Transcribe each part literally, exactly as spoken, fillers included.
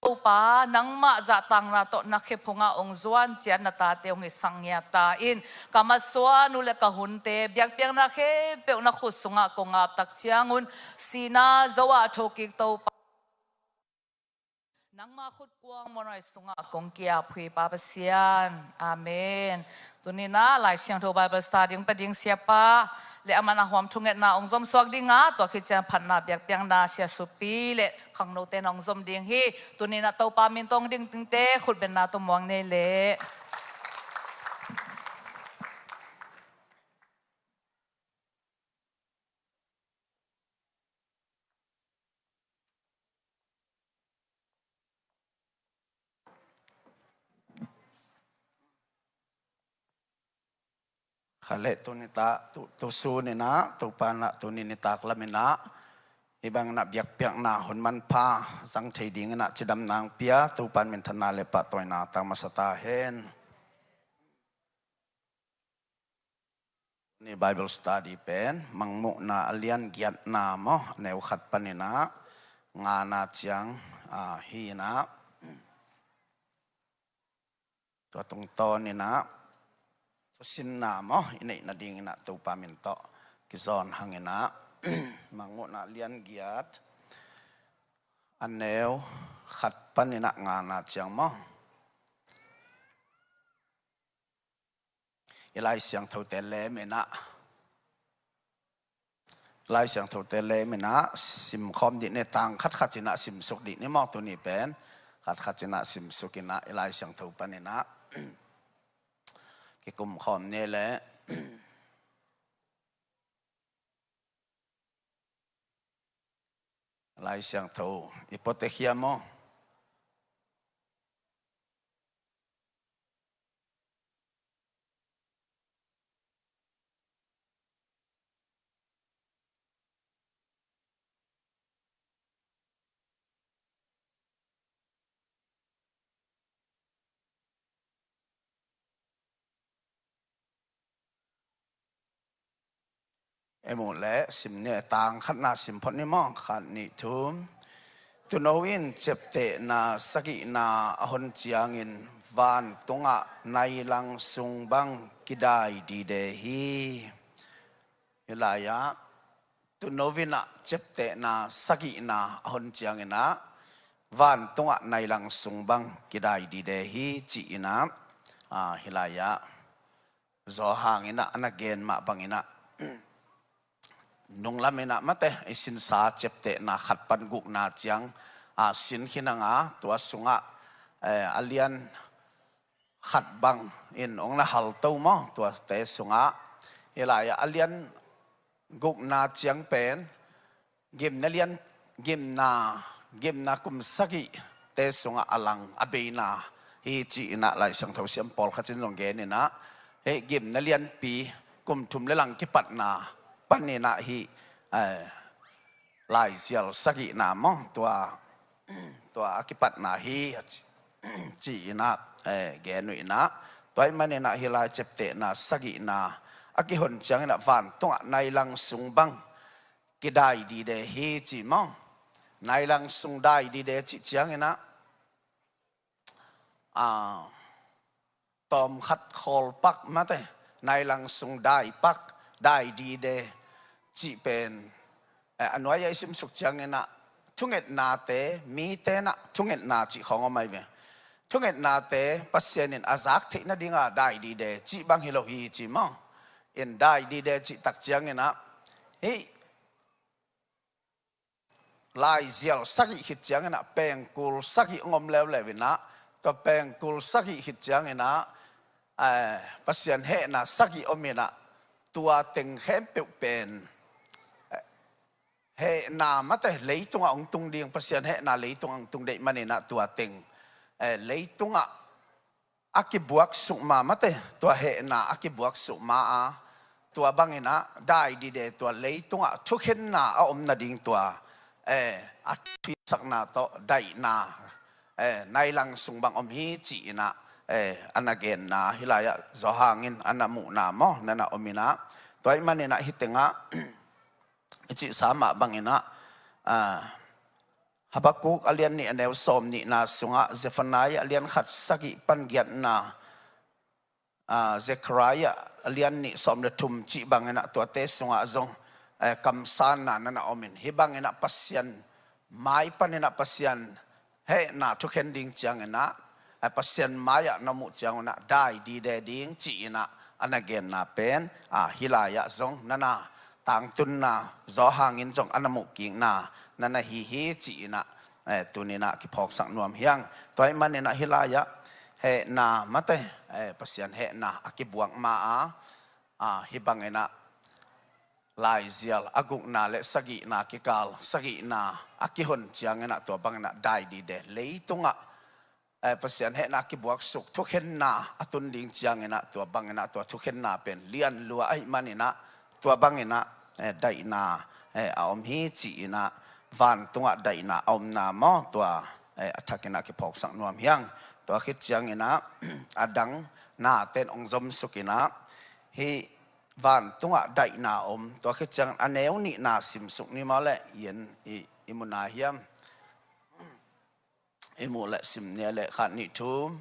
Topa, nangmah zahtakna tawh na khe phungah hong zuan ciat na tate hong hisak ngiat ta in, ka masuan uh le ka hunte biakpiakna khempeuh na khut sungah kong ap tak ciangun, sihna zo-ah thokik Topa, nangma khutkuang muanhuai sungah kong ki-ap hi Pa Pasian. Amen. Tuni-in ah Lai Siangtho Bible study hong pia ding siapa le amah in ah huam thungetna hong zom suak ding a, tua khit ciang phatna biakpiakna sia Supi le khangnote in ah hong zom ding hi. Tuni-in ah Topa min tawh hong ding dingte khutbetna tawh muang ni leh. Kha leh tuni-in ah, tu, tu sun-in ah, Topa in ah tuni nitak lam-in ah hih bangin ah biakpiakna hun manpha zang thei dingin ah cidamna hong pia Topa in minthanna le pahtawina tang masa ta hen. Ni Bible study pen Mangmuhna a lian giatna maw, a neu khat panin ah ngana ciang, ah, hi-in ah, tua tungtawnin ah thusinna maw i neih nadingin ah Topa min tawh kizawn hangin ah, Mangmuhna a lian giat a neu khat panin ah ngana ciang maw, i Lai Siangthote lem-in ah, Lai Siangthote lem-in ah simkhawm dih ni, tang khatkhat in ah simsuk dih ni maw. Tuni pen khatkhat in ah simsuk in ah i Lai Siangtho panin ah kikumkhawm ni leh. Lai Siangtho i puatekhia maw. Em uh leh sim ni, tang khatna sim phot ni maw, khat nih thum. Tuuno in ciaptehna sagihna a hon ciangin vantungah nailang sung bang kidai dide hi. Hih lai-ah tuuno in ah ciaptehna sagihna a hon ciangin ah vantungah nailang sung bang kidai dide hi ci-in ah, ah, hih lai-ah Zawhang in ah a na gen mah bangin ah, nunglam in ah mate i sinsa ciaptehna khat pan gukna ciang, ah, sin khin a nga, tua sungah, eh, a lian khat bang in hong na halto maw, tuate sungah. Hih lai-ah a lian gukna ciang pen gimna lian, gimna, gimna kum sagihte sungah a lang a beina hi ci-in ah Lai Siangtho siam pawlkhat in zong gen in ah, hih gimna lianpi kum thum le lang kipatna panin ah hih, eh, laizial sagihna maw, tua, tua a kipatna hi a ci, ci-in ah, eh, gen uh in ah, tua ahih manin ah hih lai ciaptehna sagihna a kihon ciangin ah vantungah nailang sung bang kidai dide hi ci maw. Nailang sung dai dide cih ciangin ah, ah, tawmkhat khawlpak mate, nailang sung daipak, dai dide cih pen, eh, a nuai-ah i simsuk ciangin ah thungetnate, mite in ah thungetna cih khawng om ahi ve. Thungetnate Pasian in a zak theih nadinga dai dide cih bang hi lo hi ci maw. In dai dide cih tak ciangin ah hih laizial sagih khit ciangin ah pengkul sagih hong om leuleu in ah, tua pengkul sagih khit ciangin ah, eh, Pasian hehna sagih om in ah, tua teng khempeuh pen, eh, hehna mate leitungah hong tung ding, Pasian hehna leitungah hong tung deih manin ah tua teng, eh, leitungah a kibuaksuk ma mate, tua hehna a kibuaksuk ma a, tua bangin ah dai dide, tua leitungah thukhenna a om nading tua, eh, a thuhilhsakna tawh daihna, eh, nailang sung bang om hi ci-in ah, eh, a na genna hih lai-ah Zawhang in a na muhna maw, na na om in ah, tua ahih manin ah hih tengah i cihsa mah bangin ah, ah, Habakkuk a lian nih a neu sawm nihna sungah, Zephaniah a lian khat sagih pan giatna, ah, Zechariah a lian nih sawm le thum cih banginah tuate sungah zong, eh, kamsanna na na om in, hih banginah Pasian mai paninah Pasian hehna thukhen ding cianginah, eh, Pasian mai-ah na muh cianginah dai dide ding ci-inah a na genna pen, ah, hih lai-ah zong na na tangtunna, zaw hangin zong a na muhkikna na na hi hi ci-inah, eh, tuninah kiphawksak nuam hi hang. Tua ahih maninah hih lai-ah hehna mate, eh, Pasian hehna a kibuak ma-a, ah, hih banginah laizial a gukna le sagihna kikal, sagihna a kihon cianginah tua banginah dai dide, leitungah, eh, Pasian hehna a kibuaksuk thukhenna a tun ding cianginah tua banginah tua thukhenna pen lianlua ahih maninah tua banginah, eh, daihna, eh, a om hi ci-inah, vantungah daihna a omna maw, tua, eh, a thakinah kiphawksak nuam hi hang. Tua khit cianginah a dang nate'n ong zomsukinah hih vantungah daihna om. Tua khit ciangin a neu nihna simsuk ni maw leh, i en, i, i muhna hiam? I muh leh sim ni leh, khat, nih, thum.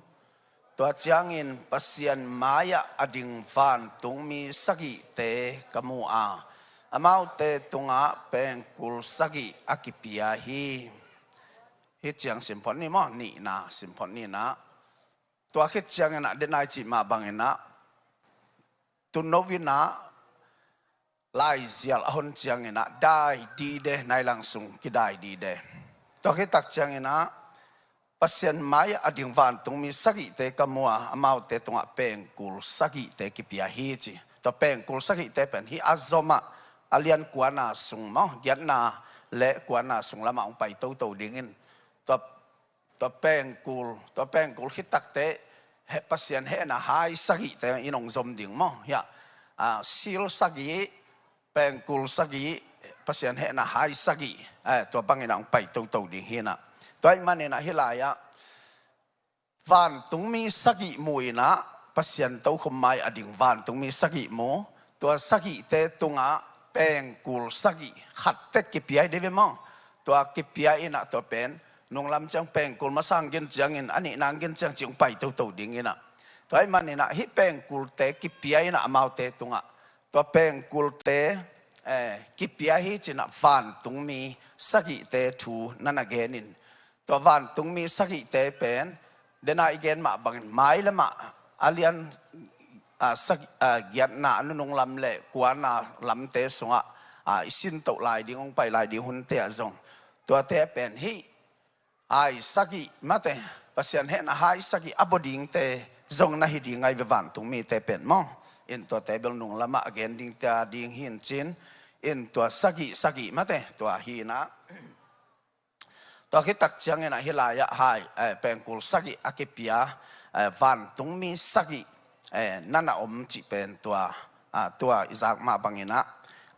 Tua ciangin Pasian mai-ah a ding vantungmi sagihte ka mu a, amaute tungah pengkul sagih a kipia hi. Hih ciang simphot ni maw, nihna simphot ninah. Tua khit cianginah denai cih mah banginah tuuno inah laizial a hon cianginah dai dide, nai lang sung kidai dide. Tua khit tak cianginah Pasian mai-ah a ding vantungmi sagihte ka mu a, amaute tungah pengkul sagihte kipia hi ci. Tua pengkul sagihte pen hih a zomah a lian kuana sung maw, giatna le kuana sung lamah hong pai toto dingin tua tua pengkul, tua pengkul khit takte, he, Pasian hehna hai sagihte in hong zom ding maw. Hiah, ah, seal sagih, pengkul sagih, Pasian hehna hai sagih, eh, tua banginah hong pai toto ding hinah. Tua ahih maninah hih lai-ah vantungmi sagih mu inah, Pasian tokhom mai a ding vantungmi sagih mu, tua sagihte tungah pengkul sagih khat tek kipia hi dih ve maw. Tua kipia inah tua pen nunglam ciang pengkul masa hong gen ciangin a nihna hong gen ciang cih hong pai toto ding inah. Tua ahih maninah hih pengkulte kipia inah amaute tungah, tua pengkulte, eh, kipia hi ci-inah vantungmi sagihte thu na na genin. Tua vantungmi sagihte pen denai i gen mah bangin mai lamah a lian, ah, sag-, ah, giatna a nunung lam le kuana lamte sungah, ah, i sintoh lai ding, hong pai lai ding hunte ah zong tuate pen hih hai sagih mate, Pasian hehna hai sagih a bawl dingte zong na hi ding ahi ve, vantungmite pen maw. In tuate bel nunglamah a gen dingte a ding hi in cin, in tua sagih sagih mate tua hinah. Tua khit tak cianginah hih lai-ah hai, eh, pengkul sagih a kipia, eh, vantungmi sagih, eh, na na om cih pen tua, ah, tua i zak mah banginah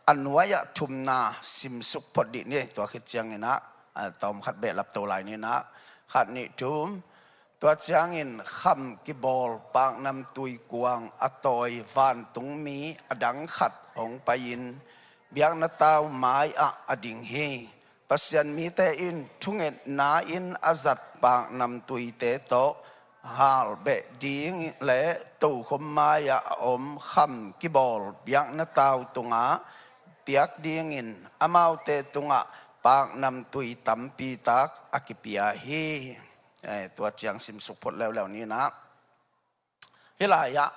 a nuai-ah thumna simsuk phot dih ni. Tua khit cianginah, ah, tawm khat behlap to lai ninah, khat, nih, thum. Tua ciangin kham kibawl paknamtui kuang a tawi vantungmi a dang khat hong pai-in biakna tau mai-ah a ding hi. Pasian mite in thungetna in a zat paknamtuite tawh halbeh ding le tokhom mai-ah a om kham kibawl biakna tau tungah piak dingin amaute tungah paknamtui tampi tak a kipia hi. Eh, tua ciang simsuk phot leuleu ninah. Hih lai-ah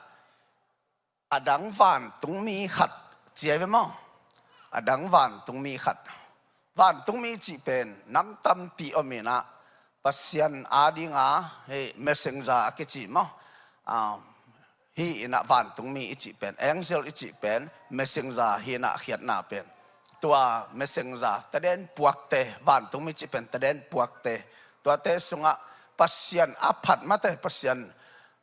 a dang vantungmi khat ci ahi ve maw. A dang vantungmi khat. Vantungmi cih pen nam tampi om inah, Pasian a dinga hih messenger a kici maw. Ah, hih inah vantungmi i cih pen, angel i cih pen messenger hinah a khiatna pen. Tua messenger, taden puakte, vantungmi cih pen taden puakte. Tuate sungah Pasian a phat mate, Pasian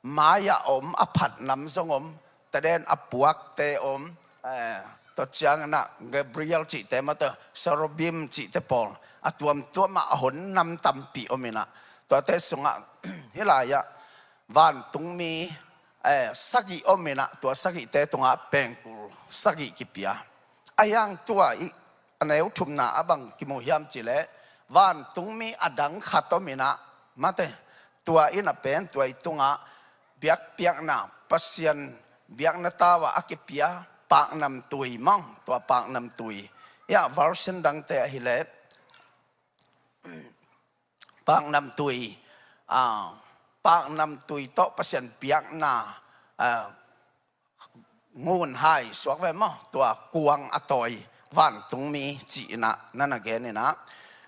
mai-ah om a phat nam zong om, taden a puakte om, eh, tua cianginah Gabriel cihte mate, Cherubim cihte pawl a tuamtuamah a hon nam tampi om inah, tuate sungah hih lai-ah vantungmi, eh, sagih om inah, tua sagihte tungah pengkul sagih kipia. Ahi hang tua i a neu thumna ah bang kimu hiam cih leh, vantungmi a dang khat om in ah, mate, tua in ah pen, tua i tungah biakpiakna, Pasian biakna tau ah a kipia paknamtui maw, tua paknamtui. Ya, version dangte ahih leh paknamtui, ah, paknamtui tawh Pasian biakna, ah, ngun hai suak ve maw, tua kuang a tawi vantungmi ci-in ah na na gen in ah,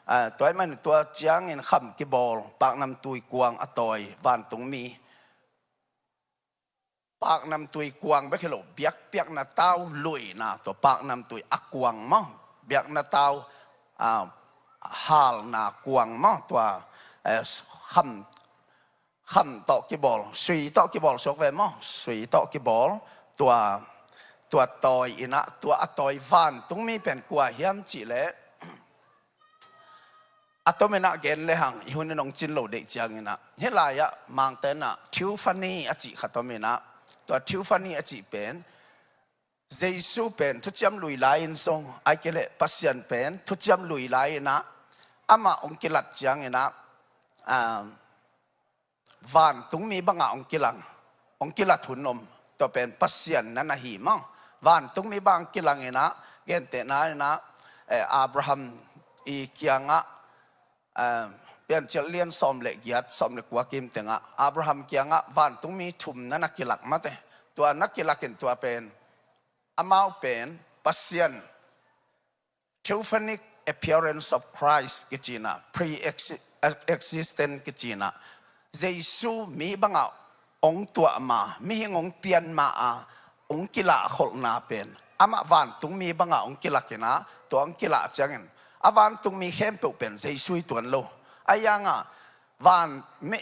ah, tua ahih manin tua ciangin kham kibawl, paknamtui kuang a tawi vantungmi. Paknamtui kuang bek hi lo, biakpiakna tau luina, tua paknamtui a kuang maw, biakna tau, ah, halna kuang maw, tua, eh, kham, kham tawh kibawl, sui tawh kibawl suak ve maw, sui tawh kibawl, tua, tua tawi in ah, tua a tawi vantungmi pen kua hiam cih leh, a tom in ah gen lehang i hun in hong cin lo deih ciangin ah, hih lai-ah Mangte in ah theophany a cih khat om in ah, tua theophany a cih pen Jesu pen thuciam lui lai-in zong, ahih kei leh Pasian pen thuciam lui lai-in ah, amah hong kilat ciangin ah, ah, vantungmi bangah hong kilang, hong kilat hun om, tua pen Pasian na na hi maw. Vantungmi bang kilang in ah, gentehna in ah, eh, Abraham i kiangah, eh, Piancil lian sawm le giat, sawm le kua kim tengah Abraham kiangah vantungmi thum na na kilak mate. Tua na kilak in tua pen, amau pen Pasian, theophanic appearance of Christ kici in ah, pre-existent kici in ah, Jesu mi bangah hong tuah ma, mihing hong pian ma a hong kilahkholhna pen, amah vantungmi bangah hong kilak in ah, tua hong kilah ciangin a vantungmi khempeuh pen Jesu hi tuan lo. Ahi hangah van mi,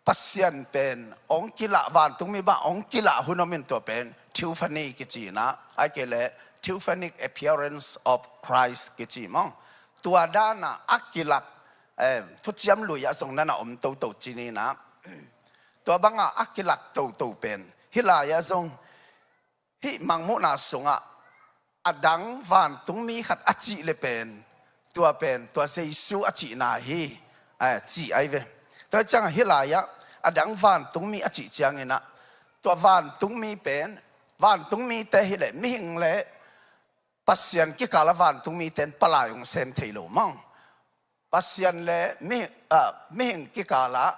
Pasian pen hong kilah, vantungmi bang hong kilah hun om in tua pen theophany kici in ah, ahih kei leh theophanic appearance of Christ kici maw. Tua dan ah a kilak, eh, thuciam lui ah zong na na om toto ci ni in ah, tua bangah a kilak toto pen hih lai-ah zong hih Mangmuhna sungah a dang vantungmi khat a cih le pen, tua pen tua Jesu a cihna hi, eh, ci ahi ve. Tua hi ciangah hih lai-ah a dang vantungmi a cih ciangin ah, tua vantungmi pen, vantungmite hi leh mihing le Pasian kikalah vantungmite in palai hong sem thei lo maw. Pasian le mi, ah, mihing kikalah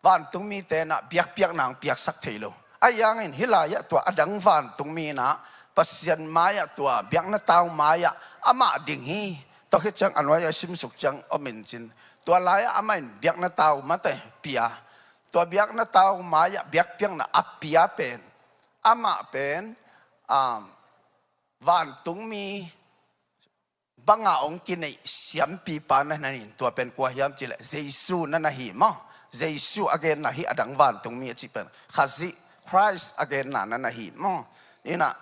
vantungmite in ah biakpiakna hong piaksak thei lo. Ahi hangin hih lai-ah tua a dang vantungmi in ah Pasian mai-ah, tua biakna tau mai-ah amah ding hi. Tua khit ciang a nuai-ah simsuk ciang om in cin, tua lai-ah amah in biakna tau mate pia. Tua biakna tau mai-ah biakpiakna a pia pen, amah pen, ah, vantungmi bangah hong kineih siampipa na na hi in, tua pen kua hiam cih leh Jesu na na hi maw. Jesu a genna hi a dang vantungmi a cih pen Khazih, Christ a genna na na hi maw. In ah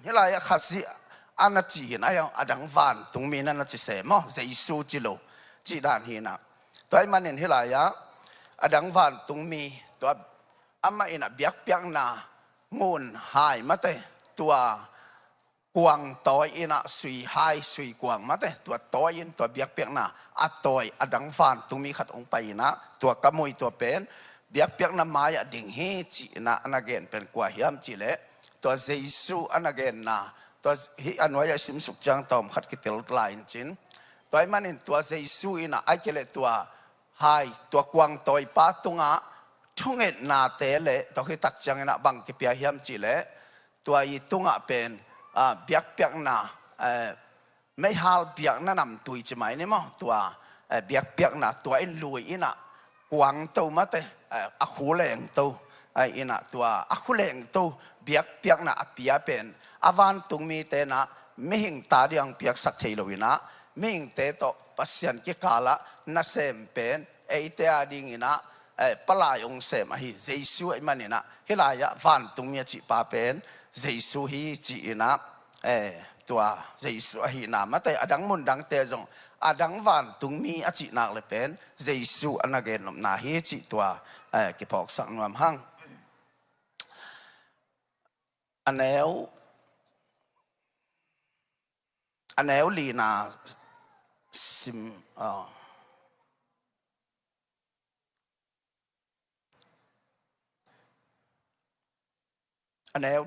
hih lai-ah Khazih a na ci hi in, ahi hang a dang vantungmi na na ci se maw, Jesu ci lo, cih dan hi in ah. Tua ahih manin hih lai-ah a dang vantungmi, tua amah in ah biakpiakna ngun hai mate, tua kuang tawi in ah, sui hai, sui kuang mate, tua tawi in, tua biakpiakna a tawi a dang vantungmi khat hong pai in ah, tua ka mui tua pen biakpiakna mai-ah ding hi ci in ah a na gen pen kua hiam cih leh, tua Jesu a na genna, tua hih a nuai-ah simsuk ciang tawm khat kitel lai in cin. Tua ahih manin tua Jesu in ah, ahih kei leh tua hai, tua kuang tawipa tungah thungetnate le, tua khit tak ciangin ah bang kipia hiam cih leh, tua i tungah pen, ah, biakpiakna, eh, meihal biakna namtui ci mai ni maw, tua, eh, biakpiakna tua in lui in ah kuangto mate, eh, a khulengto, eh, in ah tua a khulengto biakpiakna a pia pen a vantungmite in ah mihing ta ding hong piaksak thei lo in ah, mihingte tawh Pasian kikalah nasem pen eite a ding in ah, eh, palai hong sem ahi Jesu ahih manin ah, hih lai-ah vantungmi a cihpa pen Jesu hi ci in ah, eh, tua Jesu ahihna mate, a dang mun dangte zong a dang vantungmi a cih nak le pen Jesu a na gen nopna hi cih tua, eh, kiphawksak nuam hang. A neu, a neu lina sim, ah, a neu,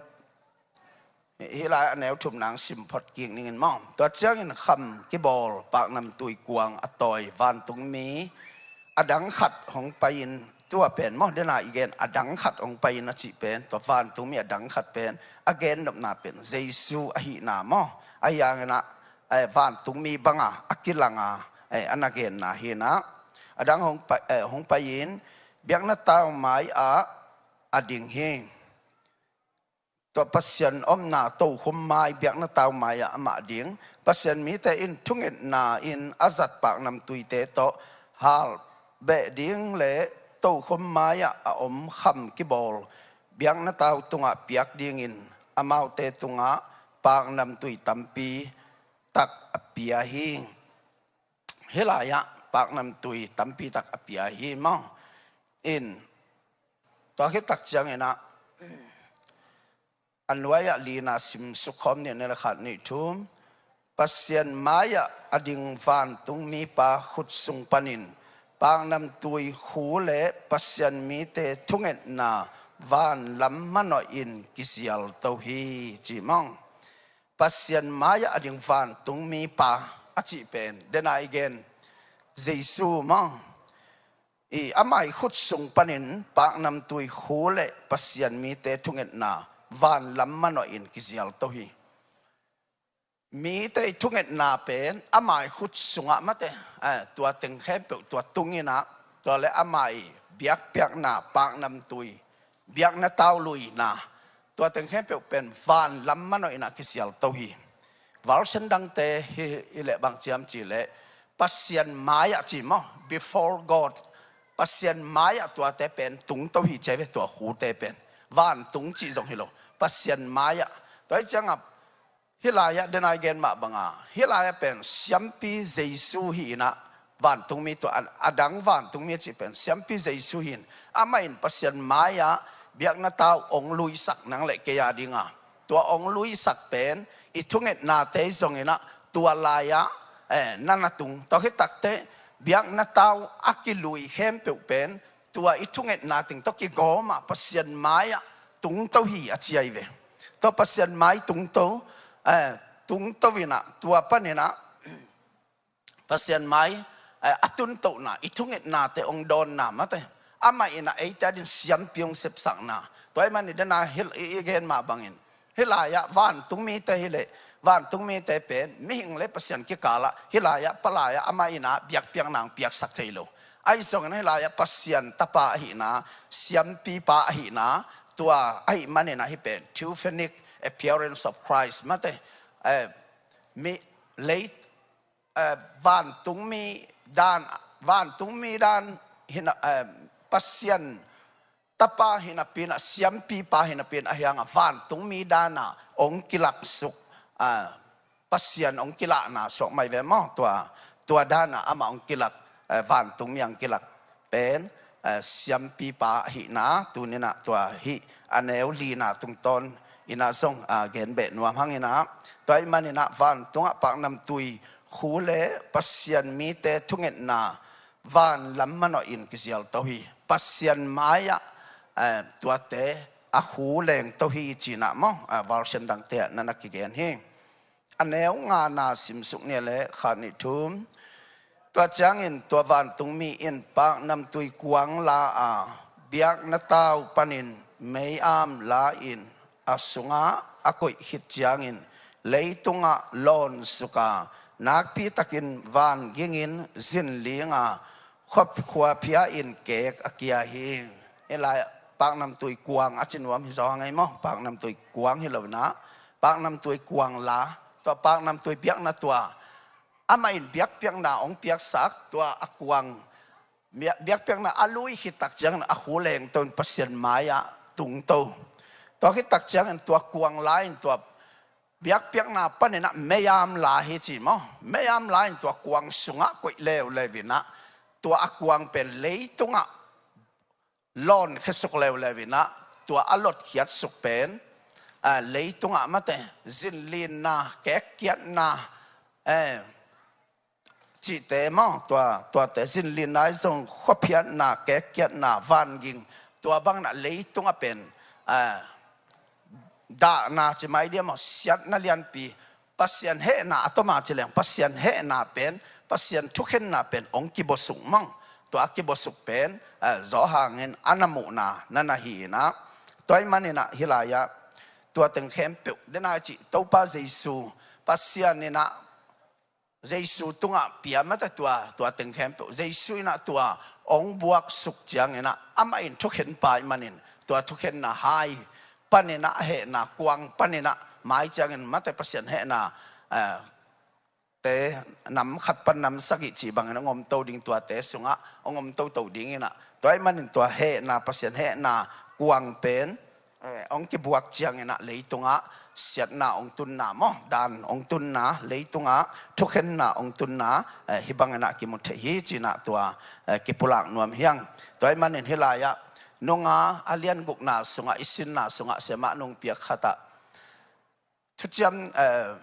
hih lai a neu thum nang sim phot kik ning in maw. Tua ciangin kham kibawl paknamtui kuang a tawi vantungmi a dang khat hong pai-in, tua pen maw, dena i gen a dang khat hong pai-in a cih pen, tua vantungmi a dang khat pen a gen nopna pen Jesu ahihna maw. Ahi hangin ah, eh, vantungmi banga a kilanga, eh, a na genna hi-in ah, a dang hong pai, eh, hong pai-in biakna tau mai-ah a ding hi. Tua Pasian omna tokhom mai, biakna tau mai-ah amah ding. Pasian mite in thungetna in a zat paknamtuite tawh hal beh ding le tokhom mai-ah a om kham kibawl biakna tau tungah piak dingin amaute tungah paknamtui tampi tak a pia hi. Hih lai-ah paknamtui tampi tak a pia hi maw. In, tua khit tak ciangin ah, a nuai-ah lina sim suk khawm ni, a neu le khat, nih, thum. Pasian mai-ah a ding vantungmipa khut sung panin paknamtui khu le Pasian mite thungetna vanlam manawh in kizialto hi, ci maw. Pasian mai-ah a ding vantungmipa a cih pen, dena i gen Jesu maw. I, amah i khut sung panin paknamtui khu le Pasian mite thungetna vanlam manawh in kizialto hi. Mite i thungetna pen amah i khut sungah mate, eh, tua teng khempeuh, tua tunginah, tua le amah i biakpiakna, paknamtui, biakna tau luina, tua teng khempeuh pen vanlam manawh in ah kizialto hi. Version dangte hi, hi leh bang ci hiam cih leh, Pasian mai-ah ci maw, before God. Pasian mai-ah tuate pen tungto hi ci hi ve, tua khute pen. Vantung cih zong hi lo. Pasian mai-ah. Tua hi ciangah, hih lai-ah dena i gen mah banga, hih lai-ah pen siampi Jesu hi-in ah, vantungmi tua, a, a dang vantungmi a cih pen siampi Jesu hi-in, amah in Pasian mai-ah biakna tau hong luisak nang le kei a dinga, tua hong luisak pen i thungetnate zongin ah tua lai-ah, eh, na na tung. Tua khit takteh biakna tau a kilui khempeuh pen tua i thungetna teng tawh kigawm ah Pasian mai-ah tungto hi a ci hi ve. Tua Pasian mai tungto, eh, tungto in ah, tua panin ah Pasian mai, eh, a tuntohna, i thungetnate hong dawnna mate, amah in ah eite a din siampi hong sepsakna. Tua ahih manin dena hih i, i gen mah bangin, hih lai-ah vantungmite hi leh, vantungmite pen mihing le Pasian kikalah hih lai-ah, palai-ah amah in ah biakpiakna hong piaksak thei lo. Ahi zongin hih lai-ah Pasian tapa ahihna, siampipa ahihna, tua ahih manin ah hih pen theophanic appearance of Christ mate, eh, mi, lei, eh, vantungmi dan, vantungmi dan hi na, eh, Pasian tapa hi napi-in ah, siampipa hi napi-in ah, ahi hangah vantungmi dana hong kilaksuk, ah, Pasian hong kilahna suak mai ve maw. Tua, tua dana amah hong kilak, eh, vantungmi hong kilak pen, eh, siampipa ahihna, tuni-in ah tua hih a neu lina tungtawn in ah zong, ah, gen beh nuam hang in ah, tua ahih manin ah vantungah paknamtui khu le Pasian mite thungetna vanlam manawh in kizialto hi. Pasian mai-ah, eh, tuate a khu lengto hi ci-in ah maw, ah, version dangte ah na na kigen hi. A neu ngana simsuk ni leh, khat, nih, thum. Tua ciangin tua vantungmi in paknamtui kuang la a, biakna tau panin mei-am la-in a sungah a koih khit ciangin leitungah lawnsuka, nakpitakin vangingin zinlinga, khua, khuaphia in kek a kia hi. Hih lai paknamtui kuang a ci nuam hi zaw hang ei maw, paknamtui kuang hi lo-in ah, paknamtui kuang la, tua paknamtui biakna tua, amah in biakpiakna hong piaksak, tua a kuang, biak, biakpiakna a lui khit tak ciangin a khu lengto in Pasian mai-ah tungto. Tua khit tak ciangin tua kuang la in tua biakpiakna panin ah mei-am la hi ci maw. Mei-am la in tua kuang sungah koih leuleu in ah, tua a kuang pen leitungah lawnkhia suk leuleu in ah, tua a lotkhiat suk pen, ah, leitungah mate, zinlinna, kekkiatna, eh, cihte maw, tua, tuate, zinlinna ahi zong, khuaphiatna, kekkiatna, vanging, tua bangin ah leitungah pen, ah, dahna ci mai dia maw, siatna lianpi, Pasian hehna a toma ci leng, Pasian hehna pen, Pasian thukhenna pen hong kibuasuk maw. Tua a kibuasuk pen, eh, Johan in a na muhna na na hi inah. Tua ahih maninah hih lai-ah tua teng khempeuh, denai cih Topa Jesu, Pasian inah Jesu tungah pia mate tua, tua teng khempeuh Jesu inah tua hong buaksuk cianginah, amah in thukhen pa ahih manin tua thukhenna hai paninah a hehna kuang paninah mai ciangin mate Pasian hehna, eh, te nam khat pan nam sagih cih bangin hong om to ding, tuate sungah hong om toto dinginah. Tua ahih manin tua hehna, Pasian hehna kuang pen, eh, hong kibuak cianginah leitungah siatna hong tunna maw, dan hong tunna, leitungah thukhenna hong tunna, eh, hih banginah kimu thei hi cinah tua, eh, kipulak nuam hi hang. Tua ahih manin hih lai-ah Nunga a lian gukna sungah, i sinna sungah siamah nung piak khatah thuciam, eh,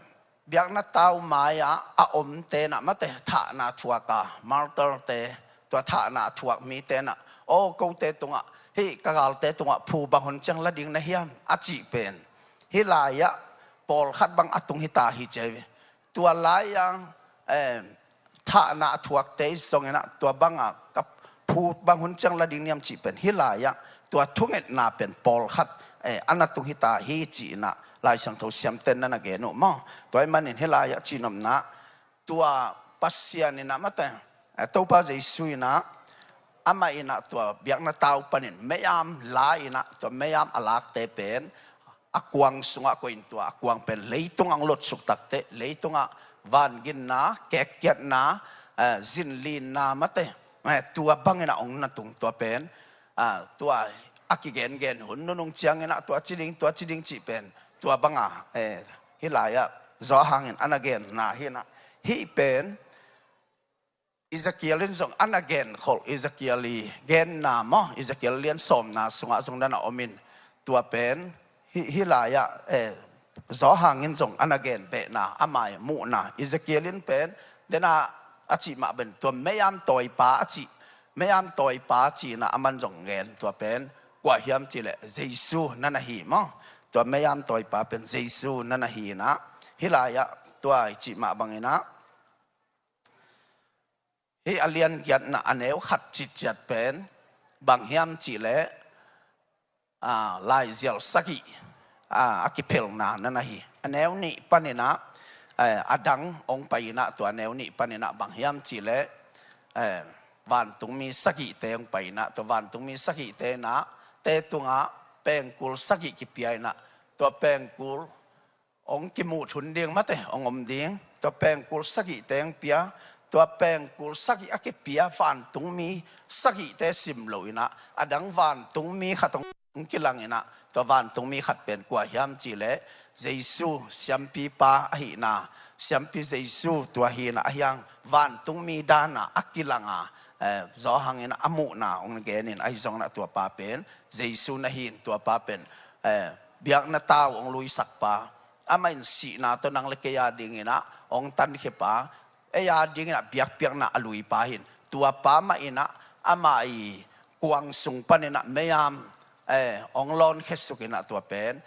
biakna tau mai-ah a om tenah mate, thahna thuak a martyr te, tua thahna thuak mi tenah, "Aw, kote tungah, hih ka galte tungah phu bang hun ciang la ding na hiam?" a cih pen hih lai-ah pawlkhat bang a tung hita hi ci hi ve. Tua lai-ah, eh, thahna a thuakte i zonginah tua banga ka phu bang hun ciang la ding niam cih pen hih lai-ah tua thungetna pen pawlkhat, eh, a na tung hita hi ci inah Lai Siangtho siamten na na gen uh maw. Tua ahih manin hih lai-ah cihnopna tua Pasian inah mate, eh, Topa Jesu inah amah inah tua biakna tau panin mei-am la inah, tua mei-am a lakte pen a kuang sungah koih in, tua a kuang pen leitung ang lotsuk takteh, leitungah vanginna, kekkiatna, eh, zinlinna mate, eh, tua banginah hong na tung tua pen, ah, tua a kigengen hun nunung cianginah tua ci ding, tua ci ding cih pen tua banga, eh, hih lai-ah Johan in a na genna hinah, hih pen Ezekiel in zong a na genkholh, Ezekiel i genna maw, Ezekiel lian sawmna sungah zong na na om in, tua pen hih, hih lai-ah, eh, Johan in zong a na gen behna, amah i muhna, Ezekiel in pen, denah a cih mah pen tua mei-am tawipa a cih, mei-am tawipa cinah aman zong gen, tua pen kua hiam cihleh Jesu na na hi maw. Tua mei-am tawipa pen Jesu na na hi inah, hih lai-ah tua i cih mah banginah, hih a lian giatna a neu khat citciat pen bang hiam cihleh, ah, laizial sagih, ah, a kiphelna na na hi. A neu nih paninah, eh, a dang hong pai inah, tua a neu nih paninah bang hiam cihleh, eh, vantungmi sagihte hong pai inah, tua vantungmi sagihte inah, te tungah pengkul sagih kipia inah, tua pengkul hong kimuh thun ding mate, hong om ding. Tua pengkul sagihte hong pia, tua pengkul sagih a kipia vantungmi sagihte sim lo inah, a dang vantungmi khat hong kilang inah, tua vantungmi khat pen kua hiam cihleh Jesu, siampipa ahihna, siampi Jesu tua hinah, ahi hang vantungmi dana a kilanga, eh, Johan inah a muhna hong gen in, ahi zonginah tua pa pen Jesu na hi in, tua pa pen, eh, biakna tau hong luisak pa, amah in sihna tawh nang le kei a dinginah hong tankhia pa, ei a dinginah biakpiakna a lui pa hi in, tua pa mah inah amah i kuang sung paninah mei-am, eh, hong lawnkhia suk inah, tua pen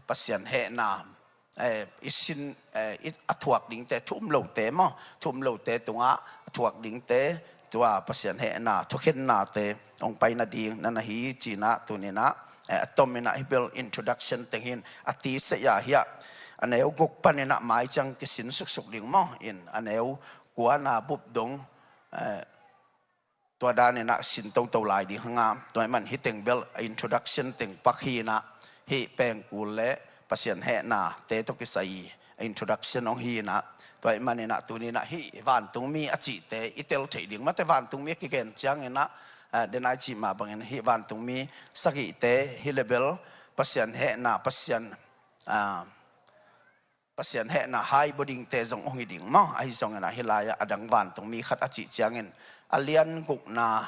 Pasian hehna, eh, i sin, eh, i, a thuak dingte, thu um lote maw, thu um lote tungah a thuak dingte, tua Pasian hehna thukhennate hong pai nading na na hi cinah tuninah, eh, a tominah hih bel introduction teng hi in, a tisa-ah hiah a neu guk paninah mai ciang kisin suksuk ding maw, in a neu kuana bup dong, eh, tua daninah sin toto lai ding hanga, tua ahih man hih teng bel a introduction teng pak hinah, hih pengkul le Pasian hehnate tawh kisai a introduction hong hinah, tua ahih maninah tuninah hih vantungmi a cihte i tel theih ding mate, vantungmi a kigen cianginah, ah, denai cih mah bangin hih vantungmi sagihte hih le bel Pasian hehna, Pasian, ah, Pasian hehna hai bua dingte zong hong hi ding maw. Ahi zonginah hih lai-ah a dang vantungmi khat a cih ciangin a lian gukna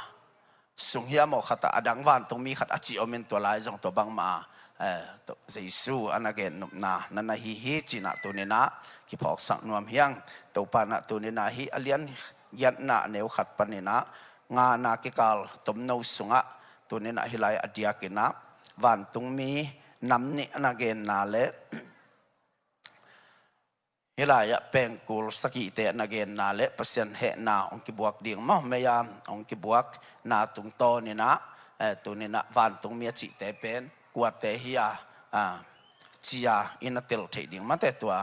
sung hiam aw khatah a dang vantungmi khat a cih om in, tua lai zong tua bangmah, eh, Jesu a na gennopna na na hi hi cinah tuninah kiphawksak nuam hi hang. Topa inah tuninah hih a lian giatna a neu khat paninah ngana kikal tomno sungah tuninah hih lai a diakinah vantungmi nam nih a na genna le hih lai-ah pengkul sagihte a na genna le Pasian hehna hong kibuak ding maw, mei-a hong kibuakna tungtawninah, eh, tuninah vantungmi a cihte pen kuate hi-a, ah, cia in a tel theih ding mate tua,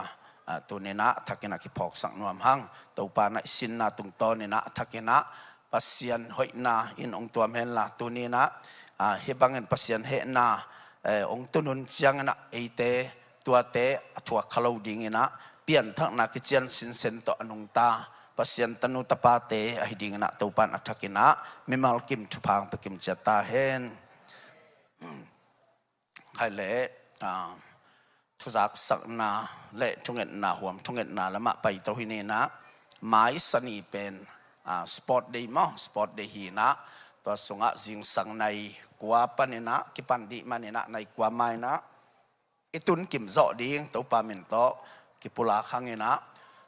ah, tuninah thakinah kiphawksak nuam hang. Topa na i sinna tungtawninah thakinah Pasian hoihna in hong tuam henla tuninah, ah, hih bangin Pasian hehna, eh, hong tunun cianginah eite tuate a thuak kha lo dinginah pianthakna kician sinsen tawh a nungta Pasian tanu tapate ahi dinginah Topan a thakinah mimal kim thupha hong pia kim ciat ta hen. Khai le, ah, thuzaksakna le thungetna huam thungetna lamah paito hi ninah mai sani pen, ah, sport day maw, sport day hinah tua sungah zingsang nai kua paninah kipan dih maninah nai kua mainah i tun kim zawh ding Topa min tawh kipulak hanginah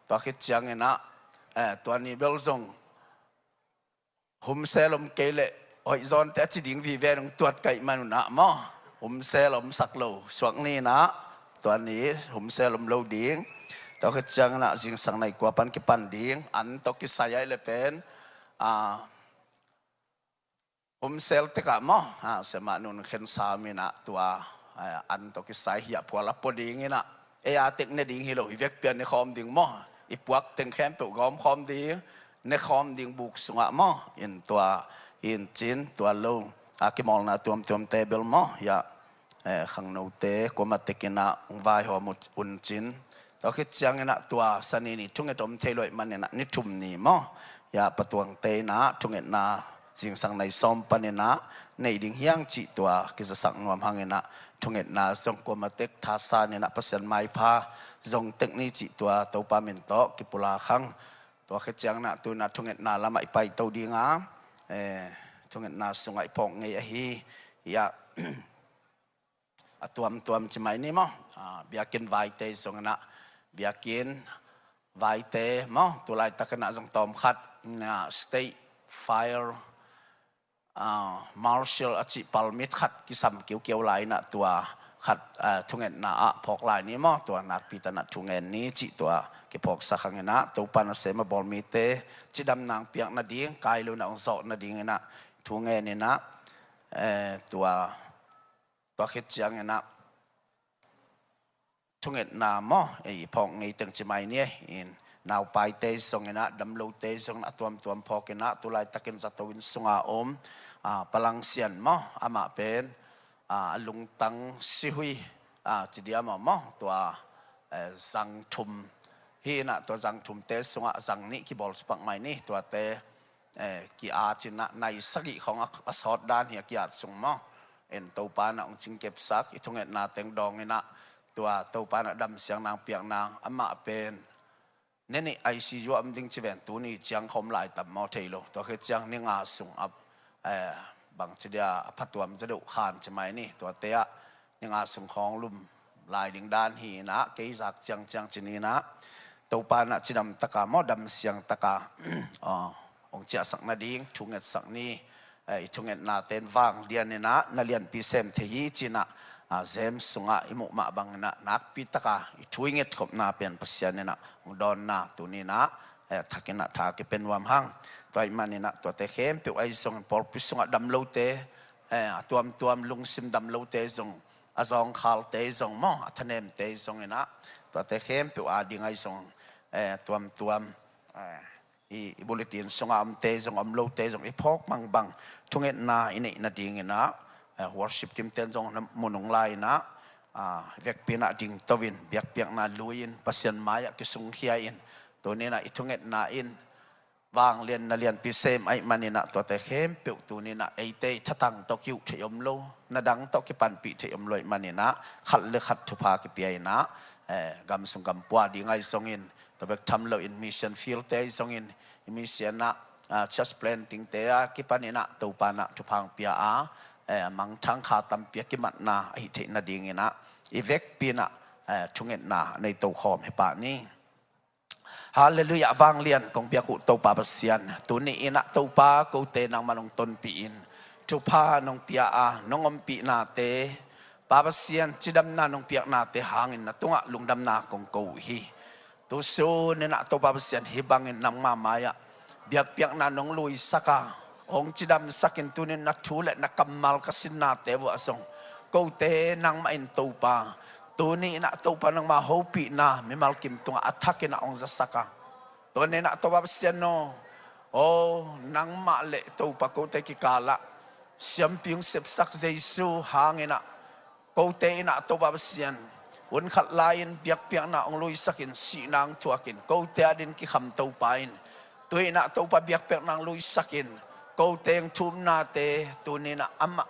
tua khit cianginah, eh, tua ni bel zong humsel om kei leh hoih zawnte a ci ding vive nung tuat kaih manunah maw, humsel om sak lo suak ninah tua ni humsel om lo ding. Tua khit cianginah zingsang nai kua pan kipan ding an tawh kisai ai le pen, ah, humsel tekah maw, ah, siamah nun khensa minah tua, eh, an tawh kisai hiah phual a pua dinginah ei a tek ne ding hi lo, i vekpi a ne khawm ding maw, i puak teng khempeuh gawm khawm ding, ne khawm ding buk sungah maw, in tua hin cin tua lo a kimawlna tuamtuamte bel maw hiah, eh, khangnote kuama tekinah hong vaihawm un cin. Tua khit cianginah tua sani ni thunget om thei luaih maninah ni thum ni maw hiah patuangte inah thungetna zingsang nai sawm paninah nei ding hiang cih tua kizasak nuam hanginah thungetna zong kuama tek thasa ninah Pasian maipha zong tek ni cih tua Topa min tawh kipulak hang. Tua khit cianginah tunah thungetna lamah i paito dinga, eh, thungetna sungah i phawk ngei ahi hiah a tuamtuam ci mai ni maw? Ah, biakinn vaite zonginah biakinn vaite maw, tulaitakinah zong tawm khat, ah, state fire, ah, marshal a cih permit khat kisam kiukiau lai inah tua khat, ah, thungetna ah phawk lai ni maw, tua nakpi tanah thungen ni cih tua kiphawksak hanginah Topa nasem a bawl mite cidam nang piak nading kai lo inah hong zawh nadinginah thungen inah, eh, tua tua khit cianginah thungetna maw, ei i phawk ngei teng ci mai ni, in naupaite zonginah damlote zonginah a tuamtuam phawkinah tulaitakin zato inn sunga om, ah, Palangsian maw, amah pen, ah, a lungtang sihui, ah, ci dia maw maw, tua, eh, zang thum hi inah tua zang thumte sungah zang nih kibawl sipak mai ni tuate, eh, ki-a cinah nai sagih khawng a, a sawt dan hi a ki-at sung maw. En Topa inah hong cingkepsak i thungetna teng dawnginah tua Topa inah damsiang nang piak nang amah pen ne nih I C U a om ding ci ven tuni ciang khawm lai tam maw thei lo. Tua khit ciang ni nga sung a, eh, bang ci dia a phatuam zaduh khan ci mai ni tuate ah ni nga sung khawng lum lai ding dan hi inah kei zak ciangciang ci ninah Topa inah cidam taka maw damsiang taka, aw, hong ciahsak nading thungetsak ni, eh, i thungetna ten vang lian inah na lianpi sem thei hi cinah, ah, James sungah i muh mah banginah nakpi taka i thu i ngetkhopna pen Pasian inah hong dawnna tuninah, eh, thakinah tha kipia nuam hang. Tua ih maninah tuate khempeuh ahi zongin pawlpi sungah damlote, eh, a tuamtuam lungsim damlote zong a zawngkhalte zong maw, a thanemte zonginah tuate khempeuh a ding ahi zong, eh, tuamtuam, eh, i, i bulletin sungah omte zong om lote zong i phawk mangbang thungetna i neih nadinginah, eh, worship team ten zong na mu nung lai inah, ah, vekpi inah dingto in biakpiakna lui-in Pasian mai-ah kisungkhia in tuninah i thungetna in vanglian na lianpi sem aih maninah tuate khempeuh tuninah eite i thatang tawh ki-uh theih om lo, na dang tawh kipanpih theih om lo aih maninah khat le khat thupha kipia inah, eh, gam sung gam pua ding ahi zongin tua bek tham loin mission field te ahi zongin i mission ah, ah, church planting te a kipaninah Topa inah thupha hong pia a, eh, mangthang kha tampi a kimatna ahi theih nadinginah i vekpi inah, eh, thungetna nei tokhawm hi pah ni. Halleluiah, vanglian kong piak uh Topa Pasian, tuni inah Topa kote nangmah nong tonpih in thupha nong pia a nong ompihnate Pa Pasian, cidamna nong piaknate hangin na tungah lungdamna kong ko uh hi. Tusun inah Topa Pasian, hih bangin nangma mai-ah biakpiakna nong luisak a, hong cidamsakin tunin na thu le na kammal ka sinnate vuah zong kote nangmah in Topa, tuni inah Topa nangma hopihna mimal kim tungah a thakin ah hong zasak a, tuni inah Topa Pasian aw, aw nangmah le Topa kote kikalah siampi hong sepsak Jesu hangin ah kote inah Topa Pasian, hun khat lai-in biakpiakna hong luisakin sihna hong thuakin kote adin kikham Topa in, tu inah Topa biakpiakna hong luisakin kote hong thumnate tuni inah amah,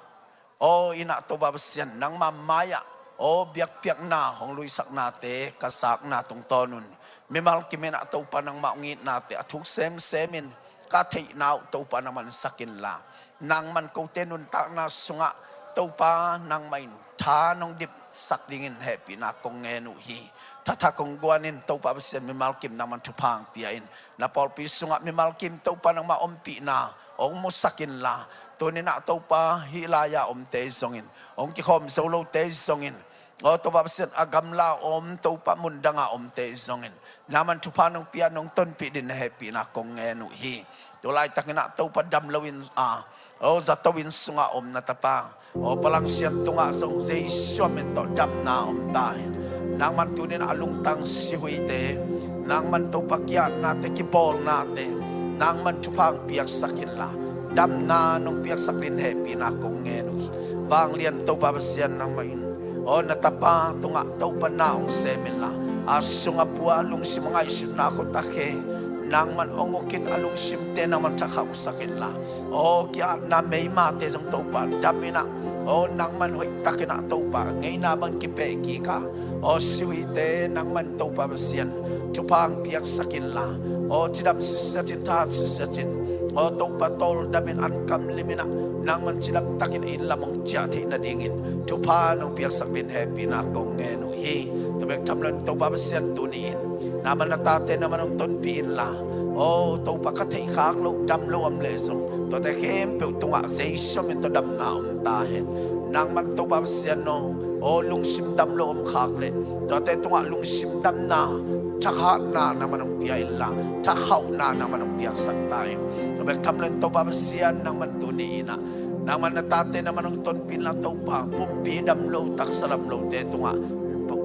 aw inah Topa Pasian, nangma mai-ah aw biakpiakna hong luisaknate ka sakna tungtawn un mimal kim inah Topa nangmah hong itnate a thuk semsem in ka theihna uh Topa nangman sak inla, nangman kote nuntakna sungah Topa nangmah in tha nong dipsak dingin hehpihna kong ngen uh hi. Thatha kong guanin Topa Pasian, mimal kim nangman thupha hong pia in, na pawlpi sungah mimal kim Topa nangmah ompihna hong musak inla, tuni inah Topa hih lai-a omte zongin, hong kikhawm zo lote zongin, aw Topa Pasian, a gamla om Topa mundanga omte zongin nangman thupha nong pia nong tonpih din na hehpihna kong ngen uh hi. Tu laitakin ah Topa dam loin a, aw zato inn sungah om na tapa, aw palangsiam tungah zong Jesu min tawh damna om ta hi. Nangman tunin a lungtang sihuite, nangman Topa kiatnate kipawlnate nangman thupha hong piaksak inla, damna nong piaksak din hehpihna kong ngen uh hi. Vanglian Topa Pasian, nangmah in aw na tapa tungah Topa na hong sem inla, a sungah pua lungsim a ngaihsutna khut a khe nangman hong ukin a lungsimte nangman thakhauhsak inla, aw kiatna meimate zong Topa dam inah, aw nangman hoihtak inah Topa ngeina bang kipeh kik a, aw sihuite nangman Topa Pasian thupha hong piaksak inla, aw cidam sitset in, thahat sitset in, aw Topa tawldam in, ankam lim inah nangman cidamtakin inn lam hong ciah theih nadingin thupha nong piaksak din hehpihna kong ngen uh hi. Tua bek tham loin Topa Pasian, tuni in nangman na tate nangman hong tonpih inla, aw Topa ka theihkhak loh dam lo om leh zong tuate khempeuh tungah Jesu min tawh damna om ta hen. Nangman Topa Pasian aw, aw lungsim dam lo om khak leh tuate tungah lungsim damna, thakhatna nangman hong pia inla, thakhauhna nangman hong piaksak ta in. Tua bek tham loin Topa Pasian, nangman tuni inah nangman na tate nangman hong tonpih inla Topa, pumpi dam lo taksa dam lote tungah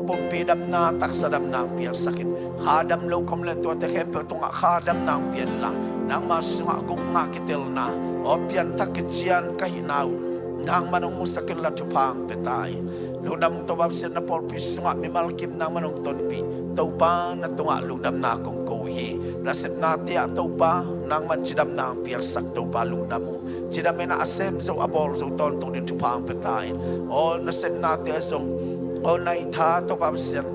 pumpi damna taksa damna hong piaksak in, kha dam lo khawm leh tuate khempeuh tungah kha damna hong pia inla, nangma sungah gukna kitelna, aw pianthak kician ka hihna uh nangman hong musak inla thupha hong pia ta in. Lungdam Topa Pasian, na pawlpi sungah mimal kim nangman hong tonpih Topa na tungah lungdamna kong ko uh hi. Na sepnate ah Topa nangman cidamna hong piaksak Topa lungdam uh. Cidam inah a sem zo a bawl zo tawntung din thupha hong pia ta in. Aw na sepnate ah zong aw naitha Topa Pasian,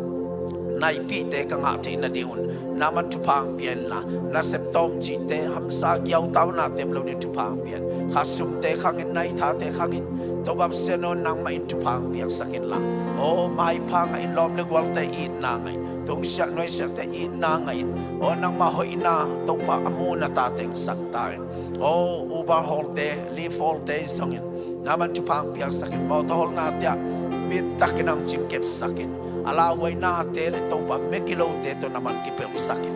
naipihte ka ngah theih nadingun nangman thupha hong pia inla, na sep tawmcihte hamsa giautaunate om lo din thupha hong pia in. Khasumte khangin, naithate khangin Topa Pasian aw nangmah in thupha hong piaksak inla, aw maipha ngah in, lawm le gualte itna ngah in, tungsiah nuaisiahte itna ngah in, aw nangmah hoihna Topa a mu na tate hong sak ta in. Aw Uber hawlte, Lyft hawlte zongin nangman thupha hong piaksak in, mawtaw hawlnate ah bittakin hong cingkepsak in, a lauhuainate le Topa megilote tawh nangman kipelhsak in,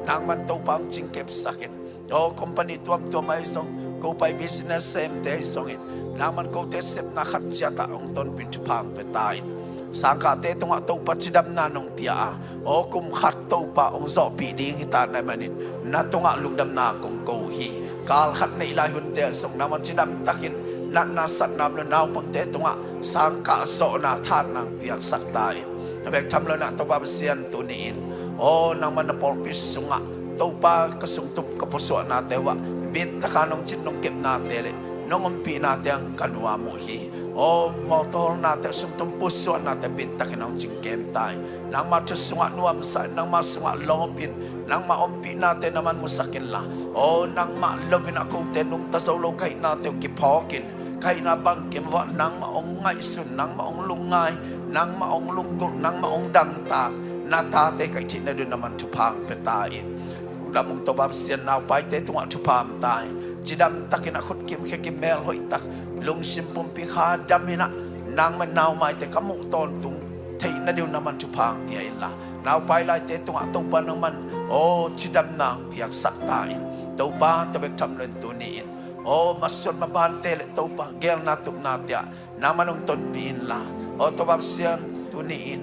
nangman Topa hong cingkepsak in. Aw company tuamtuam ahi zong, kopa i business semte ahi zongin nangman kote sepna khat ciat ah hong tonpih in thupha hong pia ta in. Sangkahte tungah Topa cidamna nong pia a, aw kum khat Topa hong zawhpih ding hi ta na hih manin na tungah lungdamna kong ko uh hi. Kal khat neih lai hunte ah zong nangman cidamtakin natna satna om lo naupangte tungah sangkah zawhna thahatna hong piaksak ta in. Tua bek tham loin ah Topa Pasian, tuni in aw nangman na pawlpi sungah Topa ka sungtum ka pusuahnate uh ah bittaka nong cin nong kepnate le nong ompihnate ah ka nuam uh hi. Aw mawtaw hawlnate ah sungtum pusuahnate bittakin hong cingkem ta in. Nangma thu sungah nuamsa in, nangma sungah lawp in, nangma ompihnate nangman musak inla, aw nangmah lo in ah kote nungta zo lo ka hihnate uh kiphawk in, ka hihna bangkim vuah nangmah hong ngaihsun, nangmah hong lungngai, nangmah hong lunggulh, nangmah hong dangtak na tate ka hih theih nadingin nangman thupha hong pia ta in. Lungdam ung Topa Pasian, naupaite tungah thupha hong pia ta in. Cidamtakin ah khutkim khekim melhoihtak, lungsim pumpi kha dam in ah nangman naumaite ka muh tawntung theih nading un nangman thupha hong pia inla, naupai laite tungah Topa nangman aw cidamna hong piaksak ta in. Topa, tawbek tham loin tuni-in aw masuan mabante le Topa geelna tupnate ah nangman hong tonpih inla, aw Topa Pasian, tuni-in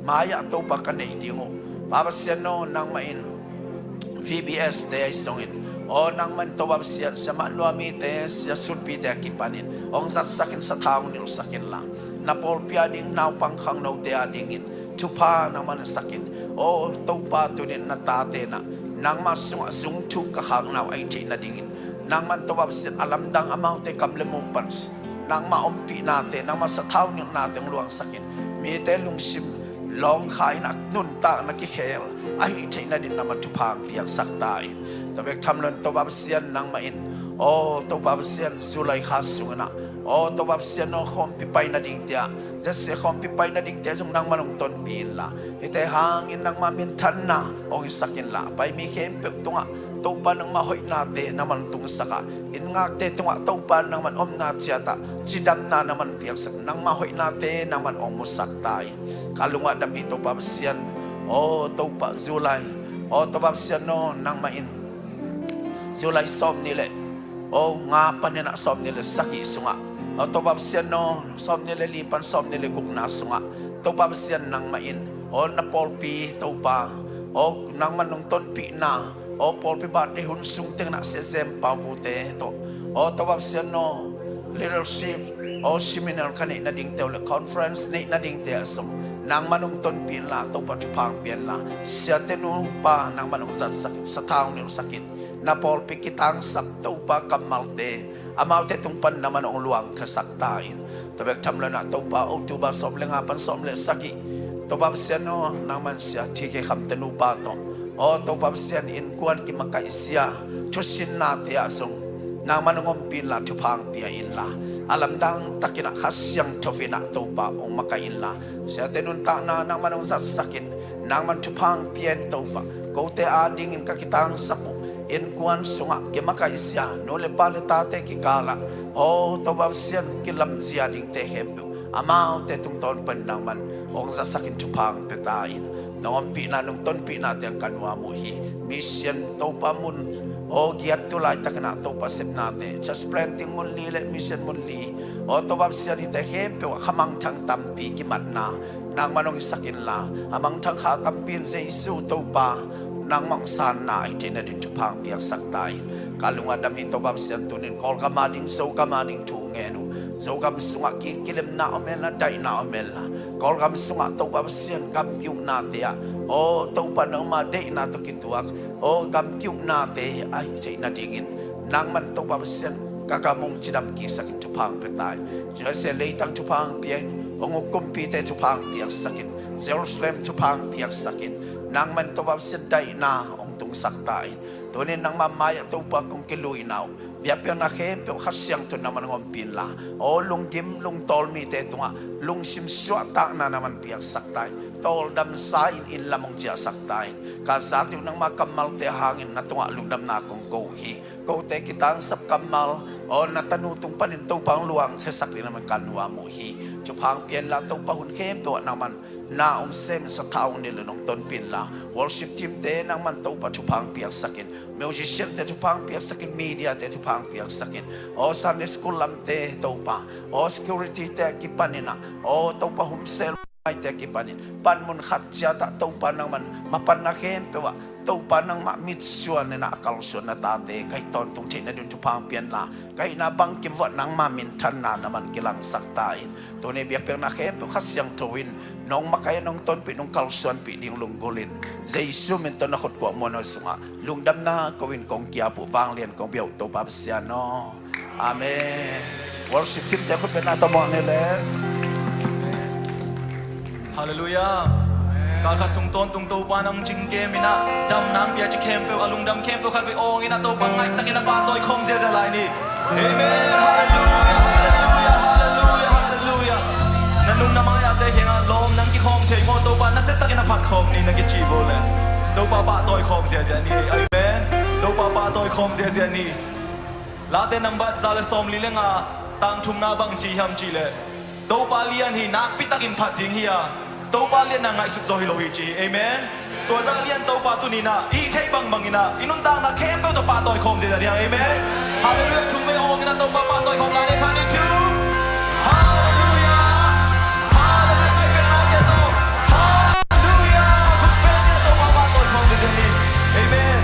mai-ah Topa ka neih ding uh Pa Pasian aw, nangmah in V B S te ahi zongin aw nangman Topa Pasian, siamah nuamite, sia sulpite a kipanin hong zatsak in, sathau hong nilhsak inla, na pawlpi a ding naupang khangnote a dingin thupha nangman hong sak in. Aw Topa, tuni-in na tate nah nangmah sungah zungthuk ka khakna uh ahih theih nadingin, nangman Topa Pasian a lamdang amaute kam le muk pan nangmah ompihnate, nangmah sathau nilhnate hong luangsak in, mite lungsim lawngkha in a nuntakna kikhel ahih theih nading nangman thupha hong piaksak ta in. Tawbek tham loin Topa Pasian, nangmah in aw Topa Pasian, July kha sungin ah aw Topa Pasian aw, khawmpi pai nadingte ah, Z C A khawmpi pai nadingte zong nangman hong tonpih inla, hihte hangin nangmah minthanna hong hisak inla, a pai mi khempeuh tungah Topa nangmah hoihnate nangman hong tungsak a, inn ngakte tungah Topa nangman omna ciat ah cidamna nangman piaksak, nangmah hoihnate nangman hong musak ta in. Ka lungah dam hi Topa Pasian aw Topa, July aw Topa Pasian aw, nangmah in July sawmnih le aw nga panin ah sawmnih le sagih sungah aw Topa Pasian aw, sawmnih le li pan sawmnih le gukna sungah Topa Pasian, nangmah in aw na pawlpi Topa aw nangman hong tonpihna aw pawlpi birthday hun sung teng nah Sia Zem Pau Pute tawh aw Topa Pasian aw, leadership aw seminar ka neih nadingte uh le conference neih nadingte ah zong nangman hong tonpih inla, Topa thupha hong pia inla, siate nu pa nangman hong zatsak in, sathau hong nilhsak in, na pawlpi kitangsap Topa kammalte amaute tung pan nangman hong luangkhiasak ta in. Tawbek tham loin ah Topa, October sawm le nga pan sawm le sagih Topa Pasian aw, nangman Sia T K Khamte nupa tawh aw Topa Pasian, innkuan kimakaihzia thusinnate ah zong nangman hong ompih inla, thupha hong pia inla, a lamdang takin ah Kha Siangtho in ah Topa hong makaih inla, siate nuntakna nangman hong zatsak in, nangman thupha hong pia in Topa. Kote a dingin ka kitangsap uh innkuan sungah kimakaihzia, nu le pa le tate kikal ah aw Topa Pasian, kilamzia dingte khempeuh amaute tungtawn pan nangman hong zatsak in, thupha hong pia ta in. Nong ompihna, nong tonpihna teng ka nuam uh hi. Mission Topa mun aw giat tu laitakin ah Topa sepnate, church planting mun li le mission mun li aw Topa Pasian, hihte khempeuh ah kha mangthang tampi kimatna nangman hong hisak inla, a mangthang kha tampi in Jesu Topa nangmah hong sanna ahih theih nading thupha hong piaksak ta in. Ka lungah dam hi Topa Pasian, tuni-in Kawlgam a ding, Zogam a ding thu ngen uh. Zogam sungah ki, kilemna om henla, daihna om henla, Kawlgam sungah Topa Pasian, gam ki-uknate ah aw Topa nangma deihna tawh kituak aw gam ki-uknate ahih theih nadingin nangman Topa Pasian, ka gam hong cidam kiksak in, thupha hong pia ta in. U S A leitang thupha hong pia in, hong uk kumpite thupha hong piaksak in, Jerusalem thupha hong piaksak in, nangman Topa Pasian daihna hong tungsak ta in. Tuni-in nangma mai-ah Topa kong kiluina uh biakpiakna khempeuh Kha Siangtho in nangman hong ompih inla, aw lunggim lungtawl mite tungah lungsim suahtakna nangman piaksak ta in. Tawldamsa in inn lam hong ciahsak ta in. Ka zak ding uh nangma kammalte hangin na tungah lungdamna kong ko uh hi. Kote kitangsap kammal aw na tanu tung panin Topa hong luangkhiasak ding nangman ka nuam uh hi. Thupha hong pia inla Topa, hun khempeuh ah nangman na hong sem in, sathau hong nilh in, hong tonpih inla, worship team te nangman Topa thupha hong piaksak in, musician te thupha hong piaksak in, media te thupha hong piaksak in, aw Sunday school lamte Topa, aw security te a kipanin ah aw Topa, home cell maite a kipanin panmun khat ciat ah Topa nangman mapanna khempeuh ah Topa nangmah mitsuan in ah a kalsuan na tate ka hih tawntung theih nading thupha hong pia inla, ka hihna bangkim vuah nangma minthanna nangman kilangsak ta in. Tuni biakpiakna khempeuh Kha Siangtho in nong makaih, nong tonpih, nong kalsuanpih ding lunggulh in. Jesu min tawh na khutkuah muanhuai sungah lungdamna ko-in kong ki-ap uh, vanglian kong bia uh Topa Pasian aw. Amen. Worship team te khut bengna tawh mawh ni le. Halleluiah. Kalkhat sung tawntung Topa nang cingkem in ah, damna hong pia ci khempeuh a lungdam khempeuh khat vei awng in ah Topa ngaihtak in a pahtawi khawm ziahziah lai ni. Amen. Halleluiah, halleluiah, halleluiah, halleluiah. Na nung na mai-ah te kiangah lawm nang kikhawm thei maw, Topa nasia takin a phat khawm ni na kici bo le. Topa pahtawi khawm ziahziah ni. Amen. Topa pahtawi khawm ziahziah ni. Late nambat za le sawmli le nga, tang thumna bang ci hiam cih leh, Topa lian hi, nakpi takin phat ding hi a, Topa lianna ngaihsut zaw hi lo hi ci hi. Amen. Tua zah lian Topa tuni-in ah i theih bangbangin ah i nuntakna khempeuh tawh pahtawi khawm zia ding. Amen. Halleluiah. Thum vei hong in ah Topa pahtawi khawm lai ni, khat, nih, thum. Halleluiah. Halleluiah. Ngaihpelna tawh. Halleluiah. Khut beng in ah Topa pahtawi khawm zia ding. Amen.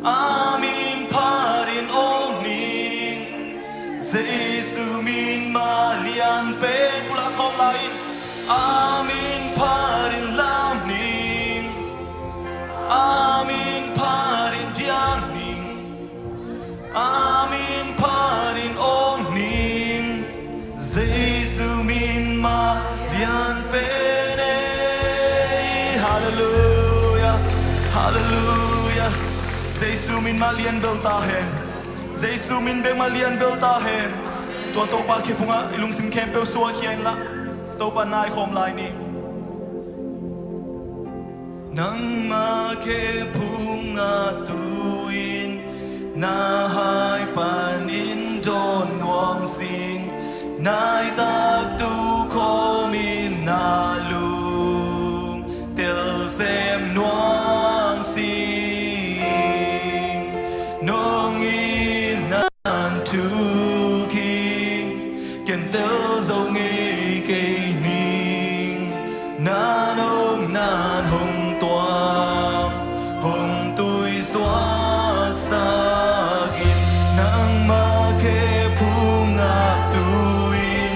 A min phatin ong ning. Jesu min mah lian pen, pulak khawm lai-in. A min phatin lam ning. A min phatin diang ning. A min phatin ong ning. Jesu min mah lian pen ei. Halleluia. Halleluia. Jesu min mah lian bel ta hen. Jesu min bek mah lian bel ta hen. Tua Topa khe phungah i lungsim khempeuh suahkhia inla, Topa nai khawm lai ni. Nangmah khe phungah tu-in na hai panin dawn nuam sing. Nai tak tu khawmin na lungtel sem nuam sing. Nong itna thu khin, ken tel zo ngei kei ning. Na nopna hong tuam, hong tuisuak sak in. Nangmah khe phungah tu-in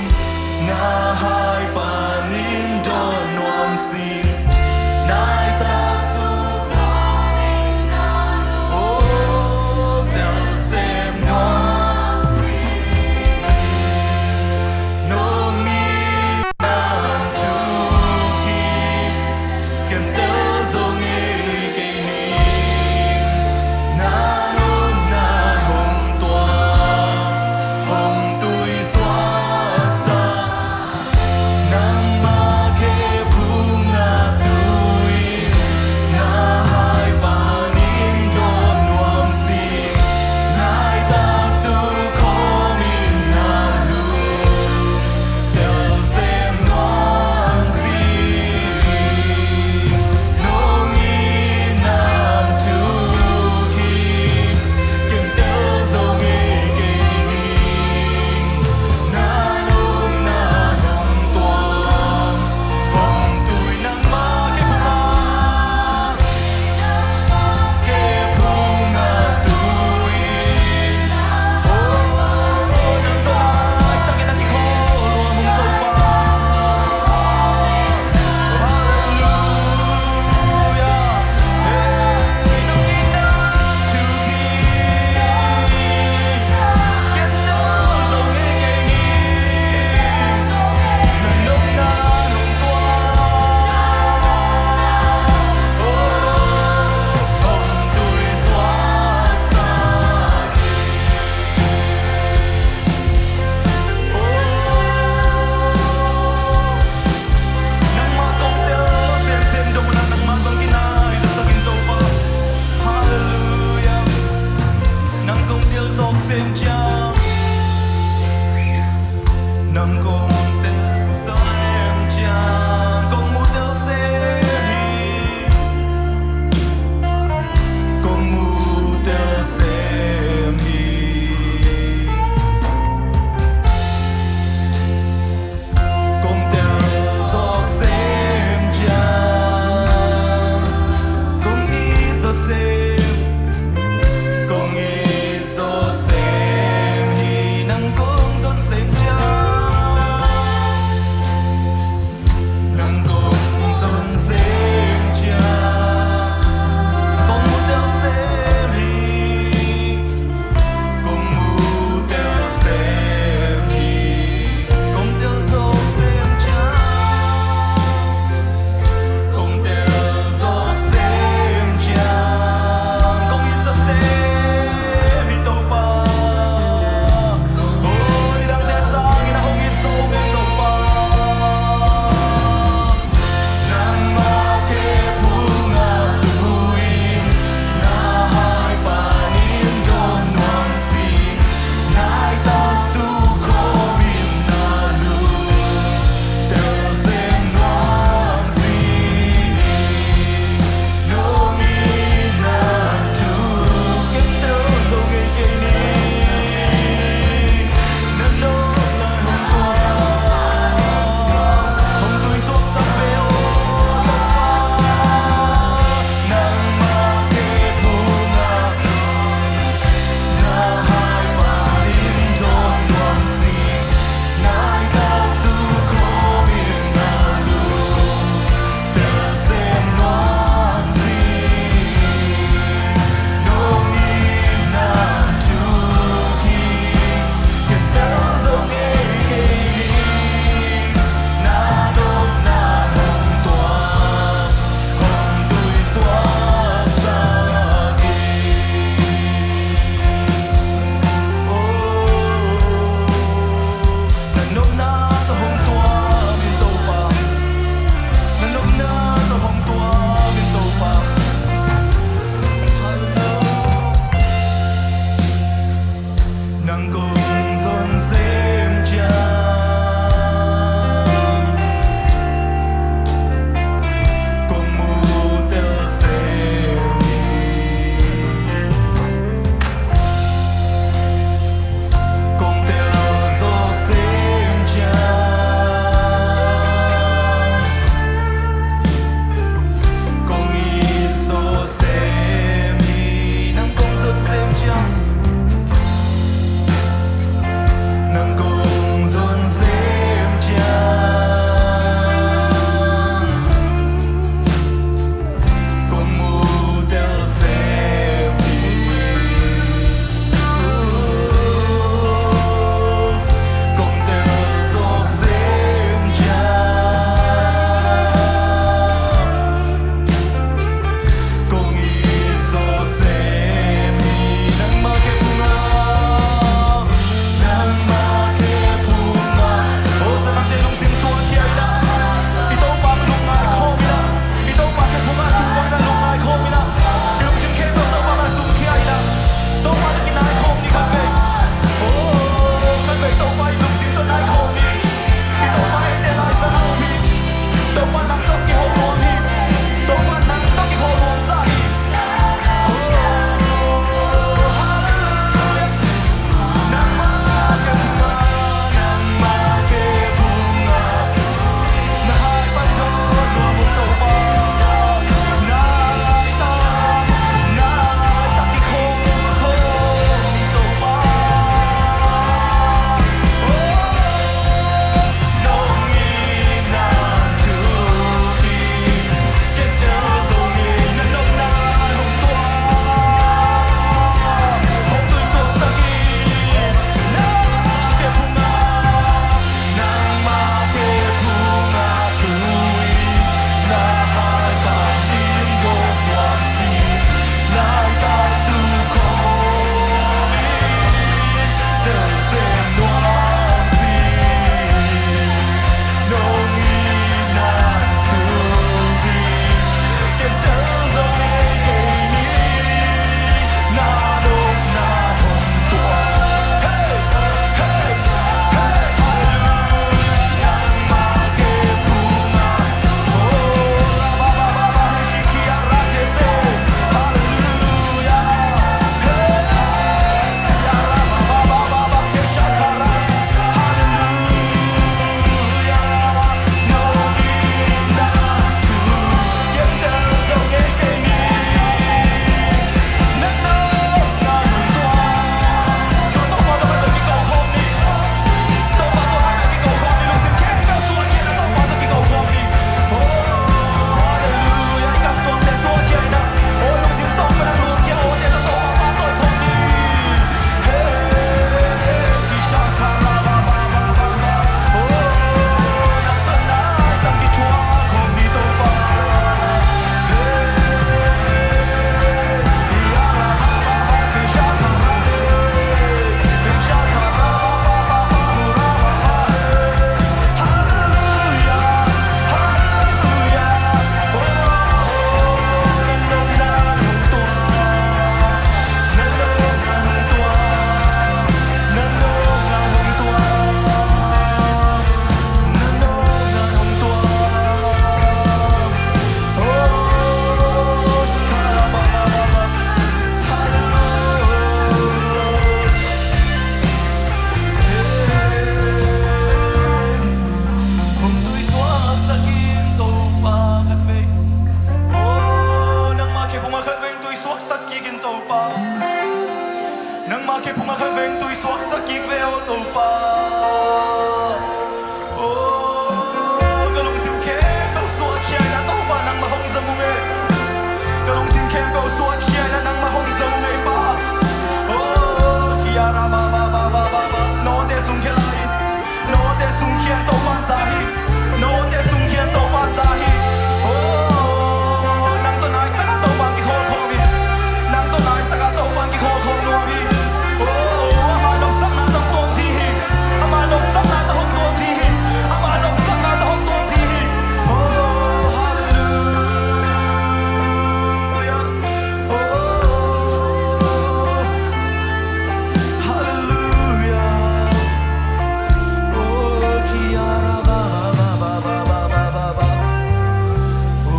Nangmah khe phungah khat veng tui suaksak kik ve aw Topa. Oh, ka lungsim khempeuh suakkhia in ah Topa nangmah hong zang ung ei. Ka lungsim khempeuh suakkhia in ah nangmah hong zang ung ei Pa. Oh, kia ra ba ba ba ba ba ba. Nawte sung khia lai in. Nawte sung khian Topa za hi. Nawte sung khian Topa za hi. Oh, nang tawh nai taka Topa kikhawl khawm hi. Nang tawh nai taka Topa kikhawl khawm nuam hi. Oh, ama nopsakna tawh hong tuang ding hi. Ama nopsakna tawh hong tuang ding hi. Ama nopsakna tawh hong tuang ding hi. Oh, hallelujah. Oh, hallelujah. Oh, kiara ba ba ba. Oh,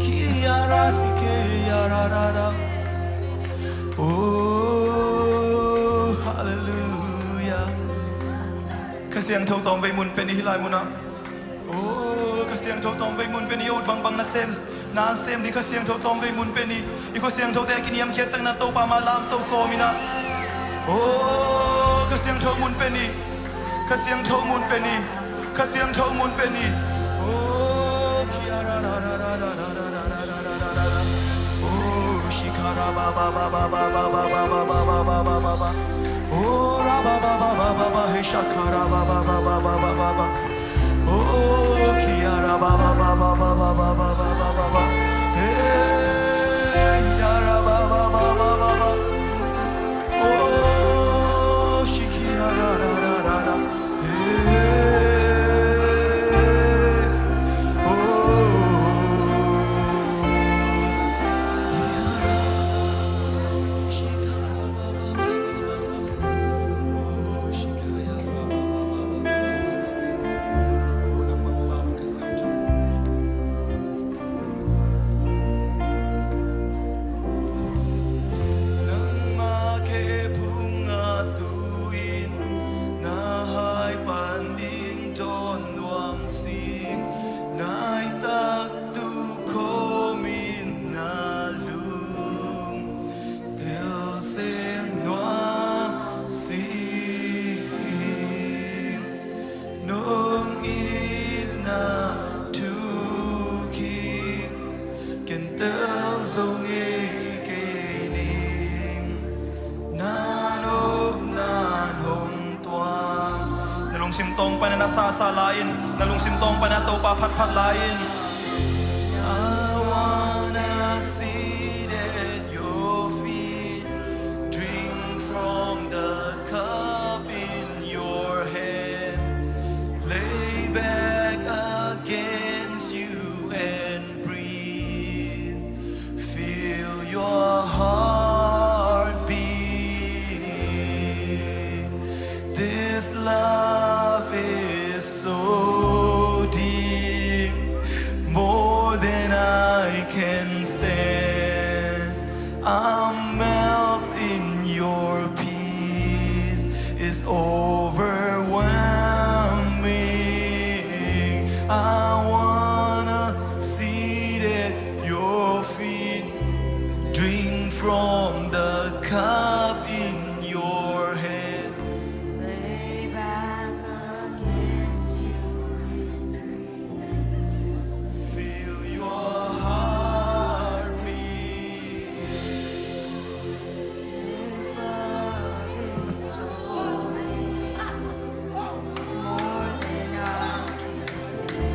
kiara si ke yara ra ra. Oh, hallelujah. Kha Siangtho tawm vei mun pen i hi lai munah. Oh, Kha Siangtho tawm vei mun pen i ut bangbang na sem, na sem ding Kha Siangtho tawm vei mun pen i, i Kha Siangtho te a kiniamkhiat takna Topa ma lam to kawm inah. Oh, Kha Siangtho mun pen i, Kha Siangtho mun pen i, Kha Siangtho mun pen i. Oh, kia ra ra ra ra ra ra ra ra ra ra ra. Oh, shikara ba ba ba ba ba ba ba ba ba ba ba ba ba. Oh, ra ba ba ba ba ba ba, hey, shakara ba ba ba ba ba ba ba ba. Oh, kiara ba ba ba ba ba ba ba ba ba ba ba. Hey, yara ba ba ba ba ba ba. Oh, shikiara ra ra ra ra. Hey, oh, kiara. Nangmah khe phungah tu-in na hai pan ding dawn nuam sing, nai tak tu khawm in na lung tel sem nuam sing. Nong itna thu khin ken tel zo ngei kei ning. Na nopna hong tuang. Na lungsim tawng pana na sasa lai in, na lungsim tawng pana Topa phatphat lai in. I wanna sit at your feet, drink from the cup in your hand, lay back against you and breathe. Feel your heart beat. This love is so deep, more than I can stand. I melt in your peace, it's overwhelming. I wanna sit at your feet, drink from the cup in your hand. Lay back against you and breathe. Feel your heart beat. This love is so real. It's more than I can say.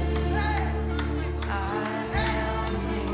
I'm melting.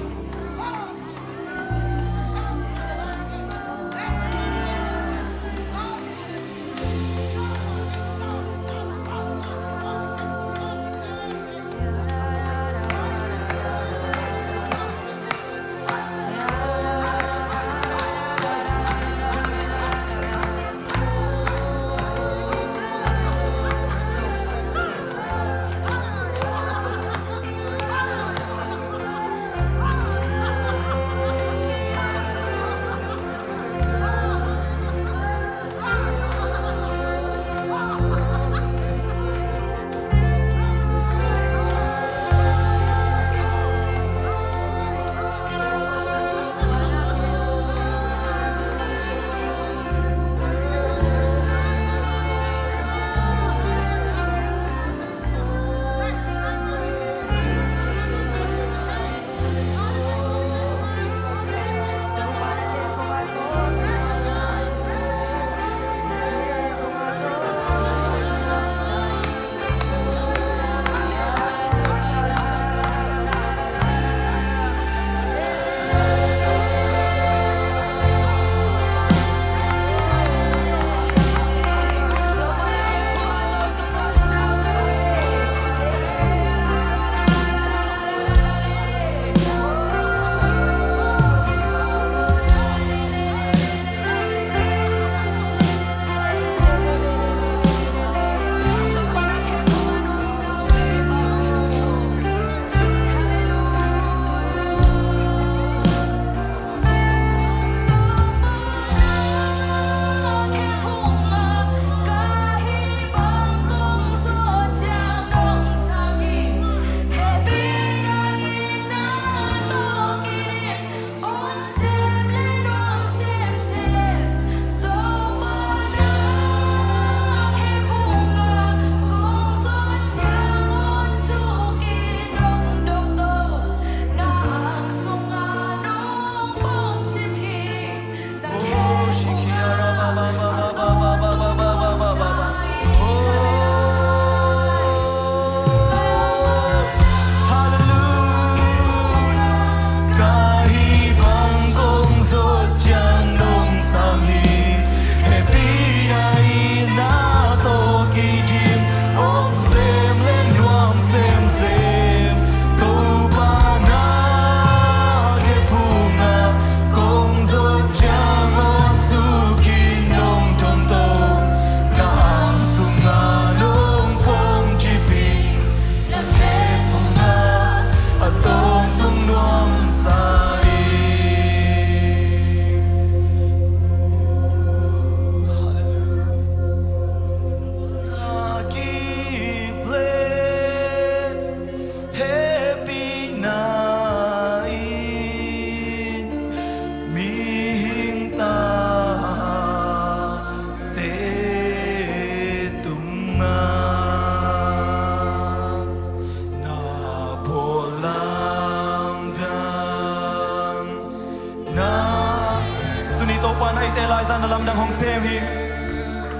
Topa na eite laizang na lamdang hong sem hi.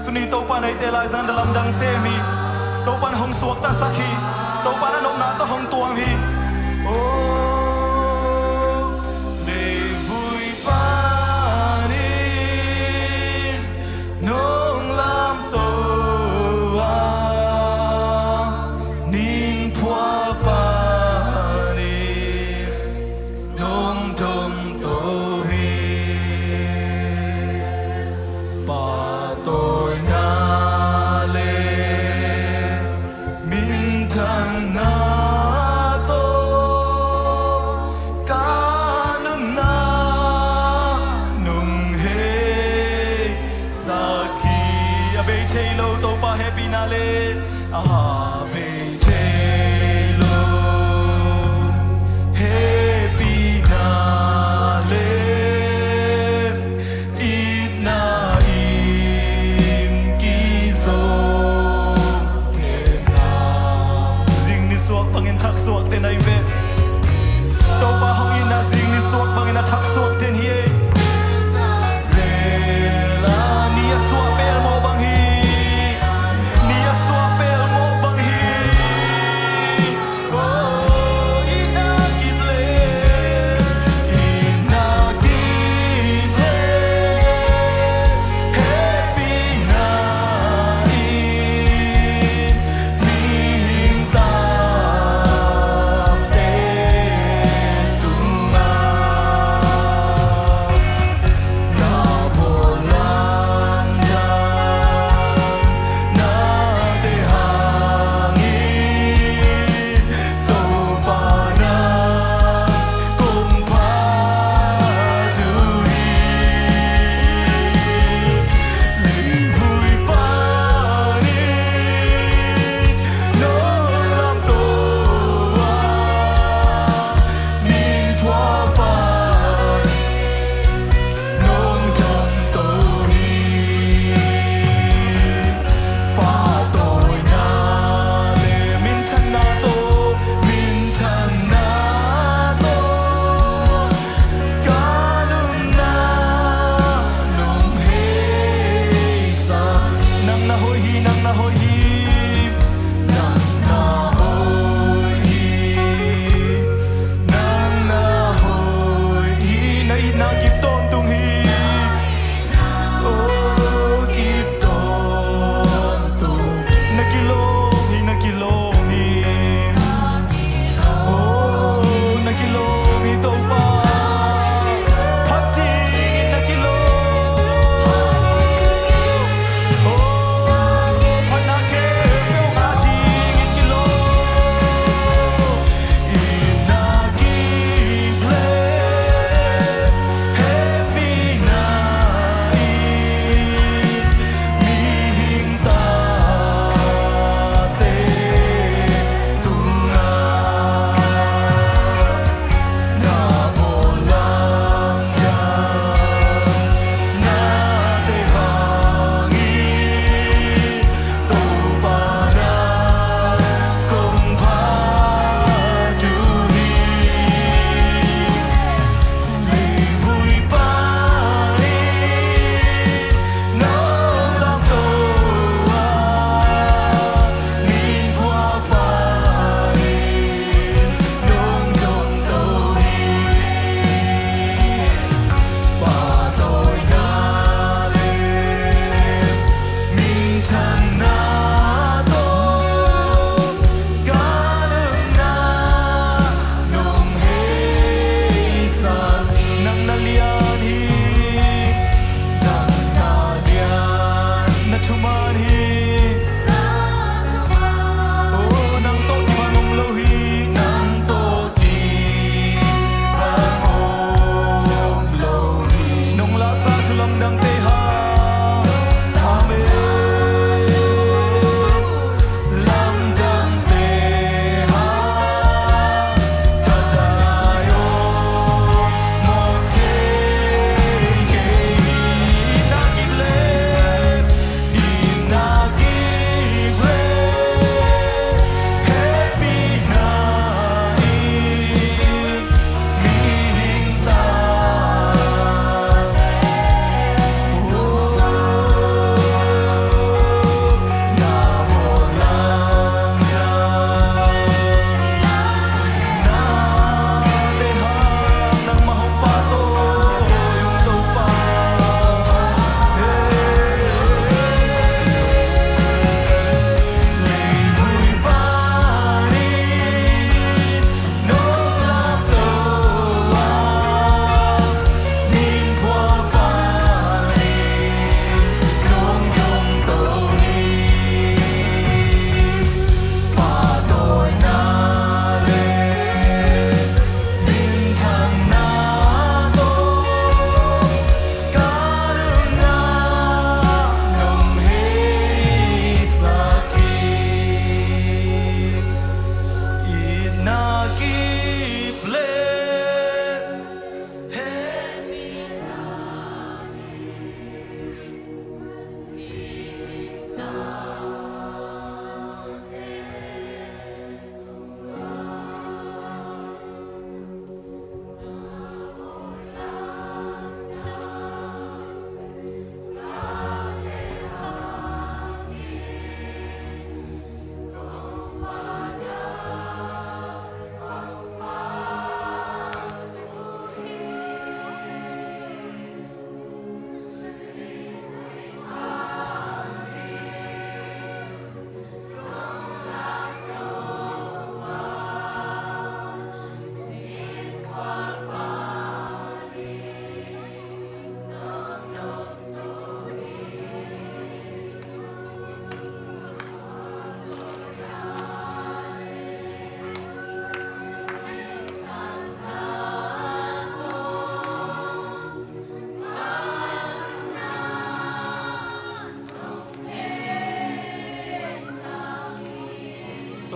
Tuni Topa na eite laizang na lamdang sem hi. Topa na hong suaktasak hi. Topa na nopna tawh hong tuam hi. Oh, leivui panin nong lamto a, ninphual panin nong domto hi. Pahtawina le minthanna tawh ka nunna nong heisak hi. A bei thei lo Topa hehpihna le a bei thei lo hehpihna le itna in kizom thei na. Zing nisuak bangin thaksuak den ahi ve. Topa hong itna zing nisuak bangin a thaksuak den hi. Zela ni a suah pelmawh bang hi. Ni a suah pelmawh bang hi. Oh, itna kip le, itna kip le hehpihna in mihing tamte tungah na bawl lamdang nate hangin Topa na kong phat uh hi. Leivui panin nong lamto a, ninphual panin nong domto hi. Pahtawina le minthanna tawh, minthanna tawh ka nunna nong heisak. Nang na hoih hi, nang na hoih hi, nang na hoih hi, nang na hoih hi. Na itna kip tawntung hi. Oh, kip tawntung. Na kilawm hi, na kilawm hi. Oh, na kilawm hi Topa. Phat dingin na kilawm. Oh, phatna khempeuh ngah dingin kilawm. Itna kip le hehpihna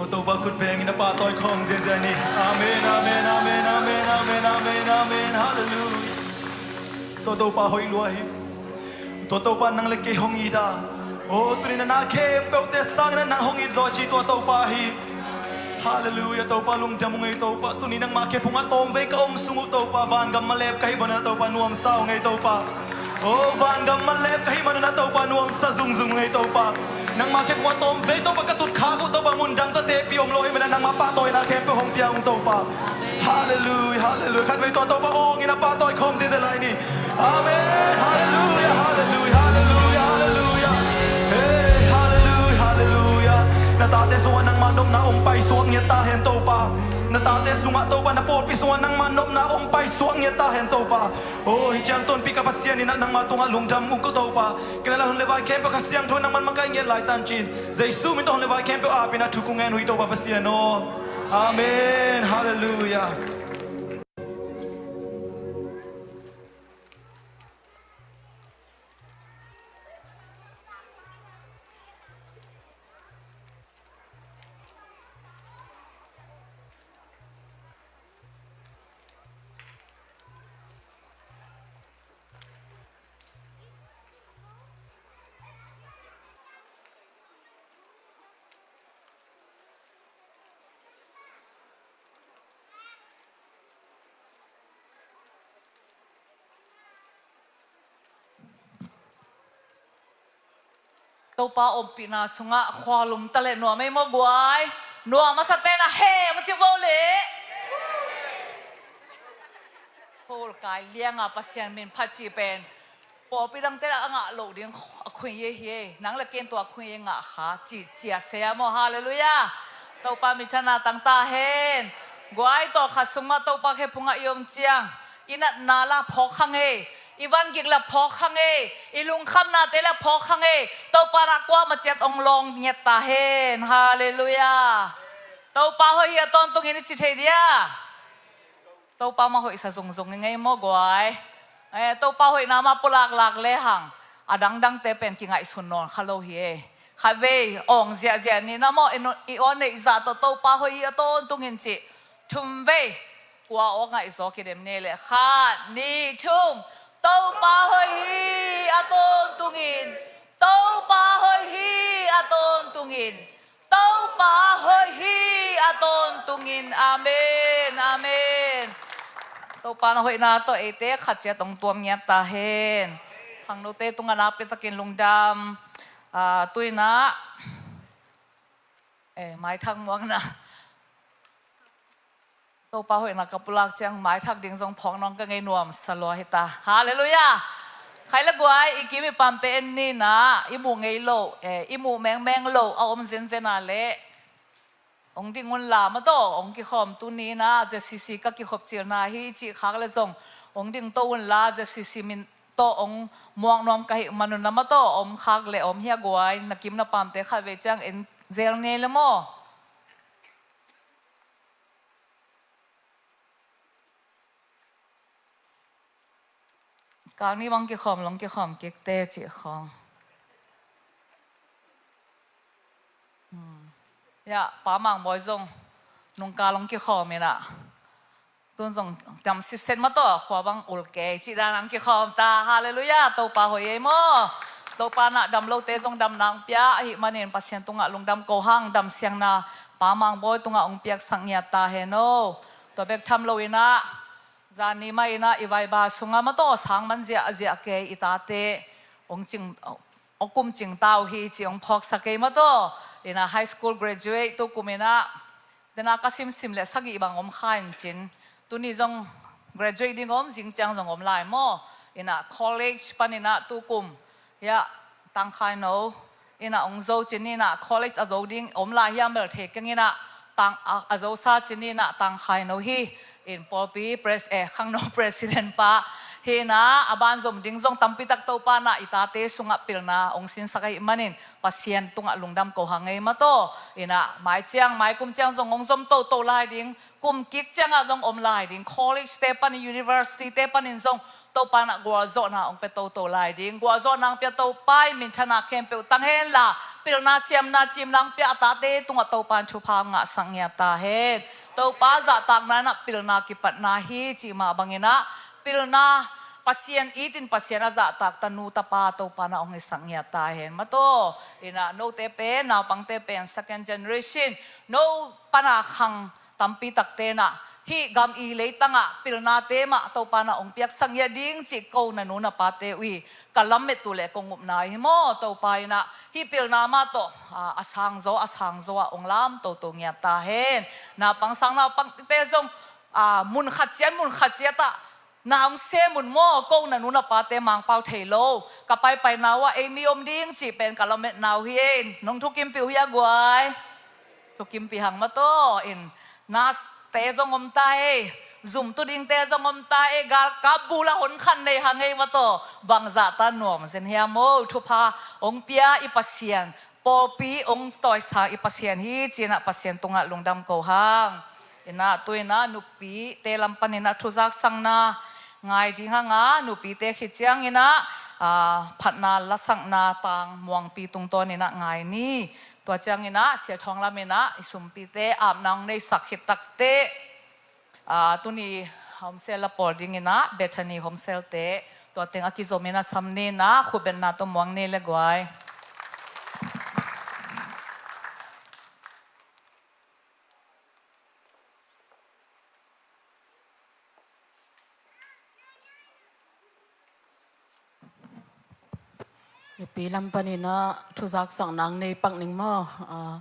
Topa khut bengin a pahtawi khawm ziazia ni. Amen, amen, amen, amen, amen, amen, amen. Halleluiah. Tua Topa hoih lua hi. Tua Topa nang le kei hong it a. O, tuni na na khempeuhte sangin a nang hong it zaw ci tua Topa hi. Halleluiah. Topa lungdam ung ei Topa. Tuni nangmah khe phungah tawmvei ka om sung uh Topa, vangam malep ka hih manun a Topa nuamsa ung ei Topa. O, vangam malep ka hih manun a Topa nuamsa zungzung ung ei Topa. Nangmah khe phungah tawmvei Topa ka tutkhak uh Topa, mundang tawh tepi om lo hih manun a nangmah pahtawina khempeuh hong pia ung Topa. Halleluiah, halleluiah. Khatvei tua Topa awngin a pahtawi khawm ziazia lai ni. Amen. Halleluiah, halleluiah, halleluiah, halleluiah. Hey, halleluiah, halleluiah. Na tate sungah nangmah nopna hong paisuak ngiat ta hen Topa. Na tate sungah Topa, na pawlpi sungah nangmah nopna hong paisuak ngiat ta hen Topa. O, hih ciang tonpih ka Pasian in a nangmah tungah lungdam ung ko Topa. Ka na la hun le vai khempeuh Kha Siangtho in nangman makaih ngiat lai tancin. Jesu min tawh hun le vai khempeuh apin a thu kong ngen uh hi Topa Pasian aw. Amen. Halleluiah. Topa ompihna sungah khualum ta le nuam ei maw guai. Nuam a sa tena he maw ci vo le. Paul kai lianga Pasian min phat cih pen pawlpi dangte a ngah loh ding a khuiye hi ei. Nang le ken tua a khuiye ngah kha cih cia se a maw. Halleluiah. Topa mithana tang ta hen. Guai tawlkhat sung mah Topa khe phungah i om ciang i natna la phawk kha ngei. I vangik la phawk kha ngei. I lungkhamnate la phawk kha ngei. Topa na kuamah ciat ong lawng ngiat ta hen. Halleluiah. Topa hoih hi a tawntungin i ci thei dia. Topa mah hoihsa zungzung i ngei maw guai. Eh, Topa hoihna mah pulaklak lehang a dangdangte pen kingaihsun nawn kha lo hi ei. Khatvei awng ziahziah ni na maw, i nu-, i aw neih zah tawh Topa hoih hi a tawntungin cih thumvei. Kua aw ngaihzaw kidem ne le khat, nih, thum. Topa hoih hi a tawntungin. Topa hoih hi a tawntungin. Topa hoih hi a tawntungin. Amen, amen. Topa na hoihna tawh eite khat ciat ong tuam ngiat ta hen. Khangnote tungah nakpi takin lungdam. Ah, tuinah, eh, maithak muakna. Topa hoihna ka pulak ciang maithak ding zong phawk nawn ka ngei, nuamsa lua hi ta. Halleluiah. Khai le guai, i kim i pamte en ni na, i muh ngei lo, eh, i muh mengmeng lo a om zenzen a leh ong ding unla maw taw, ong kikhawm. Tuni na Z C C ka kikhop cilna hi i cih khak le zong ong ding to unla, Z C C min tawh ong muak nuam ka hih manun na maw taw, om khak le om hi a guai. Na kim na pamte khatvei ciang en zel ni le maw. Kang ni bang kikhawm, long kikhawm kikte cih khawng. Hmm. Ya, Pa Mang Bawi zong nungka long kikhawm inah. Tun zong dam sitset maw taw, khua bang ul kei cih dan ang kikhawm ta. Halleluiah, Topa hoih ei maw. Topa na dam lote zong dam nang pia ahih manin Pasian tungah lungdam ko hang, dam siangna Pa Mang Bawi tungah ong piaksak ngiat ta hen aw. Tua bek tham lo inah, zani mah inah i vaiba sungah maw taw, sang man ziahziah kei i tate ong cing, ong kum cing ta uh hi ci ong phawksak kei maw taw. Inah high school graduate tu kum inah, dena ka simsim le sagih bang om kha in cin. Tuni zong graduate ding om, zing ciang zong om lai maw. Inah college pan inah tu kum hiah tangkhai no inah ong zo cin inah, college a zo ding om lai hiam bel thei keng inah, tang, a, a zosa cin inah tangkhai no hi. In pawlpi pres-, eh, khangno president pa Hi inah, a ban zom ding zong tampi tak Topa inah i tate sungah pilna hong sinsak ahih manin Pasian tungah lungdam ko hang ei maw taw. Inah mai ciang mai kum ciang zong hong zom toto lai ding, kum kik ciangah zong om lai ding, college te panin, university te panin zong Topa inah gualzawhna hong pia toto lai ding. Gualzawhna hong pia Topa in minthanna khempeuh tang henla, pilna siamna cimna hong pia a tate tungah Topa in thupha hong ngahsak ngiat ta hen. Topa zahtakna inah pilna kipatna hi cih mah bang inah, pilna Pasian itin Pasian a zahtak tanu tapa Topa inah hong hisak ngiat ta hen maw taw. Inah note pen, naupangte pen second generation, no pana khang tampi takte inah hih gam i leitangah pilnate mah Topa inah hong piaksak ngiat ding cih ko na nu na pate uh i ka lamet uh leh kong upna hi maw. Topa inah hih pilna mah tawh, ah, a sangzaw a sangzaw ah hong lam toto ngiat ta hen. Naupang sang naupangte zong, ah, mun khat ciat mun khat ciat ah na hong sem un maw. Ko na nu na pate Mangpau thei lo, ka paipaina uh ah ei mi om ding cih pen ka lametna uh hi ei. Nong thukimpih uh hia guai? Thukimpih hang maw taw. In nurse te zong om ta ei, zumtu dingte zong om ta ei, galkap bula hon khan nei hang ei maw taw. Bangzah ta nuam zen hiam maw? Thupha hong pia i Pasian, pawlpi hong tawisa i Pasian hi ci inah Pasian tungah lungdam ko hang. Inah tu inah nupite lam pan inah thuzaksakna ngai ding hang a, nupite khit ciang inah, ah, phatna lasakna tang muangpi tungtawn inah ngai ni. Tua ciang inah Sia Thawng lam inah i sumpite apna hong neisak khit takteh, ah, tuni home cell a pawl ding inah Bethany home cell te tua teng a kizom inah sam ni inah, khutbetna tawh muang ni le guai. Nupi lam pan inah thuzaksakna hong nei pak ning maw. Ah,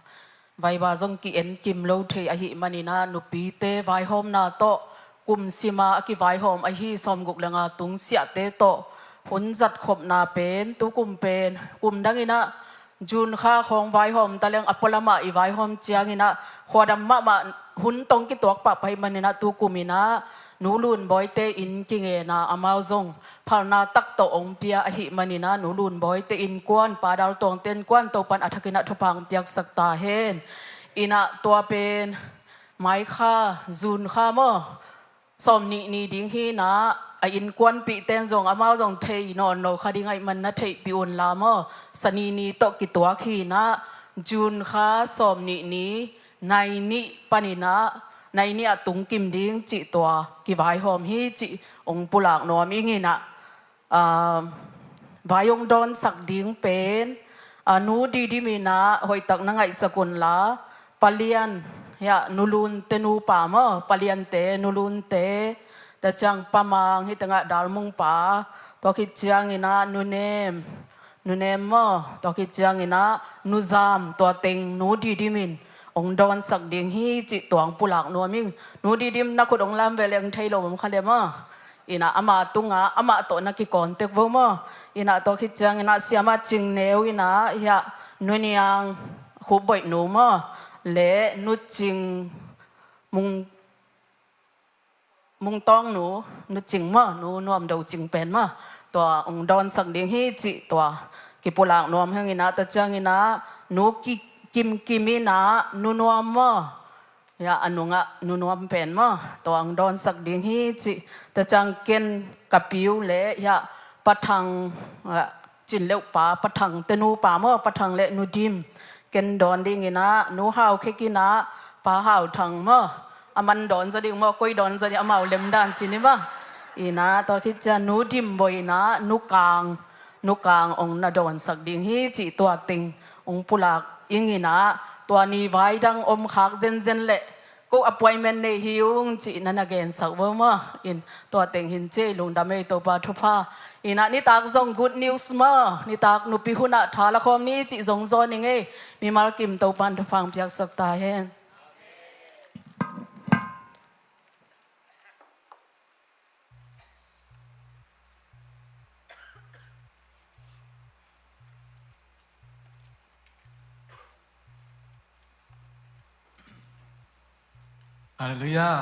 vaiva zong ki-en kim lo thei ahih man inah nupite vaihawmna tawh kum sima a kivaihawm ahi sawmguk le nga tung siahte tawh hun zatkhopna pen tukum pen kum dang inah June kha khawng vaihawm ta leng a pualamah i vaihawm ciang inah khuadam mahmah hun tawh kituak pahpah ahih man inah tukum inah Nu Lun Bawi te inn kingen a, amau zong phalna tak tawh hong pia ahih man inah Nu Lun Bawi te innkuan, Pa Dal Tuang te innkuan Topa in a thak inah thupha hong piaksak ta hen. Inah tua pen mai kha, June kha maw, sawmnih ni ding hi inah, a innkuanpihte in zong amau zong thei nawn lo kha ding ahih man inah theihpih un la maw. Sani ni tawh kituak hi inah, June kha sawmnih ni, nai nih pan inah, nai nih ah tung kim ding cih tua kivaihawm hi cih hong pulak nuam ing inah, ah, vai hong dawnsak ding pen, ah, Nu Didim inah hoihtak na ngaihsak un la, Pa Lian, hiah Nu Lun te nupa maw, Pa Lian te, Nu Lun te, tua ciang Pa Mang, hih tengah Dal Mung pa, tua khit ciang inah Nu Nem, Nu Nem maw, tua khit ciang inah Nu Zam, tua teng Nu Didim in hong dawnsak ding hi cih tua hong pulak nuam ing. Nu Didim, na khut hong lam ve leng thei lo om kha le maw. Inah ama tungah amah tawh na kikawn tek vo maw. Inah tua khit ciang inah Siama Cing Neu inah hiah Nu Niang, Khup Boih nu maw, le Nu Cing, Mung Mung Tawng nu, Nu Cing maw, Nu Nuam Do Cing pen maw, tua hong dawnsak ding hi cih tua kipulak nuam hi ing inah, tua ciang inah Nu Ki-, Kim Kim inah Nu Nuam maw, hiah a nungah Nu Nuam pen maw, tua hong dawnsak ding hi cih, tua ciang ken ka piu le hiah Pa Thang, ah, Cin Leuh pa, Pa Thang te nupa maw, Pa Thang le Nu Dim, ken dawn ding inah, Nu Hau Khek inah, Pa Hau Thang maw, a man dawn zaw ding maw, koi dawn zaw ding, amau lem dan ci ni maw. Inah tua khit ciang Nu Dim Bawi inah, Nu Kang, Nu Kang hong na dawnsak ding hi cih tua teng hong pulak ing inah, tua ni vai dang om khak zenzen leh ko appointment nei hi ung cih na na gensak vo maw. In tua teng hin ci ei, lungdam ei, Topa thupha. Inah nitak zong good news maw, nitak nupi hunah tha la khawm ni cih zong zawn ing ei. Mimal kim Topa in thupha hong piaksak ta hen. Halleluiah.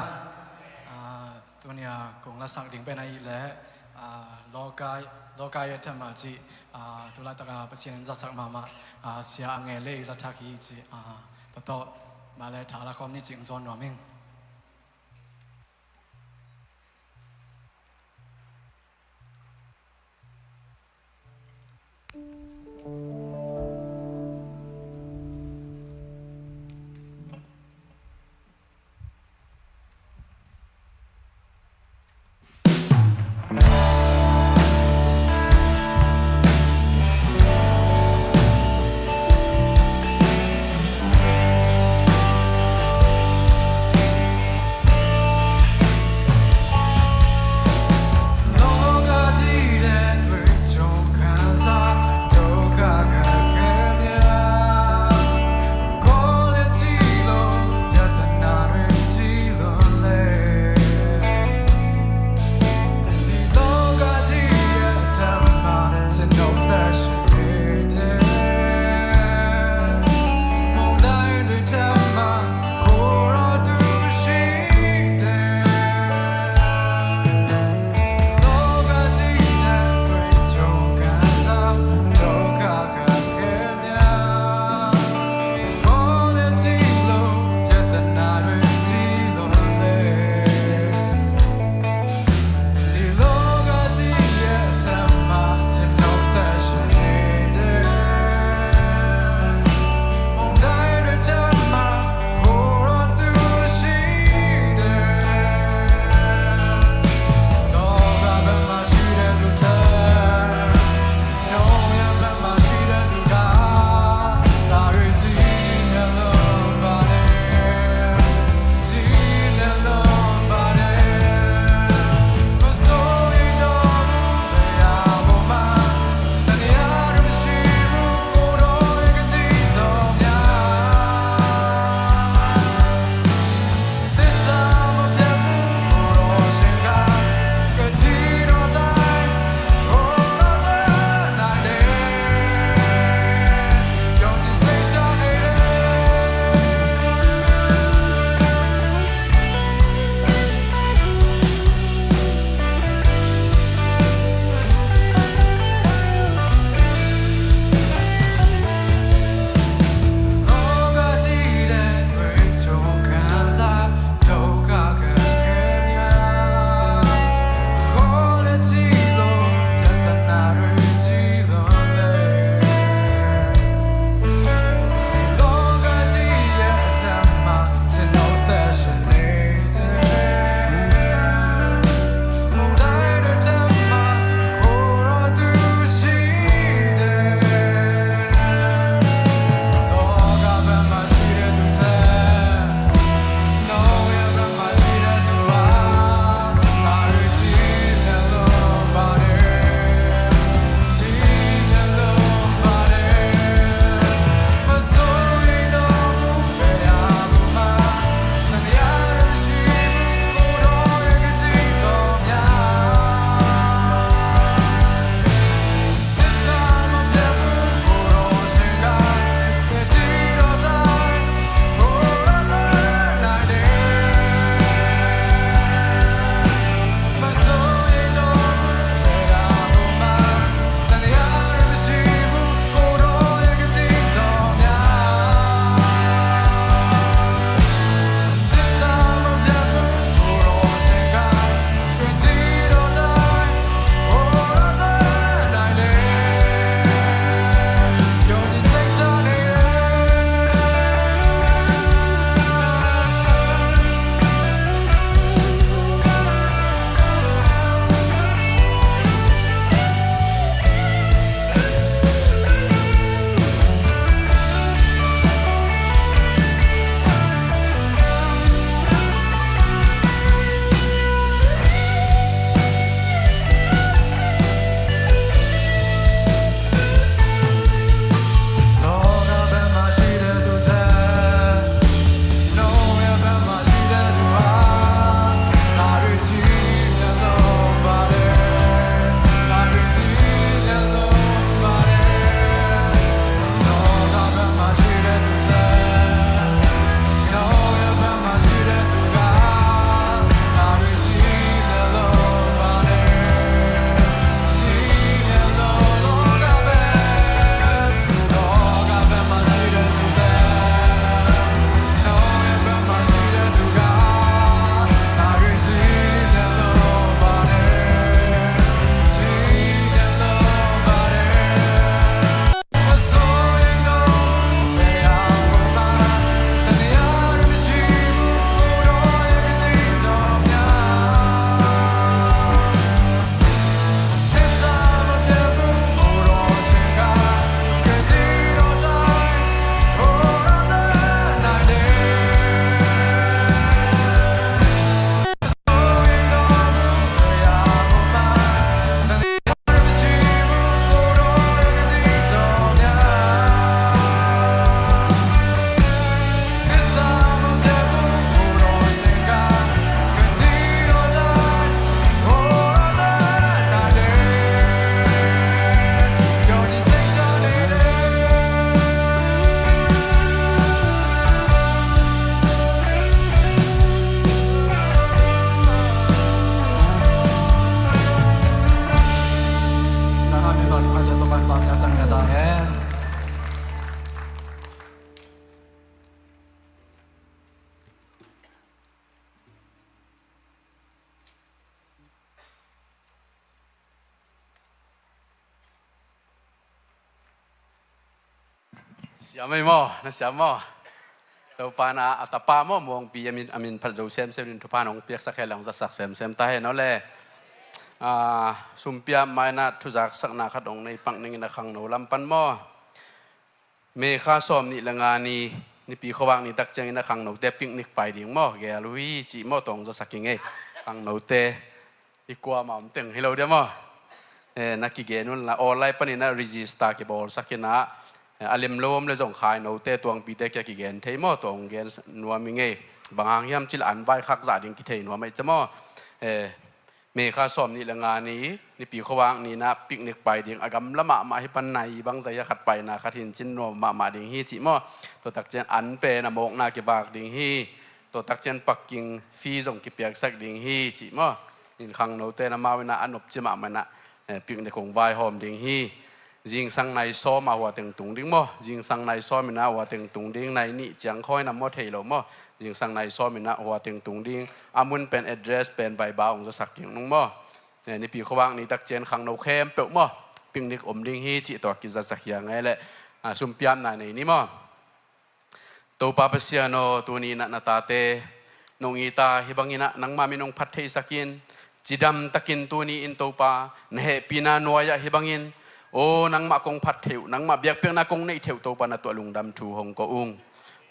Ah, tunia kong lasak ding pen ahih leh, Lawkai, lawkai a thama ci, a, tulaitaka Pasian in zasak mahmah, a, sia a ngei le i la thak hi ci, a, tawtawh, male thala khawm ni cing zawn nuam ing. Topa'n pahtawi sa ing ta hen. Siam ei maw, na siam maw? Topa in a tapa maw, Muangpi a min, a min phat zo semsem in thupha hong piaksak hen la hong zasak semsem ta hen aw le. Ah, sumpiam mai-in a thuzaksakna khat hong nei pak ning in a khangno lam pan maw. May kha sawm nih le nga ni, Nipi khuavak ni tak ciangin a khangnote picnic pai ding maw, gel uh hi cih maw, tawh hong zasak ing ei. Khangnote i kuamah om teng hi lo dia maw. Eh, na kigen un la, online panin a register kibawlsak in a, eh, a lem lo om le zong khainote, tuangpite kia kigen thei maw, tawh hong gen nuam ing ei. Bang hang hiam cih le an vaikhak zah ding kithei nuam ei cia maw. Eh, May kha sawm nih le nga ni, Nipi khuavak ni-in a picnic pai ding, a gamla mahmah hi pan nai bang zai a khat paina khat hi in cin nuam mahmah ding hi cih maw. Tua tak ciang an pen a mawkna kivak ding hi. Tua tak ciang parking fee zong kipiaksak ding hi cih maw. In khangnote in amau in a a nopci mahmah in a, eh, picnic hong vaihawm ding hi. Zingsang nai sawm a hua teng tung ding maw. Zingsang nai sawm in a hua teng tung ding, nai nih ciang khawi na maw, thei lo maw. Zingsang nai sawm in a hua teng tung ding. A mun pen, address pen Viber hong zasak kik nung maw. Eh, Nipi khuavak ni tak ciang khangno khempeuh maw, picnic om ding hi cih tawh kizasak hi ing ei le, ah, sumpiamna nei ni maw. Topa Pasian aw, tuni-in a na tate nong it a, hih bangin a nangma min hong phat theisak in, cidam takin tuni-in Topa na hehpihna nuai-ah hih bangin, aw, nangmah kong phat theih uh, nangmah biakpiakna kong neih theih uh Topa, na tungah lungdam thu hong ko ung.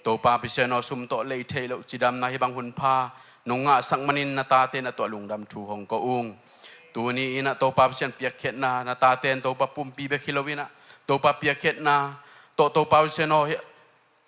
Topa Pasian aw, sum tawh lei theih loh cidamna hih bang hun pha nong ngahsak manin na tate na tungah lungdam thu hong ko ung. Tuni-in a Topa Pasian piakkhiatna, na tate in Topa pumpi bek hi lo-in a, Topa piakkhiatna tawh Topa Pasian aw, hi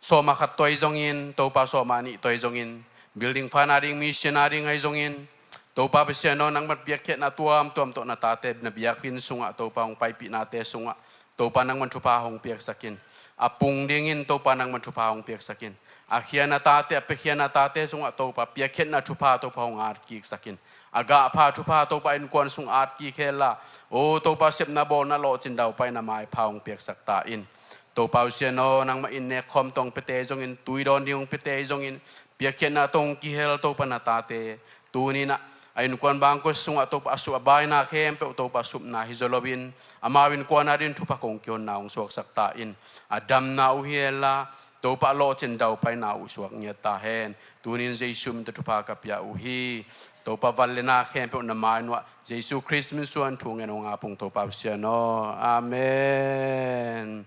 sawm a khat tawh ahi zongin, Topa sawm a nih tawh ahi zongin, building fund a ding, mission a ding ahi zongin, Topa Pasian aw, nangma piakkhiatna tuamtuam tawh na tate na biakinn sungah Topa hong paipihnate sungah Topa nangma thupha hong piaksak in. A pung dingin Topa nangma thupha hong piaksak in. A khia na tate, a piakhia na tate sungah Topa piakkhiatna thupha Topa hong at kiksak in. A gahpha thupha Topa innkuan sung at kik hen la, aw Topa, sepna bawlna lawhcin daupaina maipha hong piaksak ta in. Topa Pasian aw, nangmah in nekkhawm tawh hong piate zongin, tui dawn ding hong piate zongin, piakkhiatna tawh hong kihel Topa na tate, tuni-in a a innkuan bangkua sungah Topa a suah a baina khempeuh Topa supna hi zaw loin, amau innkuan a ding thupha kong kihonna hong suaksak ta in. A damna uh hi hen la, Topa a lawhcin daupaina uh suak ngiat ta hen. Tuni-in Jesu min tawh thupha ka pia uh hi. Topa, van le na khempeuh na mai-ah, Jesu Khrist min suang thu ngen hong ap ung Topa Pasian aw. Amen.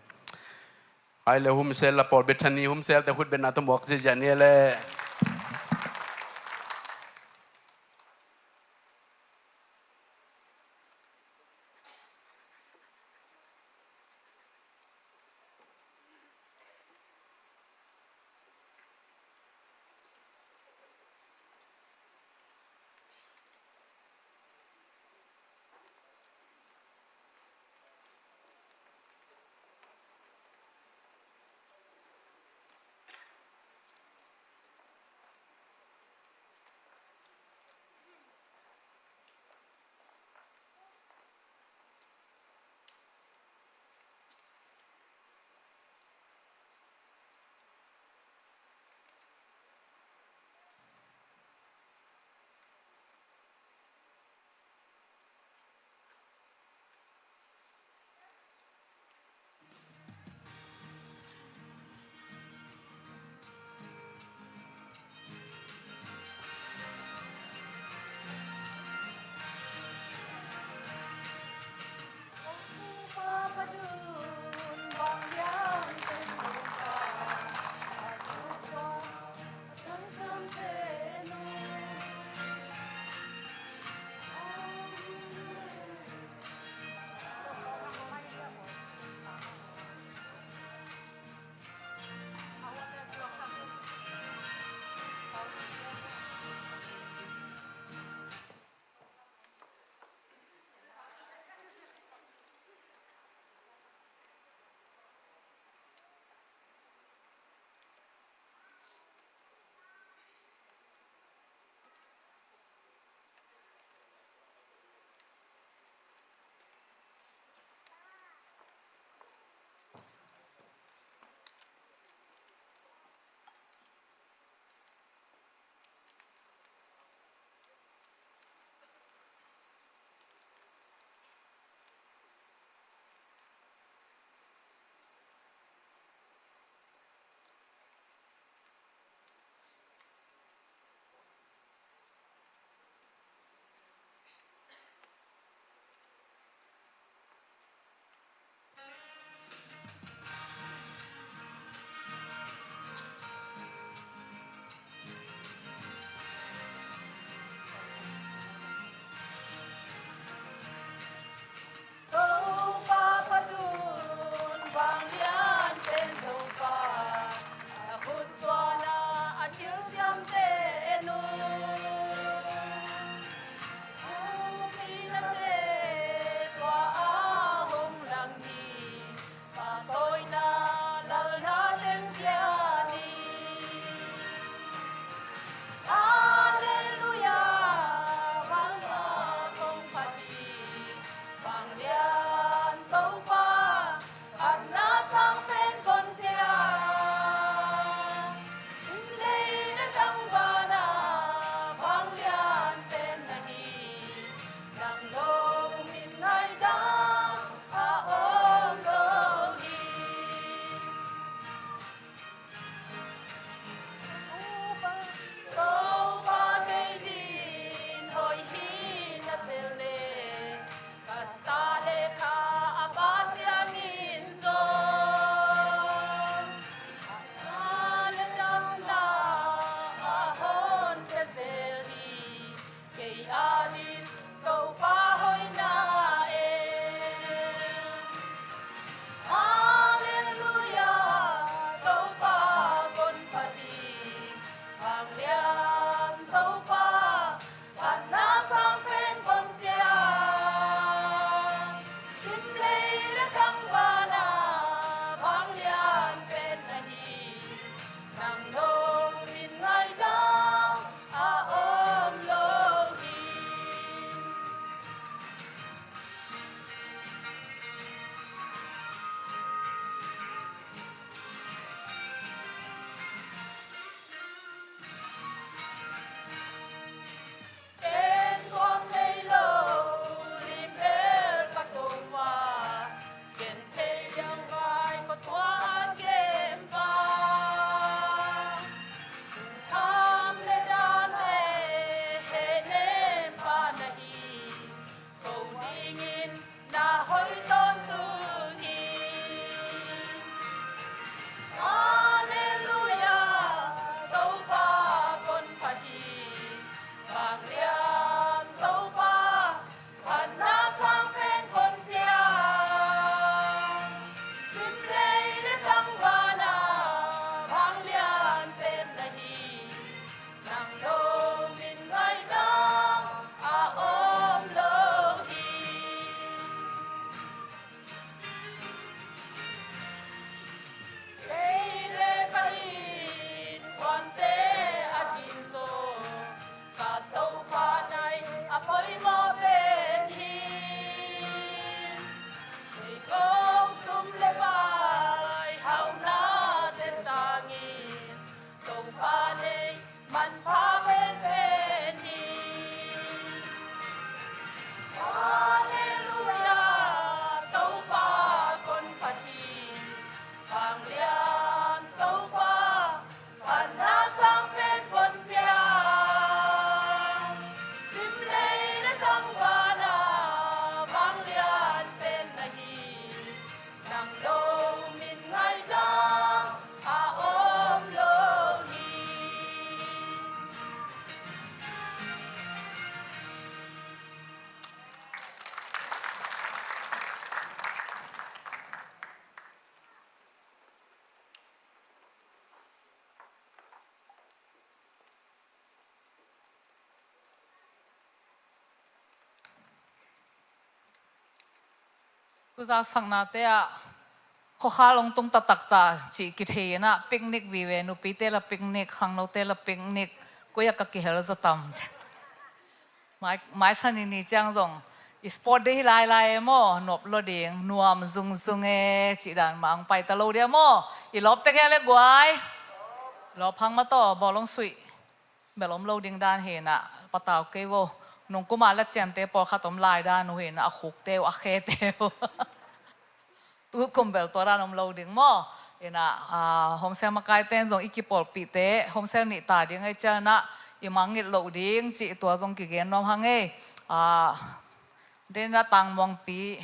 Hai le, humsel la pawl, Bethany humselte khut betna tawh muak ziahziah ni le. Tuzak saknate ah khuakhal hong tung taktak ta cih kithei inah picnic vive, nupite la picnic, khangnote la picnic, koi ah ka kihel zaw tam. Mai, mai sa ni ni ciang zong i sport day hi lailai e maw, nop lo ding, nuam zungzung e cih dan mah hong paita lo dia maw. I lawpte kei le guai, lawp hang mah tawh, bawlung suih bel om lo ding dan hi inah patau kei vo. Nungkuma la ciante pawlkhat om lai dan uh hi inah a khukte uh, a khete uh. Tukum bel tua dan om lo ding maw. Inah, ah, homsel makaite in zong i kipawlpihte homsel nih ta ding ei ciang inah i mangngilh loh ding cih tua zong kigen nuam hang ei. Ah, den inah Tangmuangpi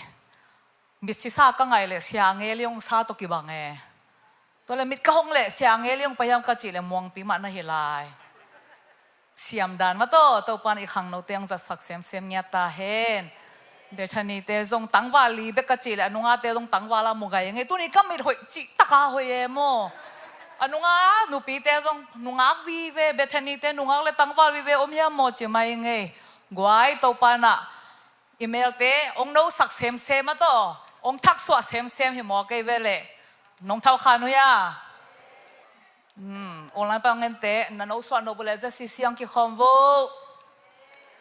mit sisa ka ngaih leh Sia Nge Liong sa tawh kibang e. Tua le mit ka hong leh Sia Nge Liong pai hiam ka cih leh Muangpi mah na hi lai. Siam dan mah tawh Topa'n i khangnote hong zatsak semsem ngiat ta hen. Bethany-te zong tangval li bek ka cih leh a nungakte zong tangval a mu gai ing ei. Tuni ka mit hoih cih taka hoih e maw. A nungak nupite zong nungak vive, Bethany-te nungak le tangval vive om hiam maw ci mai ing ei. Guai, Topa'n ah i melte hong nosak semsem a tawh hong thaksuah semsem hi maw kei ve leh. Nong thau khan uh hia? Hmm, online pang ngente na nosuah nop uh leh Z C C hong kikhawm vo.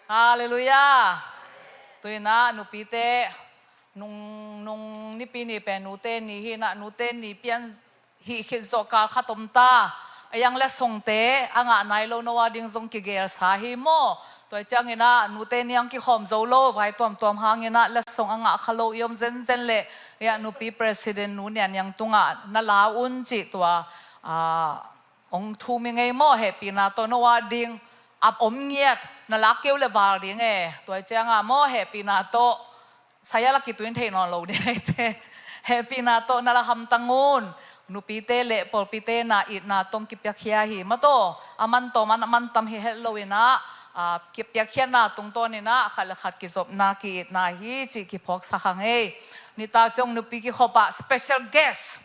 Halleluiah. Tu inah nupite nung, nung Nipi ni pen nute ni hi inah nute ni pian hih khit zawh kal khat om ta. A yang letsongte a ngah nai lo no a ding zong kigelsa hi maw. Tua ciang inah nute ni hong kikhawm zo lo vai tuamtuam hang inah letsong a ngah kha lo i om zenzen leh, iah nupi president nu Nian Niang tungah na lau un cih tua, ah, hong thum ing ei maw. Hehpihna tawh no a ding a om ngiat na lak kei uh leh val ding e. Tua ciang ah maw, hehpihna tawh saya la kituin thei nawn lo ding eite. Hehpihna tawh na la hamtang un. Nupite le pawlpite na itna tawh hong kipiakkhia hi mah tawh. A man tawm a man tam hi het lo inah, ah, kipiakkhiatna tungtawn inah khat le khat kizopna ki-itna hi cih kiphawksak hang ei. Nitak ciang nupi kikhop ah special guest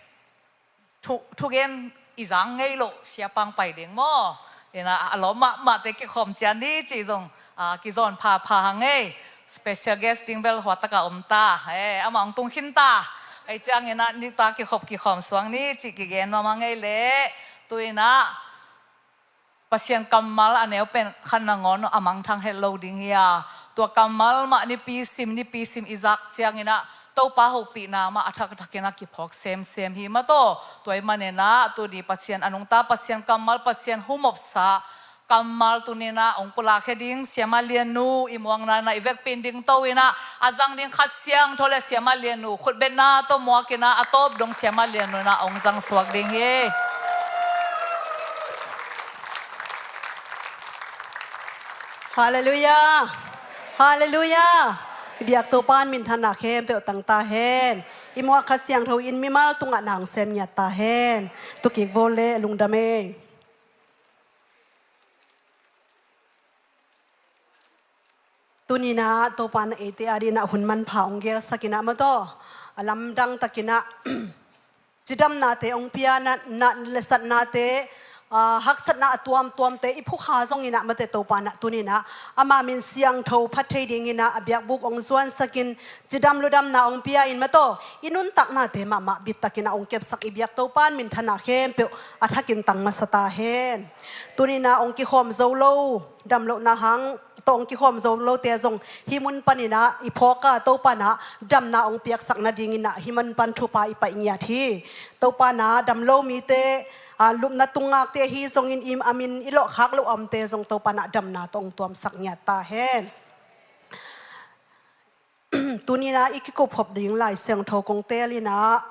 thu, thugen i zang ngei loh siapa hong pai ding maw. Inah a lawm mahmahte kikhawm cian ni cih zong, ah, kizawn phapha hang ei. Special guest ding bel hua takah om ta. Eh, amah hong tung khin ta. Ei ciang inah nitak kikhop kikhawm suak ni cih kigen nuam hang ei leh. Tu inah Pasian kammal a neu pen khan nangawn a mangthang het lo ding hi a, tua kammal mah nipi sim nipi sim i zak ciang inah Topa hopihna mah a thak a thak inah kiphawk semsem hi mah tawh. Tua ahih man inah tuni Pasian a nungta Pasian kammal, Pasian humopsa kammal tuni inah hong pulakkhia ding Siama Liannu i muangna inah i vekpi in dingto inah a zang ding Kha Siangtho le Siama Liannu khutbetna tawh muak inah a tawp dong Siama Liannu inah hong zang suak ding hi. Halleluiah. Halleluiah. I biak Topa'n minthanna khempeuh tang ta hen. I muak Kha Siangtho in mimal tungah na hong sem ngiat ta hen. Tu kik vo le, lungdam ei. Tuni inah Topa'n eite a ding inah hun manpha hong gelsak inah mah tawh, a lamdang tak inah cidamnate hong pia, na, na, letsatnate, ah, haksatna a tuamtuamte i phukha zong inah mate Topa'n ah tuni inah ama min siangtho phat thei ding inah a biakbuk hong zuansak in cidam ludamna hong pia in mah tawh, i nuntaknate mahmah bit tak inah hong kepsak i biak Topa'n minthanna khempeuh a thak in tang masa ta hen. Tuni inah hong kikhawm zo lo, damlohna hang tawh hong kikhawm zo lote zong hih mun pan inah i phawk a, Topa'n ah damna hong piaksak nading inah hih mun pan thupha i paih ngiat hi. Topa'n ah dam lo mite, ah, lupna tung ngakte ahi zongin i, a min i lawhkhak loh a omte zong Topa'n ah damna tawh hong tuamsak ngiat ta hen. Tuni inah i kikuphop ding Lai Siangtho kong teel inah,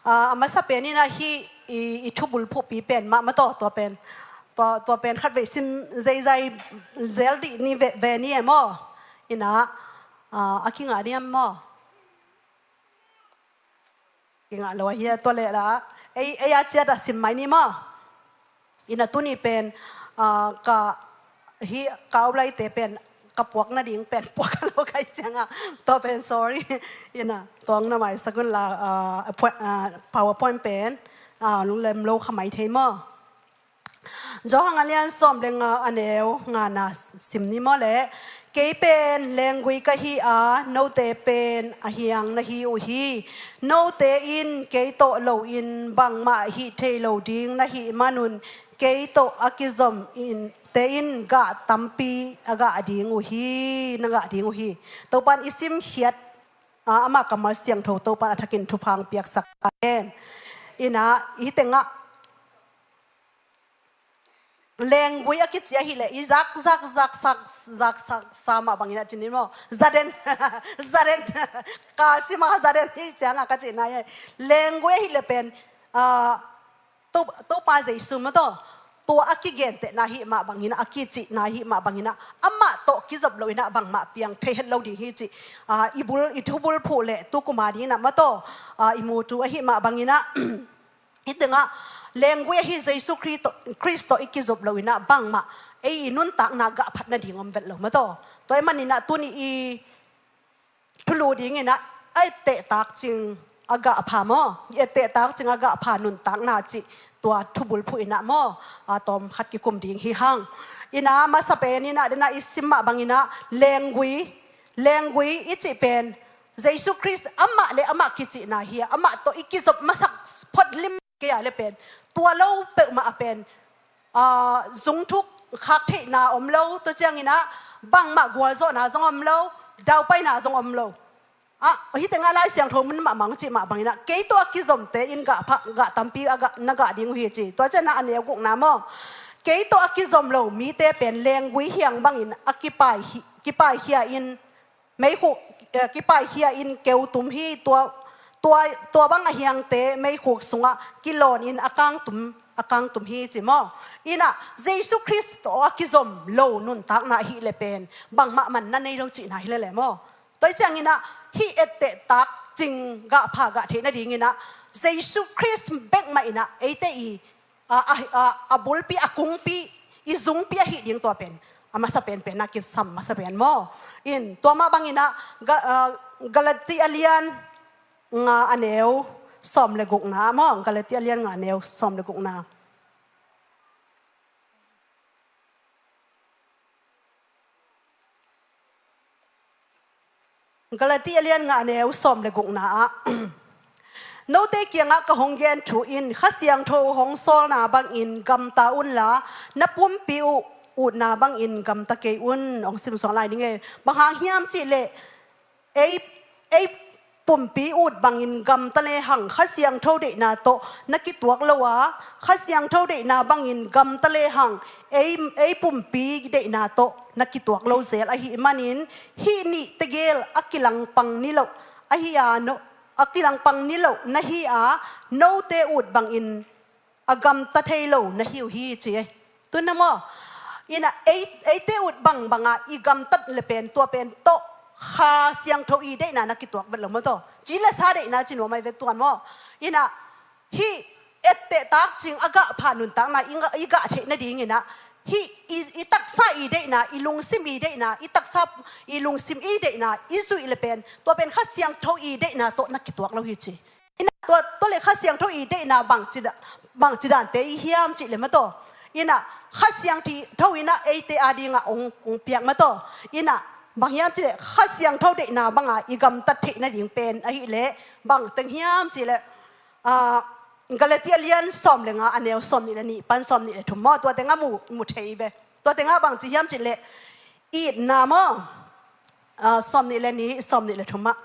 ah, a masa pen inah hih i, i thubul phuhpi pen mah mah tawh, tua pen, tua, tua pen khatvei sim zeizai zel dih ni ve, ve ni e maw. Inah, ah, a kingah ni e maw. Kingah lo ahi a, tua leh la ei, ei a ciat a sim mai ni maw. Inah tuni pen, ah, ka, hih ka U Laite pen ka puak nading pen puak a lo kai ciang a, tua pen sorry. Inah tua hong na maisak un la, ah, appoint-, ah, PowerPoint pen, ah, lunglem lo kha mai thei maw. Johan a lian sawm le nga, a neu ngana sim ni maw leh. Kei pen lenggui ka hi a, note pen a hiang na hi uh hi. Note in kei tawh loin bangmah hih thei lo ding na hih manun, kei tawh a kizom in te in gah tampi a gah ding uh hi, na gah ding uh hi. Topan i simkhiat, ah, ama kammal siangtho Topan a thakin thupha piaksak ta hen. Ina, i tengah lenggui a kici ahileh i zak, zak, zak, zak, zak, zak, sa mah bangin a cin in maw? Zaden, zaden, kalsima zaden hi cianga ka cihna hi. Lenggui ahileh pen, ah, To, Topa Jesu maw taw, tua a kigentehna hi mah bangin a, a kicihna hi mah bangin a, amah tawh kizop loin a bangmah piang thei het lo ding hi cih, ah, i bul, i thubul phuh leh tu kuma dingin a maw taw, ah, i mutu ahi mah bangin a, i tengah lenggui ahi Jesu Khrist tawh, Khrist tawh i kizop loin a bangmah ei i nuntakna gah phat nading om vet lo maw taw. Tua ahih manin a tuni i thulu dingin a, a etteh takcing a gah pha maw, i etteh takcing a gah pha nuntakna cih tua thubul phuh in a maw, a tawm khat kikum ding hi hang. Ina masa pen ina dena i sim mah bangin a lenggui, lenggui i cih pen Jesu Khrist amah le amah kicihna hi a, amah tawh i kizop masak phot lim kei a le pen, tua lo peuhmah a pen, ah, zungthuk khak theihna om lo, tua ciangin a bangmah gualzawhna zong om lo, daupaina zong om lo. Ah, hih tengah Lai Siangtho mun mahmah cih mah bangin a, kei tawh a kizomte in gah pha, gah tampi a gah, na gah ding uh hi ci. Tua ciangin a a neu gukna maw, kei tawh a kizom lo mite pen lenggui hiang bangin a kipai hi, kipaikhia in, meikhuk, eh, kipaikhia in keu tum hi, tua, tua, tua bang a hiangte meikhuk sungah kilawn in a kang tum, a kang tum hi ci maw. Ina Jesu Khrist tawh a kizom lo nuntakna ahileh pen bangmah man na nei lo cihna hi lele maw. Tua ciangin a hih etteh takcing gah pha gah theih nadingin a Jesu Khrist bek mah in a eite i a, a, a, a bulpi, a kungpi, i zungpi ahi ding tua pen a masa penpen a kisam masa pen maw. In tua mah bangin a Ga-, a, Galati a lian nga a neu sawm le gukna maw, Galati a lian nga a neu sawm le gukna. Galati a lian nga a neu sawm le gukna ah, note kiangah ka hong gen thu in Kha Siangtho hong sawlna bangin gamta unla, na pumpi uh utna bangin gamta kei un. Hong simsuak lai ning e. Bang hang hiam cihleh ei, ei pumpi ut bangin gamta lehang Kha Siangtho deihna tawh na kituak lo a, Kha Siangtho deihna bangin gamta lehang ei, ei pumpi deihna tawh na kituak lo zel ahih manin, hih nih tegel a kilangpang niloh ahi a, no, a kilangpang niloh na hi a, note ut bangin a gamta thei lo na hi uh hi ci e. Tun na maw, ina ei, eite ut bangbanga i gamtat le pen tua pen tawh Kha Siangtho i deihna na kituak vet lo maw taw. Ci le sa deihna ci nuam ai vet tuan maw. Ina hih etteh takcing a gah pha nuntakna i gah, i gah theih nadingin a, hih i, i taksa i deihna, i lungsim i deihna, i taksa, i lungsim i deihna i zuih le pen tua pen Kha Siangtho i deihna tawh na kituak lo hi ci. Ina tua, tua le Kha Siangtho i deihna bangci da-, bangci dante i hiam cihleh maw taw. Ina Kha Siangtho ina eite a dinga ong, ong piak maw taw. Ina bang hiam cihleh Kha Siangtho deihna banga i gamtat theih nading pen ahileh bang teng hiam cihleh, ah, Galati a lian sawm le nga a neu sawm nih le nih pan sawm nih le thum maw, tua tengah mu, mu thei ve. Tua tengah bangci hiam cihleh itna maw, ah, sawm nih le nih, sawm nih le thum ah.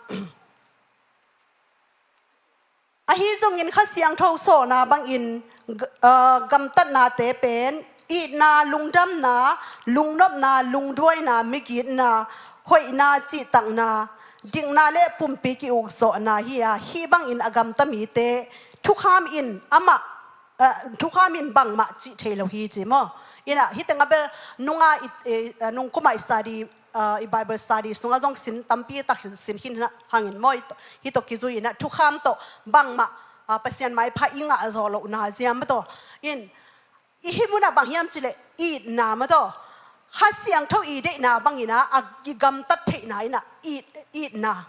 Ahi zongin Kha Siangtho sawlna bangin, g-, aa, gamtatnate pen itna, lungdamna, lungnopna, lungduaina, migitna, hoihna, cihtakna, dikna le pumpi ki-ukzawhna hi a, hih bangin a gamta mite thukham in amah, aa, thukham in bangmah cih thei lo hi ci maw. Ina hih tengah bel nunga i, e, aa, nungkuma i study, ah, i Bible study sungah zong sin tampi tak sin khin hangin maw, hih tawh kizui in a thukham tawh bangmah, ah, Pasian maipha i ngah zawh lohna ziam maw taw. In i hih munah bang hiam cihleh itna maw taw. Kha Siangtho i deihna bangin a, a i gamtat theihna in a it, itna.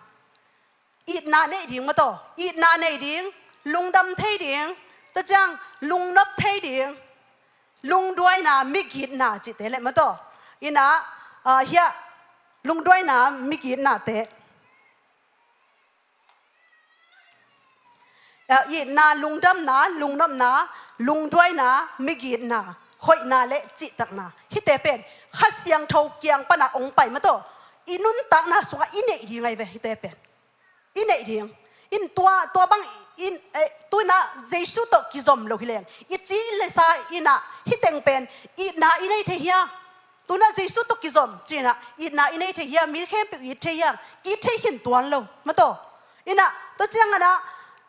Itna neih ding maw taw. Itna neih ding, lungdam thei ding, tua ciang lungnop thei ding, lungduaina, migitna cihte le maw taw. Ina, ah, hiah Lungduaina, migitnate. Eh, itna, lungdamna, lungnopna, lungduaina, migitna, hoihna le cihtakna. Hihte pen Kha Siangtho kiang pana hong pai mataw. I nuntakna sungah i neih ding ahi ve hihte pen. I neih ding. In tua, tua bang in, eh, tu-in ah Jesu tawh kizom lo hi leng, i ci le sa in ah hih teng pen itna i nei thei hia? Tu-in ah Jesu tawh kizom ci-in ah itna i nei thei hia? Mi khempeuh i it thei hia? Ki it thei khin tuan lo mataw. In ah tua ciangin ah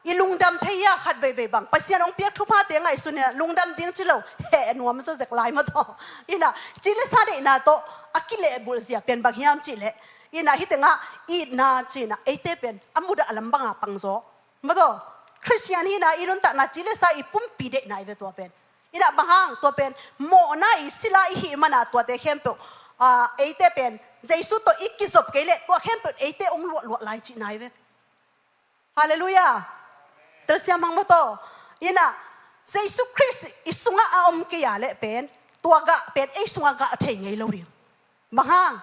i lungdam thei hia? Khat veivei bang Pasian hong piak thuphate ngaihsun in ah lungdam ding ci lo, heh nuam zaw zek lai mataw. In ah ci le sa deihna tawh a kilehbulh zia pen bang hiam cih leh, in ah hih tengah itna ci-in ah eite pen a mudah lam banga pang zaw mataw. Khristian hihna, i nuntakna, ci le sa, i pumpi deihna ahi ve tua pen. In ah bang hang? Tua pen mawhna i sila i hih man ah tuate khempeuh, ah, eite pen Jesu tawh i kizop kei leh tua khempeuh eite hong luahluah lai cihna ahi ve. Halleluiah. Telsiam hang mataw. In ah Jesu Khrist i sungah a om kei a leh pen tua gah pen ei sungah gah thei ngei lo ding. Bang hang?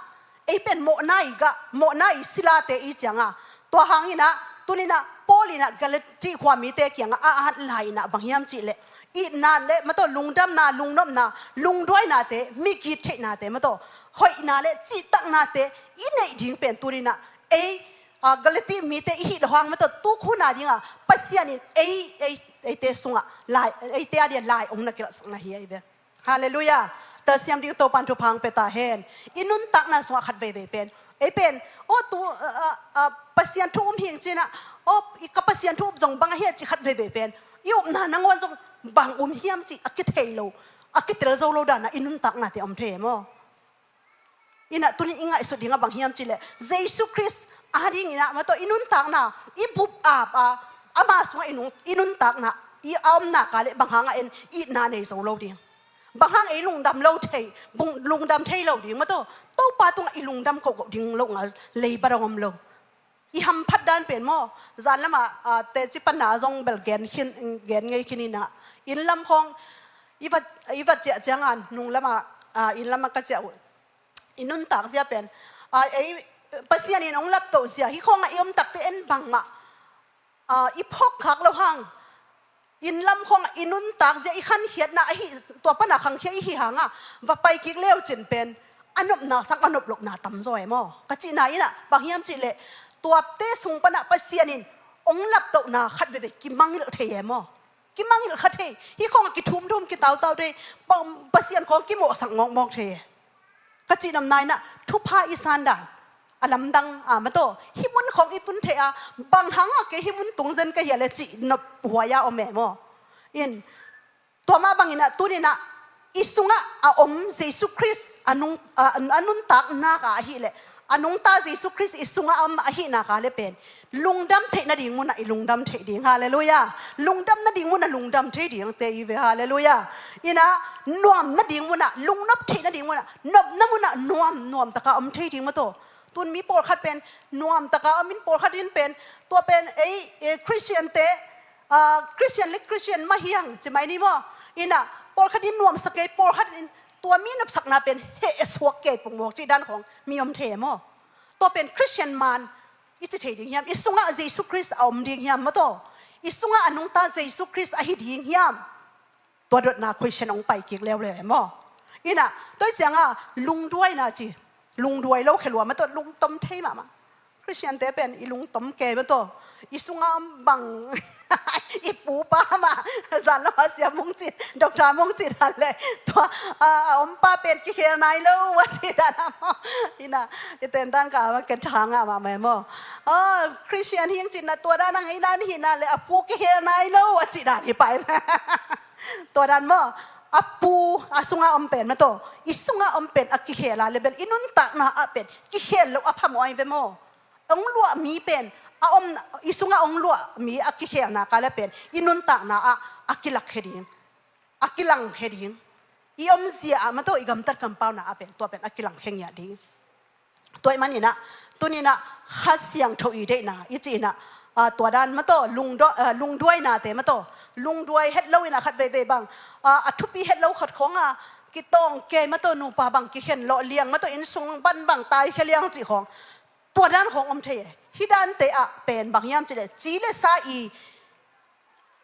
Ei pen mawhna i gah, mawhna i silate i cianga. Tua hangin ah tuni-in ah Paul in ah Galati khua mite kiangah a at lai-in ah bang hiam cih leh, itna le mataw, lungdamna, lungnopna, lungduainate, migit theihnate mataw, hoihna le cihtaknate i neih ding pen tuni-in ah ei, ah, Galati mite i hih loh hang mataw, tu hun a dinga Pasian in ei, ei, eite sungah lai, eite a dia lai hong na kilaksak na hi ahi ve. Halleluiah. Telsiam ding Topan thupha hong pia ta hen. I nuntakna sungah khat veivei pen, ei pen, aw tu, ah, ah, ah, Pasian thu um hing ci-in ah, aw i ka Pasian thu up zong bang ahi a ci khat veivei pen, i upna nangawn zong bang um hiam cih a kithei lo, a kitel zo lo dan ah i nuntaknate om thei e maw. In ah tuni i ngaihsut ding ah bang hiam cih leh, Jesu Khrist a dingin ah mataw, i nuntakna, i bup ap a, ama sungah i nung, i nuntakna, i a omna ka leh bang hang a en itna nei zo lo ding? Bang hang ei lungdam lo thei, bung, lungdam thei lo ding mataw? Topa tungah i lungdam kohkoh ding lo ngal leiba dong om lo. I hamphat dan pen maw, zan lamah, ah, teci panna zong bel gen khin, gen ngei khin in ah, inn lam khawng i va, i va ciah ciangin, nung lamah, ah, inn lamah ka ciah uh, i nuntak zia pen, ah, ei, Pasian in hong laptoh zia hih khawngah i om takte en bangmah, ah, i phawkkhak loh hang, inn lam khawngah i nuntak zia, i khankhiatna ahi, tua pana khangkhia i hih hangah va pai kik leu cin pen a nopna sang a nop lohna tam zaw e maw. Ka cihna in ah bang hiam cih leh, tuate sung panah Pasian in hong laptohna khat veivei kimangngilh thei e maw. Kimangngilh kha thei, hih khawngah kithumthum kitautau thei, Pa-, Pasian khawng kimawhsak mawkmawk thei e. Ka cihnopna in ah thupha i san dan a lamdang a mataw, hih mun khawng i tun theih a, bang hangah kei hih mun tung zen ka hia leh cih nophuai a om e maw. In, tua mah bangin ah tuni-in ah i sungah a om Jesu Khrist a nung, a, a nuntak nak a ahih leh, a nungta Jesu Khrist i sungah a om ahih nak a leh pen lungdam theih nading munah i lungdam theih ding. Halleluiah. Lungdam nading munah lungdam thei dingte i ve. Halleluiah. In ah nuam nading munah, lungnop theih nading munah, nopna munah nuam, nuam taka om thei ding mataw. Tun mi pawlkhat pen nuam taka om in, pawlkhat in pen, tua pen ei, eh, Khristiante, ah, Khristian le Khristian mah hi hang ci mai ni maw. In ah pawlkhat in nuamsa kei, pawlkhat in tua mi nopsakna pen heh suak kei pongmawk cih dan khawng mi om thei e maw. Tua pen Khristian man i ci thei ding hiam? I sungah Jesu Khrist a om ding hiam mataw? I sungah a nungta Jesu Khrist ahi ding hiam? Tua dotna question hong pai kik leuleu e maw. In ah tua ciangah lungduaina ci, lungduai lo khe lua mataw, lungtom thei mahmah. Khristiante pen i lungtom kei mataw, i sungah om bang, i pupa mah, zan lamah Sia Mung Cin, Doctor Mung Cin han leh, tua, a, a ompa pen kikhel nai lo a ci dan a maw. In ah i tentan ka a maw, ken thangah mahmah e maw. Aw, Khristian hing cin ah tua dan a ngeina hih na leh a pu kikhel nai lo a ci dan hi pai. Tua dan maw, a pu, a sungah om pen mataw, i sungah om pen a kikhel a leh bel i nuntakna ah pen kikhel loh a phamawh ahi ve maw. Hong luah mi pen a om, i sungah hong luah mi a kikhelna ka leh pen i nuntakna ah a kilak khe ding, a kilang khe ding. I omzia ah mataw, i gamtat kampauna ah pen tua pen a kilang khe ngiat ding. Tua ahih manin ah tuni-in ah Kha Siangtho i deihna i cih in ah, ah, tua dan mataw, lungdu-, ah, lungduainate mataw, lungduai het lo in ah khat veivei bang, ah, a thupi het lo khat khawng a, kitawng kei maw tawh, nupa bang kikhen lawh liang maw tawh, inn sung bangbang taikhia liang cih khawng, tua dan khawng om thei e. Hih dante ah pen bang hiam cih leh, ci le sa i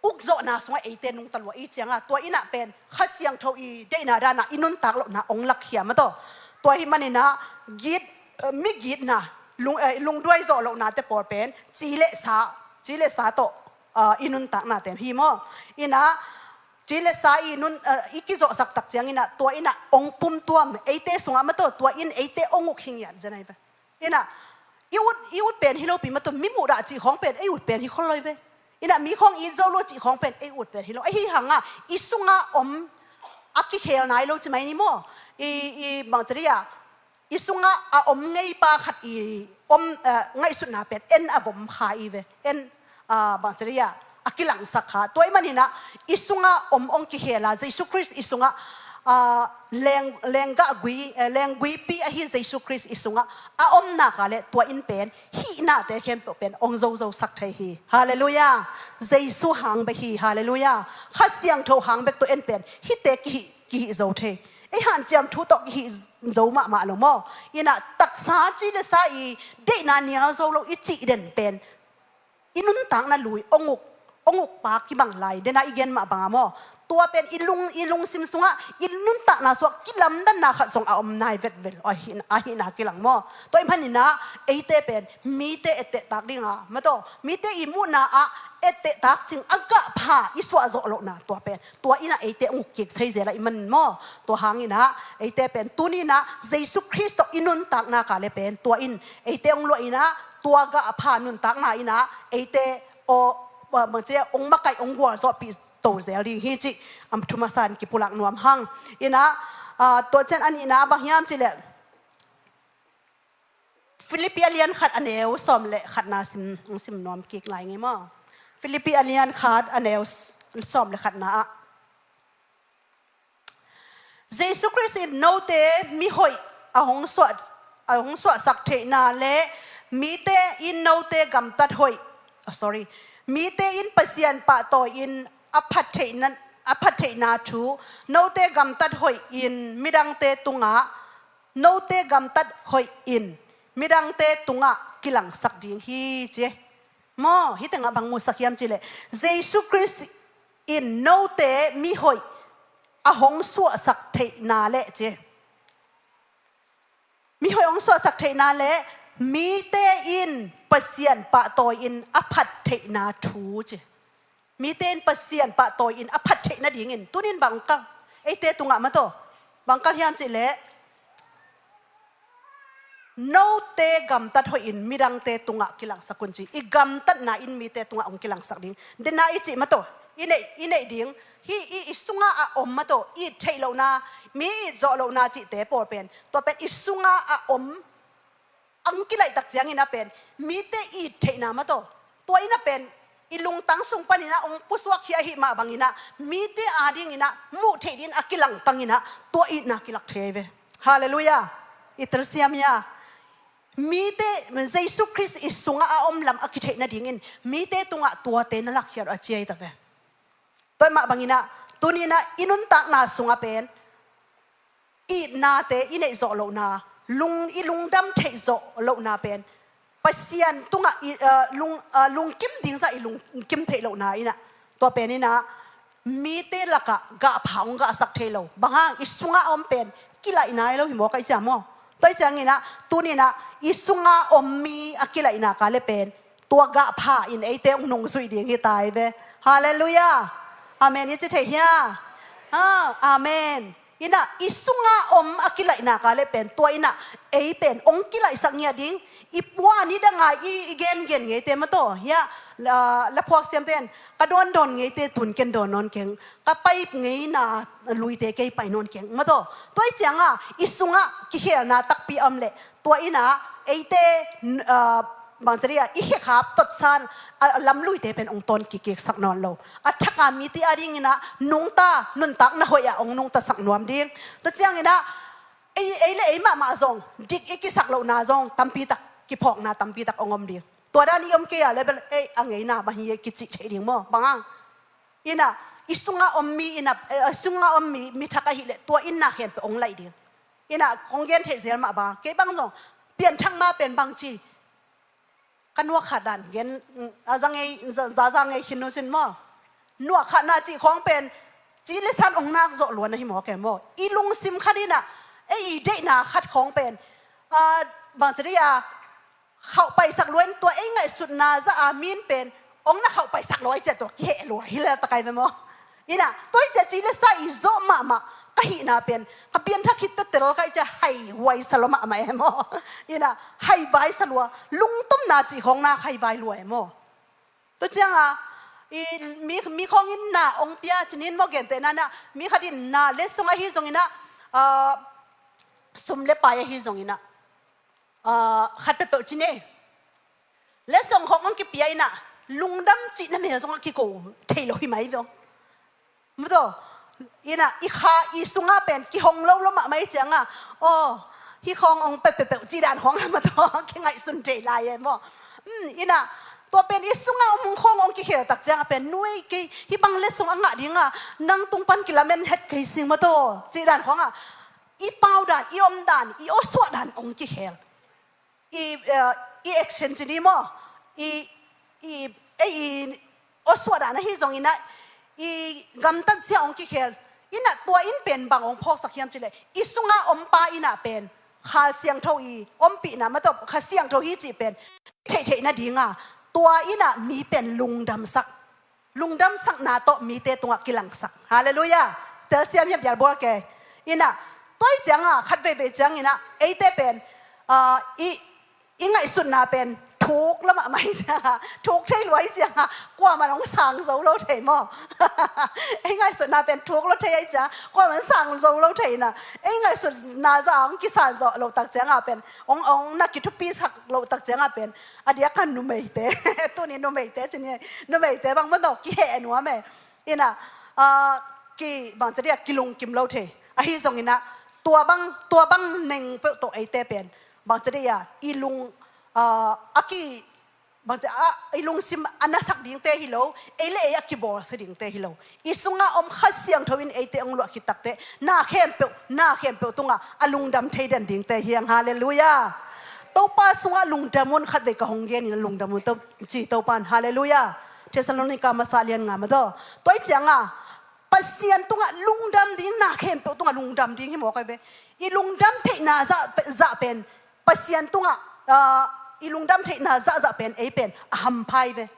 ukzawhna sungah eite nungta lua i ciangah, tua in ah pen Kha Siangtho i deihna dan ah i nuntak lohna hong lakkhia maw tawh. Tua ahih manin ah git, eh, migitna, lung, eh, lungduai zawh lohnate pawl pen ci le sa, ci le sa tawh, ah, i nuntaknate hi maw. In ah ci le sa i nun, ah, i kizawhsak tak ciangin ah, tua in ah hong pumtuam, eite sungah maw tawh, tua in eite hong uk hi ngiat zen ahi ve. In ah i ut, i ut pen hi lopi maw tawh, mi muhdah cih khawng pen ei ut pen hi khol lo hi ve. In ah mi khawng it zo lo cih khawng pen ei ut pen hi lo. Ahi hangah i sungah om a kikhel nai lo ci mai ni maw. I, i bangci dih ah, i sungah a om ngeipa khat i om, eh, ngaihsutna pen en a vom kha i ve. En, ah, bangci dih ah, a kilangsak kha. Tua ahih manin ah i sungah om hong kikhel a, Jesu Khrist i sungah, ah, leng, lenggah gui, eh, lengguipi ahi Jesu Khrist i sungah a om nak leh tua in pen hihnate khempeuh pen hong zozosak thei hi. Halleluiah. Jesu hang bek hi. Halleluiah. Kha Siangtho hang bek tawh en pen hihte kihih, kihih zo thei. Ei hanciam thu tawh kihih zo mahmah lo maw. In ah taksa ci le sa i deihna nial zo lo i cih den pen i nuntakna lui hong uk, hong ukpa kibang lai. Den ah i gen mah bangah maw, tua pen i lung, i lungsim sungah i nuntakna sungah kilamdanna khat zong a om nai vetvet. Ahi, ahihna kilang maw. Tua ahih manin ah eite pen mite ettehtak ding a maw tawh, mite i muhna ah ettehtak cing, a gah pha i suah zawh lohna, tua pen tua in ah eite hong uk kik thei zel ahih manin maw. Tua hangin ah eite pen tuni in ah Jesu Khrist tawh i nuntak nak leh pen tua in eite hong luah in ah, tua gah pha nuntakna in ah eite aw, bangci, hong makaih, hong gualzawhpih to zel ding hi cih a thu masa in kipulak nuam hang. In ah, ah, tua ciang a nihna bang hiam cih leh, Filippi a lian khat a neu sawm le khatna sim, hong sim nuam kik lai ing ei maw. Filippi a lian khat a neu s-, sawm le khatna ah, Jesu Khrist in note mihoih a hong suah, a hong suahsak theihna le mite in note gamtat hoih, ah, sorry, mite in Pasian pahtawi in a phat theihna, a phat theihna thu, note gamtat hoih in midangte tungah, note gamtat hoih in midangte tungah kilangsak ding hi, ci. Maw, hih tengah bang musak hiam cih leh, Jesu Khrist in note mihoih a hong suahsak theihna le, ci. Mihoih hong suahsak theihna le mite in Pasian pahtawi in a phat theihna thu, ci. Mite in Pasian pahtawi in a phat theih nadingin tuni in bang kal, eite tungah maw tawh, bang kal hiam cih leh, note gamtat hoih in midangte tungah kilangsak un, ci. I gamtatna in mite tungah hong kilangsak ding. Den ah i cih maw tawh, i neih, i neih ding, hih i, i sungah a om maw tawh, it theih lohna, mi it zawh lohna cihte pawl pen, tua pen i sungah a om, a hong kilaih tak ciangin ah pen mite it theihna maw tawh, tua in ah pen i lungtang sung panin ah hong pusuak hi ahih mah bangin ah, mite adingin ah muh theih dingin a kilangtangin ah tua itna kilak thei ve. Halleluiah. I telsiam hia? Mite, Jesu Khrist i sungah a om lam a kitheih nadingin mite tungah tuate na lakkhia uh a ci ahi ta ve. Tua mah bangin ah tuni in ah i nuntakna sungah pen itnate i neih zawh lohna, lung, i lungdam theih zawh lohna pen Pasian tungah i, ah, lung, ah, lungkim ding zah i lungkim theih lohna in ah, tua pen in ah mite lakah gah pha hong gahsak thei lo. Bang hang, i sungah om pen kilaih nai lo hi maw, ka i ciam maw? Tua i ciangin ah tuni in ah i sungah om mi a kilaih nak leh pen tua gah pha in eite hong nungzuih ding hi ta hi ve. Halleluiah. Amen i ci thei hia? Ah, amen. In ah i sungah om a kilaih nak leh pen tua in ah ei pen hong kilaihsak ngiat ding. I pua ni dang a i, i gengen ngeite maw tawh, hia, la, laphuak siamte in, ka dawndawn ngeite tun ken dawn nawn keng, ka pai ngeina luite kei pai nawn keng maw tawh. Tua i ciangah i sungah kikhelna takpi a om leh tua in ah eite, ah, bangci dih ah, i khekhap totsan a, a lamluite pen hong tawn kikkiksak nawn lo. A thak a mite adingin ah nungta, nuntakna hoih ah hong nungtasak nuam ding. Tua ciangin ah ei, ei le ei mahmah zong dik i kisak lohna zong tampi tak, kiphawkna tampi tak hong om ding. Tua dan i om kei a leh bel ei a ngeina mah hi e kicih thei ding maw? Bang hang, in ah i sungah om mi inn ah, eh, i sungah om mi, mi thak ahih leh tua inn na khempeuh hong laih ding. Inn ah kong gen theih zel mah bang, kei bang zong pianthak ma pen bangci, ka nuak khat dan gen, a za ngei, za, za, za ngei khin nu cin maw. Nuak khat na cih khawng pen ci le san hong nak zawh luan ahi maw, kei maw. I lungsim khat in ah, ei i deihna khat khawng pen, a, bangci dih a, khauh paisak luan, tua ei ngaihsutna zah a min pen hong na khauh paisak luai ciah tua kiheh lua hi lel takai ve maw. Ina, tua i ciah ci le sa i zawh mahmah ka hihna pen, ka pianthak khit tetel ka i ciah hai huai sa lua mahmah e maw. Ina, hai vai sa lua, lungtomna cih khawng na hai vai lua e maw. Tua ciang a, i, mi, mi khawng in na hong pia cinin maw, gentehna na, mi khat in na letsong ahi zongin ah, ah, sum le pai ahi zongin ah, ah, khat peuhpeuh ci ne. Letsong khawng hong kipia in ah, lungdam cih na mel zong a kiko thei lo hi mai ve. Maw taw, ina, i kha, i sungah pen kihong lo lo mahmah i ciang a, aw, hih khawng hong peuhpeuh cih dan khawng a maw taw, kingaihsun thei lai e maw. Um, ina, tua pen i sungah om khawng hong kikhel tak ciang a pen, nuai kei, hih bang letsong a ngah ding a, nang tung pan kilamen het kei sing maw taw, cih dan khawng a, i pau dan, i om dan, i awsuah dan hong kikhel. I, eh, i action ci ni maw? I, i, ei, i awsuah dan ahi zongin ah, i gamtat ciang hong kikhel. Ina, tua in pen bang hong phawksak hiam cih leh, i sungah om pa in ah pen Kha Siangtho i ompihna maw taw, Kha Siangtho hi cih pen theihtheih nading a, tua in ah mi pen lungdamsak. Lungdamsakna tawh mite tungah kilangsak. Halleluiah. Telsiam hiam, bialbual ke. Ina, tua i ciang a, khat veivei ciangin ah, eite pen, ah, i, i ngaihsutna pen thuk lo mahmah i ciang a, thuk thei lua i ciang a, kuaman hong sang zo lo thei maw. Ei ngaihsutna pen thuk lo thei i ciang a, kuaman sang zo lo thei ina, ei ngaihsutna zah a hong kisan zawh loh tak ciang a pen, hong, hong na kithupisak loh tak ciang a pen, a diak a numeite, tuni numeite ci ni, numeite bang maw taw kiheh nuam e. Ina, ah, ki, bangci dih a, kilungkim lo thei. Ahi zongin ah, tua bang, tua bang neng peuh tawh eite pen, bangci dih a, i lung, ah, a ki, bangci a, i lungsim a nasak dingte hi lo, ei le ei a kibawlsia dingte hi lo. I sungah om Kha Siangtho in eite hong luah khit takteh, na khempeuh, na khempeuh tungah a lungdam thei den dingte hi hang. Halleluiah. Topa sungah lungdam un, khatvei ka hong genin a lungdam un, to, ci Topa in. Halleluiah. Thessalonika masa lian nga maw taw. Tua i ciang a, Pasian tungah lungdam ding, na khempeuh tungah lungdam ding hi mawk ai ve. I lungdam theihna zah, zah pen, Pasian tungah, ah, i lungdam theihna zahzah pen, ei pen a hampha ai ve.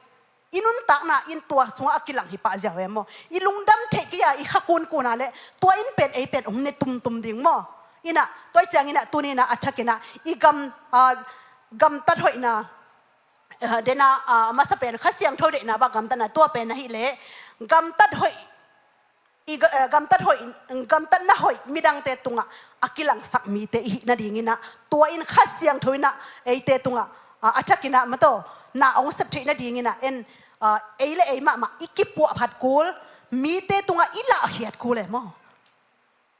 I nuntakna in tua sungah a kilang hi pah ziau e maw. I lungdam theih kei a, i kha kunkun a leh, tua in pen, ei pen hong ne tumtum ding maw. Ina, tua i ciangin ah, tuni in ah, a thakin ah, i gam, ah, gamtat hoihna, eh, dena, ah, masa pen, Kha Siangtho deihna bang gamtatna, tua pen ahih leh, gamtat hoih, i ga-, eh, gamtat hoih, gamtatna hoih midangte tungah a kilangsak mite i hih nadingin ah, tua in Kha Siangtho in ah eite tungah, ah, a thakin ah maw taw, na hong sep theih nadingin ah, en, ah, ei le ei mahmah i kipuahphat kul, mite tungah i lahkhiat kul e maw.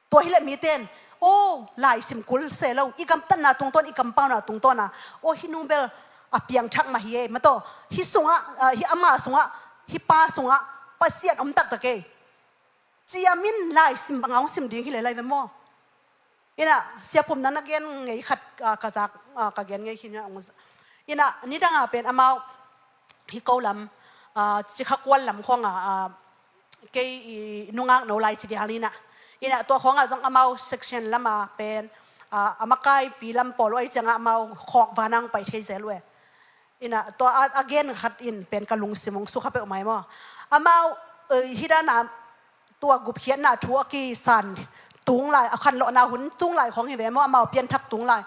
Tua hi leh mite in, aw, laisim kul se lo, i gamtatna tungtawn, i kampauna tungtawn a, aw, hih nu bel a piangthak mah hi e, maw taw, hih sungah, ah, hih ama sungah, hih pa sungah Pasian om taktak e. Ciamin laisim bang a hong sim ding hi lel ai ve maw. Ina, Sia Pum na na gen ngei khat, ah, ka zak, ah, ka gen ngei khin a hong za-, ina, nidang a pen amau, hih ko lam, ah, Cikha kual lam khawng a, ah, kei i nungak no lai ci dial ni na. Ina, tua khawng a zong amau section lam a pen, ah, a makaipi lam pawl uh ai ciang a amau khawk van a hong pai thei zel uh e. Ina, tua a, a gen khat in pen ka lungsim hong sukha peuhmah e maw. Amau, eh, hih dan a tua gupkhiatna thu a kisan tung lai, a khanlawhna hun tung lai khawng hi ve maw, amau pianthak tung lai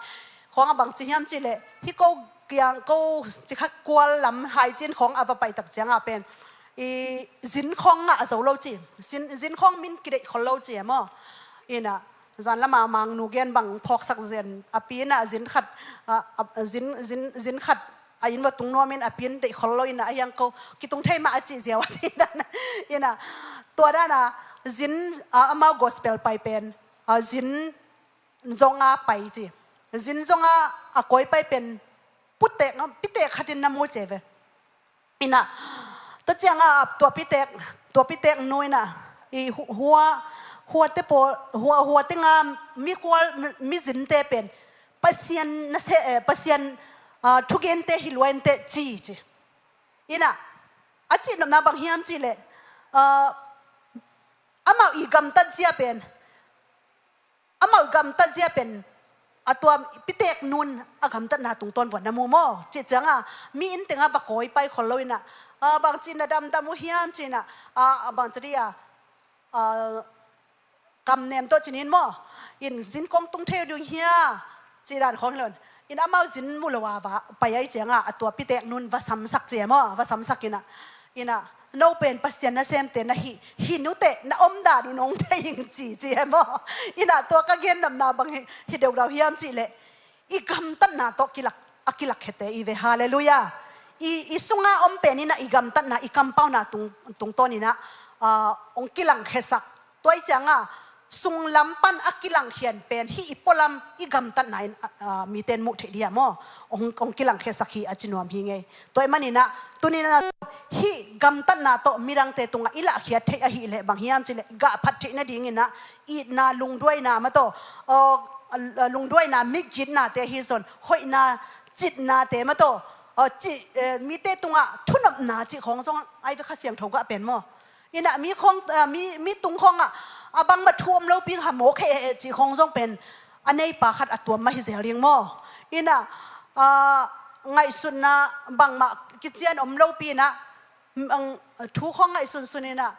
khawng a bang ci hiam cih leh, hih ko kiang, ko Cikha kual lam Haicin khawng a va pai tak ciang a pen, i zin khawng ngah zo lo ci, zin, zin khawng min kideih khol lo ci e maw. Ina, zan lam a Mangnu gen bang phawksak zen, a pi in ah zin khat, a, a, zin, zin, zin khat a inn va tung nuamin a pi in deih khol lo in ah, a hiang ko kitung thei mah a cih ziau a ci dan. Ina, tua dan a zin, a, amau gospel pai pen, a, zin zong a pai ci. Zin zong a a kawi pai pen putek, pitek khat in na mu ci ve. Ina, tua ciang a tua pitek, tua pitek nu in ah, i hu-, hua, huate pawl, hua, huate nga mikhual, mi, mizinte pen Pasian na se, eh, Pasian, ah, thugente hi lua inteh ci, ci. In ah, a cihnopna bang hiam cih leh, ah, amau i gamtat zia pen, amau i gamtat zia pen, a tua pitek nun a gamtatna tungtawn vuan na mu maw? Cih ciangah, mi inn tengah va kawi pai khol lo in ah, ah, bang ci na damdam uh hiam ci in ah, ah, bang ci dih ah, ah, kamnem tawh cinin maw? In zin kong tung thei uh ding hia? Ci dan khawng hi lo in. In amau zin mu lo a va pai ai ciangah, a tua pitek nun va samsak ci e maw? Va samsak in ah. In ah, no pen Pasian nasemte na hi, hi nuteh na om dan uh nong thei ing ci, ci e maw? In ah tua ka gennopna bang hi, hi deuhdau hiam cih leh, i gamtatna tawh kilak, a kilakkhete i ve. Halleluiah. I, i sunga om pen in ah i gamtatna, i kampauna tung, tungtawn in ah, ah, hong kilangkhiasak. Tua i ciangah, sunglam pan a kilangkhian pen, hih i pualam i gamtatna in, ah, ah, mite in muh theih dih a maw? Hong, hong kilangkhiasak hi a ci nuam hi ngei. Tua ahih manin ah, tuni in ah, hih gamtatna tawh midangte tungah i lahkhiat theih ahih leh bang hiam cih leh, gahphat theih nading in ah, itna lungduaina maw tawh, aw, lungduaina migitnate hi zong, hoihna citnate maw tawh, aw, ci, eh, mite tungah thunopna cih khawng zong ai ve, Kha Siangtho gah pen maw? In ah mi khawng, ah, mi, mi tung khawngah, a bangmah thu om lopi in ha mawk heh heh cih khawng zong pen, a neipa khat a tuam mah hi zel ding maw? In ah, ah, ngaihsutna bangmah kician om lopi in ah, mm, ang, thu khawng ngaihsunsun in ah,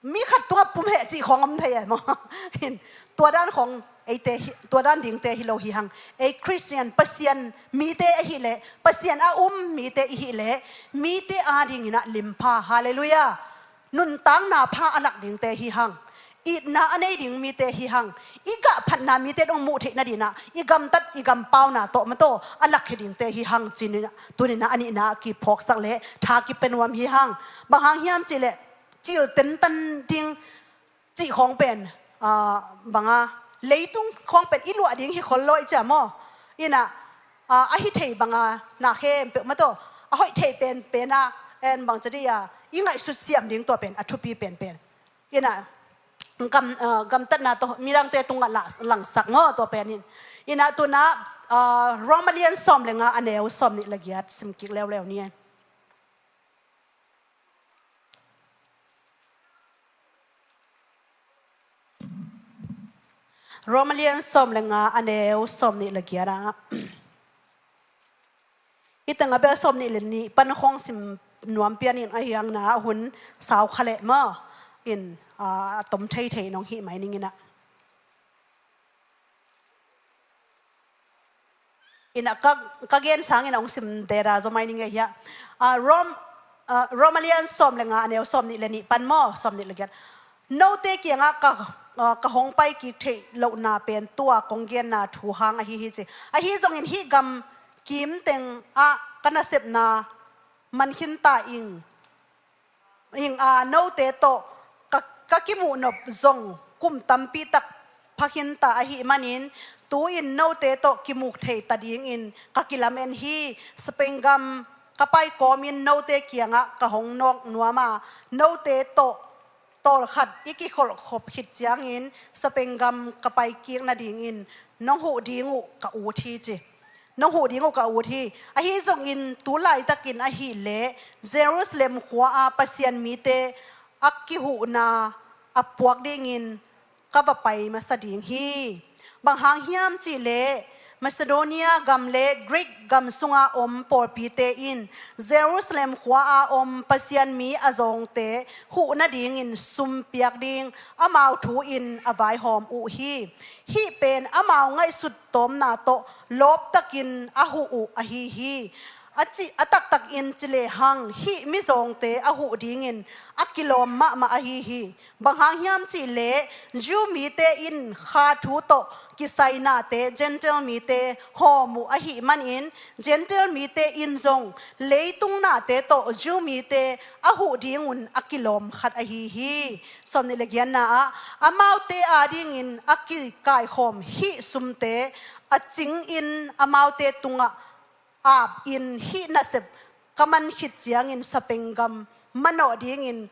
mi khat tungah pum heh cih khawng om thei e maw? In, tua dan khawng eite hi, tua dan dingte hi lo hi hang. Ei Khristian, Pasian mite ahih leh, Pasian a um mite i hih leh, mite ading in ah limpha. Halleluiah. Nuntakna pha a lak dingte hi hang. Itna a nei ding mite hi hang. I gahphatna mite dong muh theih nading in ah, i gamtat, i gampauna tawh maw tawh a lakkhia dingte hi hang ci-in ah, tuni in ah a nihna kiphawksak leh tha kipia nuam hi hang. Bang hang hiam cih leh, cil tentan ding cih khawng pen, ah, bang a, leitung khawng pen i luah ding hi khol lo i ci a maw? In ah, ah, a hi thei bang a, na khempeuh maw tawh, a hoih thei penpen a, en bang ci dih a, i ngaihsut siam ding tua pen a thupi penpen. In ah, gam, ah, gamtatna tawh midangte tungah la, langsak maw, tua pen in. In ah tu in ah, ah, Rom a lian sawm le nga, a neu sawmnih le giat sim kik leuleu ni. Rom a lian sawm le nga, a neu sawmnih le giat ah, hih teng a bel sawmnih le nih pan khawng sim nuam pian ing, ahih hang na hun sau kha leh maw, in, ah, a tom theithei nong hih mai ning in ah. In ah ka, ka gen sangin hong sim deda zaw mai ning e hiah. Ah, Rom, ah, Rom a lian sawm le nga, a neu sawmnih le nih pan maw, sawmnih le giat. Note kiangah ka, ah, ka hong pai kik theih lohna pen tua kong genna thu hang ahi hi ci. Ahi zongin hih gam kim tengah ka nasepna man khinta ing. Ing a, note tawh ka, ka kimuh nop zong kum tampi tak pha khinta ahih manin, tu-in note tawh kimu thei ta dingin ka kilamen hi. Spain gam ka pai kawmin note kiangah ka hong nawk nuam a, note tawh tawlkhat i kikholh khop khit ciangin Spain gam ka pai kik nadingin nong huh ding uh ka ut hi ci. Nong huh ding uh ka ut hi. Ahi zongin tu laitakin ahih leh Jerusalem khua-a Pasian mite a kihuhna a puak dingin ka va pai masa ding hi. Bang hang hiam cih leh Macedonia gam le Greek gam sunga om pawlpite in Jerusalem khua-a om Pasian mi a zawngte huh nadingin sum piak ding amau thu-in a vaihawm uh hi. Hih pen amau ngaihsut tawmna tawh lawptakin a huh uh ahi hi. A ci, a taktakin ci lehang hih mizawngte a huh dingin a kilawm mahmah ahi hi. Bang hang hiam cih leh Jew mite in kha thu tawh kisai nate Gentile mite hawm uh ahih manin, Gentile mite in zong leitung nate tawh Jew mite a huh dingun a kilawm khat ahi hi. Sawmnih le giatna ah, amaute adingin a kikaikhawm hih sumte a cingin amaute tungah apin hih nasep ka man khit ciangin Spain gam manawh dingin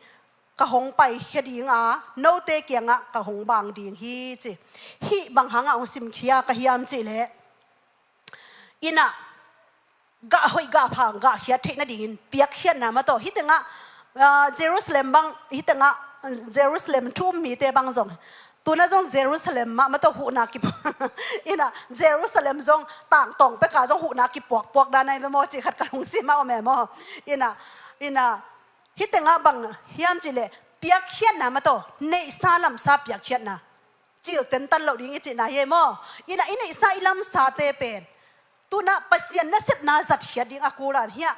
ka hong paikhia ding a, note kiangah ka hong bang ding hi ci. Hih bang hangah hong simkhia ka hiam cihleh, innah gah hoih gah pha gah khiat theih nadingin piakkhiatna mah tawh hih tengah, ah, Jerusalem bang, hih tengah, ah, Jerusalem thu um mite bang zong, tuna zong Jerusalem mah, mah tawh huhna kipuak. Innah Jerusalem zong tangtawng peka zong huhna kipuakpuak dan ai ve maw, cih khat ka lungsim ah om e maw. Innah, innah hih tengah bang hiam cihleh, piakkhiatna mah tawh neihsa lamsa piakkhiatna, cil tentan loh ding i cihna hi e maw. Innah i neihsa i lamsate pen tunah Pasian nasepna zatkhiat ding a kul dan hiah,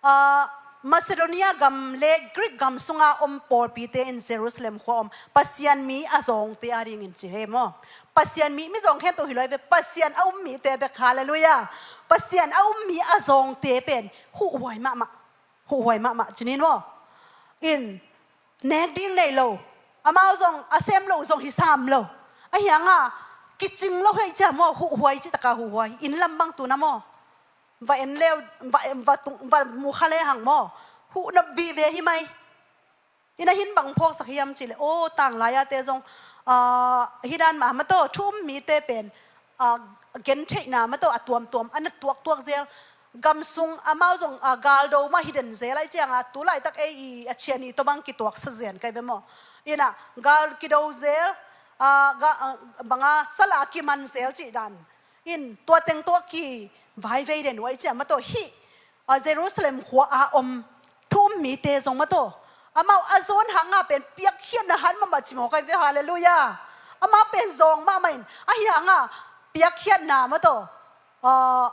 ah, Macedonia gam le Greek gam sunga om pawlpite in Jerusalem khua om Pasian mi a zawngte a dingin ci hi e maw. Pasian mi, mi zawng khempeuh hi lo ai ve, Pasian a um mite bek, halleluiah. Pasian a um mi a zawngte pen huhhuai mahmah. Huhhuai mahmah cinin maw. In nek ding nei lo, amau zong a sem lo zong hi sam lo. Ahi hanga kicing lo hei cia maw, huhhuai cih taka huhhuai. Inn lam bang tuna maw, va en leu, va, va tung, va mukha le hang maw, huhnop vive hi mai. Innah hih bang phawksak hiam cihleh, aw, tanglai-ate zong, ah, hih dan mah, mah tawh thu um mite pen, ah, gentheihna mah tawh a tuamtuam a na tuaktuak zel. Gam sung amau zong, ah, galdo mah hi den zel ai cianga, tu laitak ei i a ciani tawh bang kituaksa zen kai ve maw. Innah gal kido zel, ah, ga, ah, banga sala kiman zel cih dan. In tua teng tawh kivaivei den uh ai cia mah tawh hih, ah, Jerusalem khua a om thu um mite zong mah tawh amau a zawn hanga pen piakkhiatna han mahmah ci mawk ai ve, halleluiah. Amau pen zawng mahmah in, ahi hanga piakkhiatna mah tawh, ah,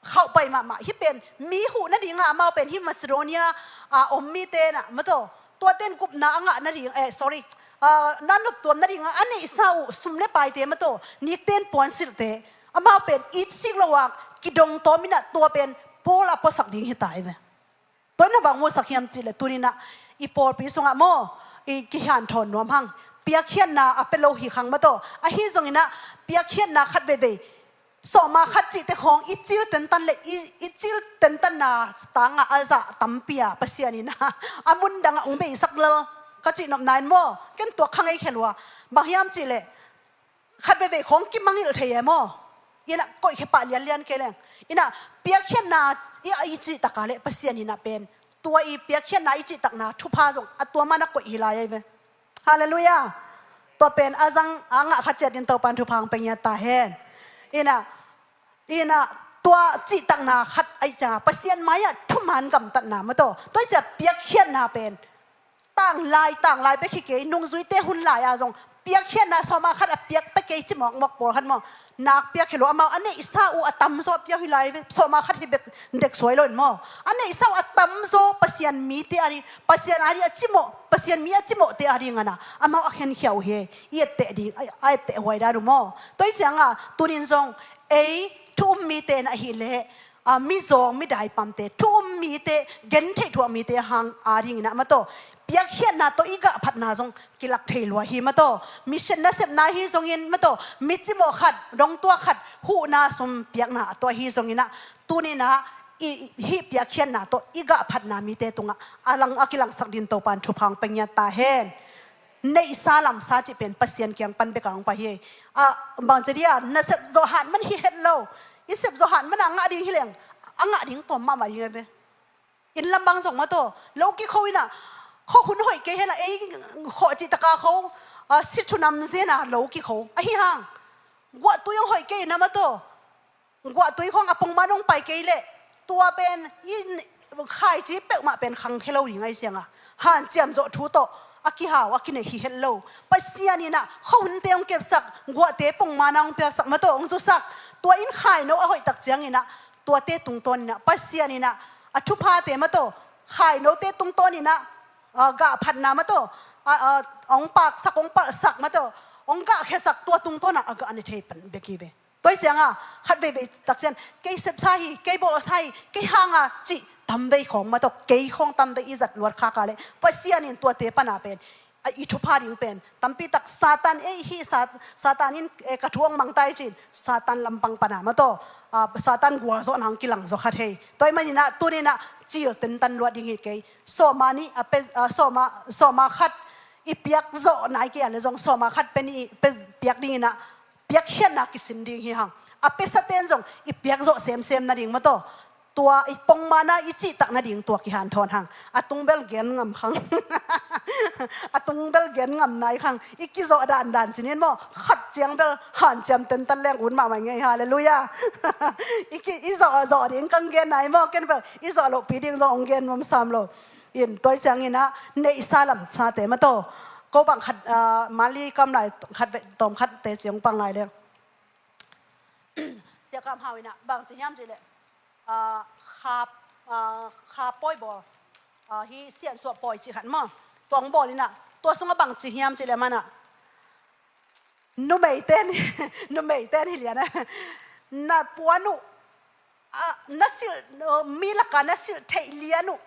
khauhpai mahmah. Hih pen mi huh nadinga amau pen hih Macedonia a om mite na mah tawh, tuate in gupna a ngah nading, eh, sorry, ah, na noptuam nadinga a neihsa uh sum le paite mah tawh, nikte in puansilhte, amau pen itsik lo a kidong tawm innah tua pen Paul a puasak ding hi ta ai ve. Tua innah bang musak hiam cihleh, tuninah i pawlpi sungah maw, i kihanthawn nuam hang, piakkhiatna a pia lo hi khang mah tawh, ahi zonginah piakkhiatna khat veivei, sawma khat cihte khawng i cil tentan le i, i cil tentanna tangah a zah tampi a Pasian innah a mundangah hong beisak lel ka cihnopna in maw, ken tuak kha ngei khel uh a. Bang hiam cihleh, khat veivei khawng kimangilh thei e maw. Innah koihkhia pah lianlian kei leng, innah piakkhiatna i, i cihtak a le Pasian innah pen tua i piakkhiatna i cihtakna thupha zong a tua mana koih hi lai ai ve. Halleluiah. Tua pen a zang a ngah khat ciatin Topan thupha hong pia ngiat ta hen. Innah, innah tua cihtakna khat ai cianga Pasian mai-ah thuman gamtatna mah tawh, tua ai cia piakkhiatna pen tanglai, tanglai bek hi kei, nungzuite hun lai-a zong piakkhiatna sawma khat a piak pia kei ci mawkmawk pawlkhat maw. Nak piak hi lo, amau a neihsa uh a tamzaw a piak hi lai ve, sawma khat hi bek deksuai lo in maw. A neihsa uh a tamzaw Pasian mite a ding, Pasian a ding a cimawh, Pasian mi a cimawhte a ding a na amau a khenkhia uh hi. I etteh ding, a, a etteh huai dan uh maw. Tua hi cianga tunin zong ei thu um mite na ahileh, a, mizawng midaipamte, thu um mite, gentheih thuak mite hang a dinginah mah tawh piakkhiatna tawh i gahphatna zong kilak thei lua hi mah tawh. Mission nasepna hi zongin mah tawh, mi cimawh khat, dongtuak khat huhna sum piakna tawh ahi zonginah tuninah i, hih piakkhiatna tawh i gahphatna mite tungah a lang a kilangsak din Topan thupha hong pia ngiat ta hen. Neihsa lamsa cih pen Pasian kiang pan bek a hong pai hi. A, bangci dia, na sepzawh hat man hi het lo. I sepzawh hat man a ngah ding hi leng a ngah ding tawm mahmah ding a ve. Inn lam bang zong mah tawh lo kikho innah, khuahun hoih kei henah ei khuah cihtaka kho, a, si thunam zena lo kikho ahi hang. Guahtui hong hoih kei innah mah tawh guahtui khawng a pongman hong pai kei leh tua pen i khaici peuhmah pen khangkhia lo ding ai sianga, hanciam zawh thu tawh a kihau a kineih hi het lo. Pasian innah khuahunte hong kepsak, guahte pongman a hong piaksak mah tawh hong zusak. Tua in khaino a hoihtak cianginah tuate tungtawninah Pasian innah a thuphate mah tawh khainote tungtawninah, a, gahphatna mah tawh, a, a, hong paksak, hong palhsak mah tawh hong gahkhiasak, tua tungtawnah a gah ne thei pan bek hi ve. Tua hi cianga khat veivei takcian kei sepsa hi, kei bawlsa hi, kei hanga cih tamvei khawng mah tawh, kei khawng tamvei i zat luat khaka leh Pasian in tuate pana pen, a, i thupha ding pen tampi tak Satan ei hi, Sat-, Satan in, eh, ka thu hong mangtai cin Satan lampang pana mah tawh ah, Satan gualzawhna hong kilang zaw kha thei. Tua ahih manin ah tuni-in ah cil tentan luat ding hi kei. Sawma nih a pe, ah, sawma, sawma khat i piak zawh nai kei a leh zong sawma khat pe nih pe piak dingin ah piakkhiatna kisin ding hi hang. A pesate'n zong i piak zawh semsem nading maw taw. Tua i pongman a i cihtak nading tua kihanthawn hang. A tung bel gen ngam khang. A tung bel gen ngam nai khang. I kizawh dandan ci-in maw. Khat ciang bel hanciam tentan leng ut mahmah ngei. Halleluiah. I ki, i zawh zawh ding kang gen nai maw. Ken bel i zawh lohpi ding zong hong gen nuam sam lo. In tua ciangin ah neihsa lamsate maw taw. Ko bang khat, ah, Manli kam lai khat ve, tawm khat te ciang pang lai leng. Sia Kam Hau in ah bang ci hiam cih leh, ah, kha, ah, kha pawi bawl, ah, hih siansuah pawi cih khat maw. Tua hong bawl in ah, tua sungah bang ci hiam cih leh man ah, numeite'n, numeite'n hi lian a. Na puan uh, ah, na silh, uh, mi lakah na silh theih lian uh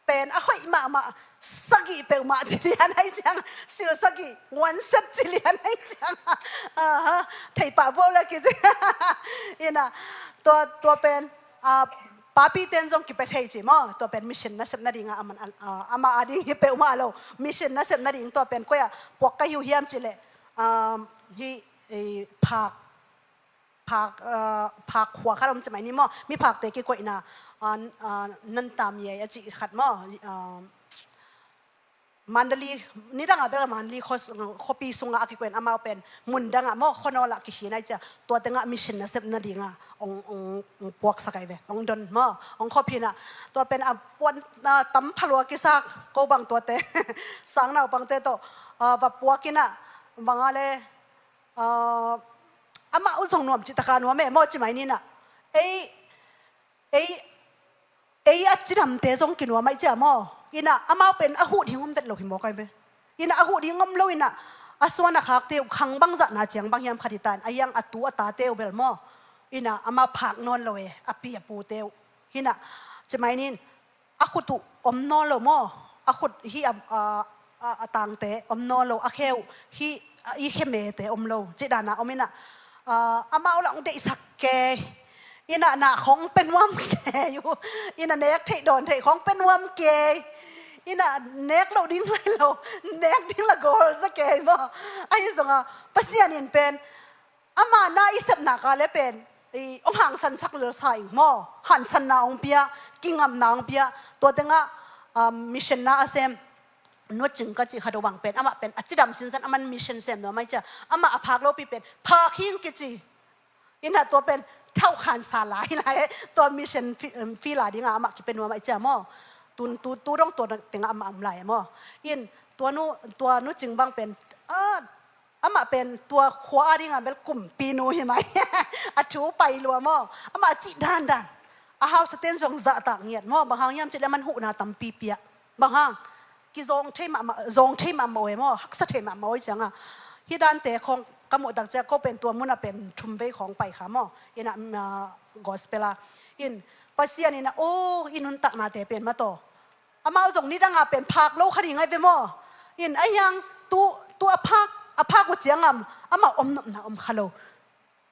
pen a hoih mahmah sagih peuhmah ci lian ahih ciang, silh sagih, one set ci lian ahih ciang, aha, thei pah buak le kici. In ah, tua, tua pen, ah, papite'n zong kipia thei ci maw, tua pen mission nasep nading ah, aman, ah, amah a ding hi peuhmah lo, mission nasep nading tua pen koi ah puak ka hi uh hiam cih leh, ah, hih, eh, phak, phak, ah, phak khua khat om ci mai ni maw, miphakte kikoihna, ah, ah, Nantamiai a cih khat maw, ah, Mandalay, nidang a bel Mandalay khuas-, khuapi sungah a kikoih in amau pen mundang ah maw, khuanawl ah kikhin ahih ciang, tua teng ah mission nasep nading ah hong, hong, hong puaksak ahi ve, hong don maw, hong khawm hi in ah, tua pen a puan, ah, tam pha lua kisak, ko bang tuate, sang naupangte tawh, ah, va puak in ah, bang a le, ah, amah uh zong nuam cih tak a nuam e maw ci mai ni in ah. Ei, ei, ei a cidamte zong kinuam ahih ciang maw. In ah amau pen a huh ding om vet lo hi mawk ahi ve. In ah a huh ding om lo in ah a suan a khakte uh khang bangzahna ciang bang hiam khat hi ta in, a hiang a tu a tate uh bel maw. In ah amau phak nawn lo e, a pi a pute uh. In ah ci mai ni in, a khut uh om nawn lo maw? A khut hih a, a, a, a tangte om nawn lo, a khe uh hih, a, i khe mete om lo, cih dan a om in ah, a, amau lah hong deihsak kei. In ah na khawng pia nuam kei uh. In ah nek theih dawn theih khawng pia nuam kei. In ah nek loh ding lai lo, nek ding lah gawl za kei maw? Ahi zongah Pasian in pen ama na i sepna ka le pen, i, hong hangsansak lel sa ing maw? Hangsanna hong pia, kingamna hong pia. Tua teng ah, um, mission na a sem Nu Cing ka cih khat uh bang pen, amah pen a cidam sinsan, aman mission sem nuam ahih ciang, amah a phak lopi pen phak hing kici. In ah tua pen thau khansa lai lai, tua mission fi-, um, field a ding ah amah kipia nuam ahih ciang maw. Tun tu, tu dong tua teng ah amah om lai maw. In tua nu, tua Nu Cing bang pen, ah, amah pen tua khua a ding a bel kumpinu hi mai. A thu pai lua maw. Amah a cih dandan. A hausate'n zong zahtak ngiat maw. Bang hang hiam cih leh aman huhna tampi pia. Bang hang, kizawng thei mahmah, zawng thei mahmah uh e maw. Haksa thei mahmah uh ahih ciang a. Hih dante khawng ka muh tak ciang ko pen tua mun ah pen thum vei khawng pai kha maw. In ah, ah, gospel a. In Pasian in ah, oh, i nuntaknate pen maw taw. Amau zong nidang a pen phak lo kha ding ahi ve maw. In a hiang tu, tu a phak, a phak uh ciang a amau om nopna om kha lo.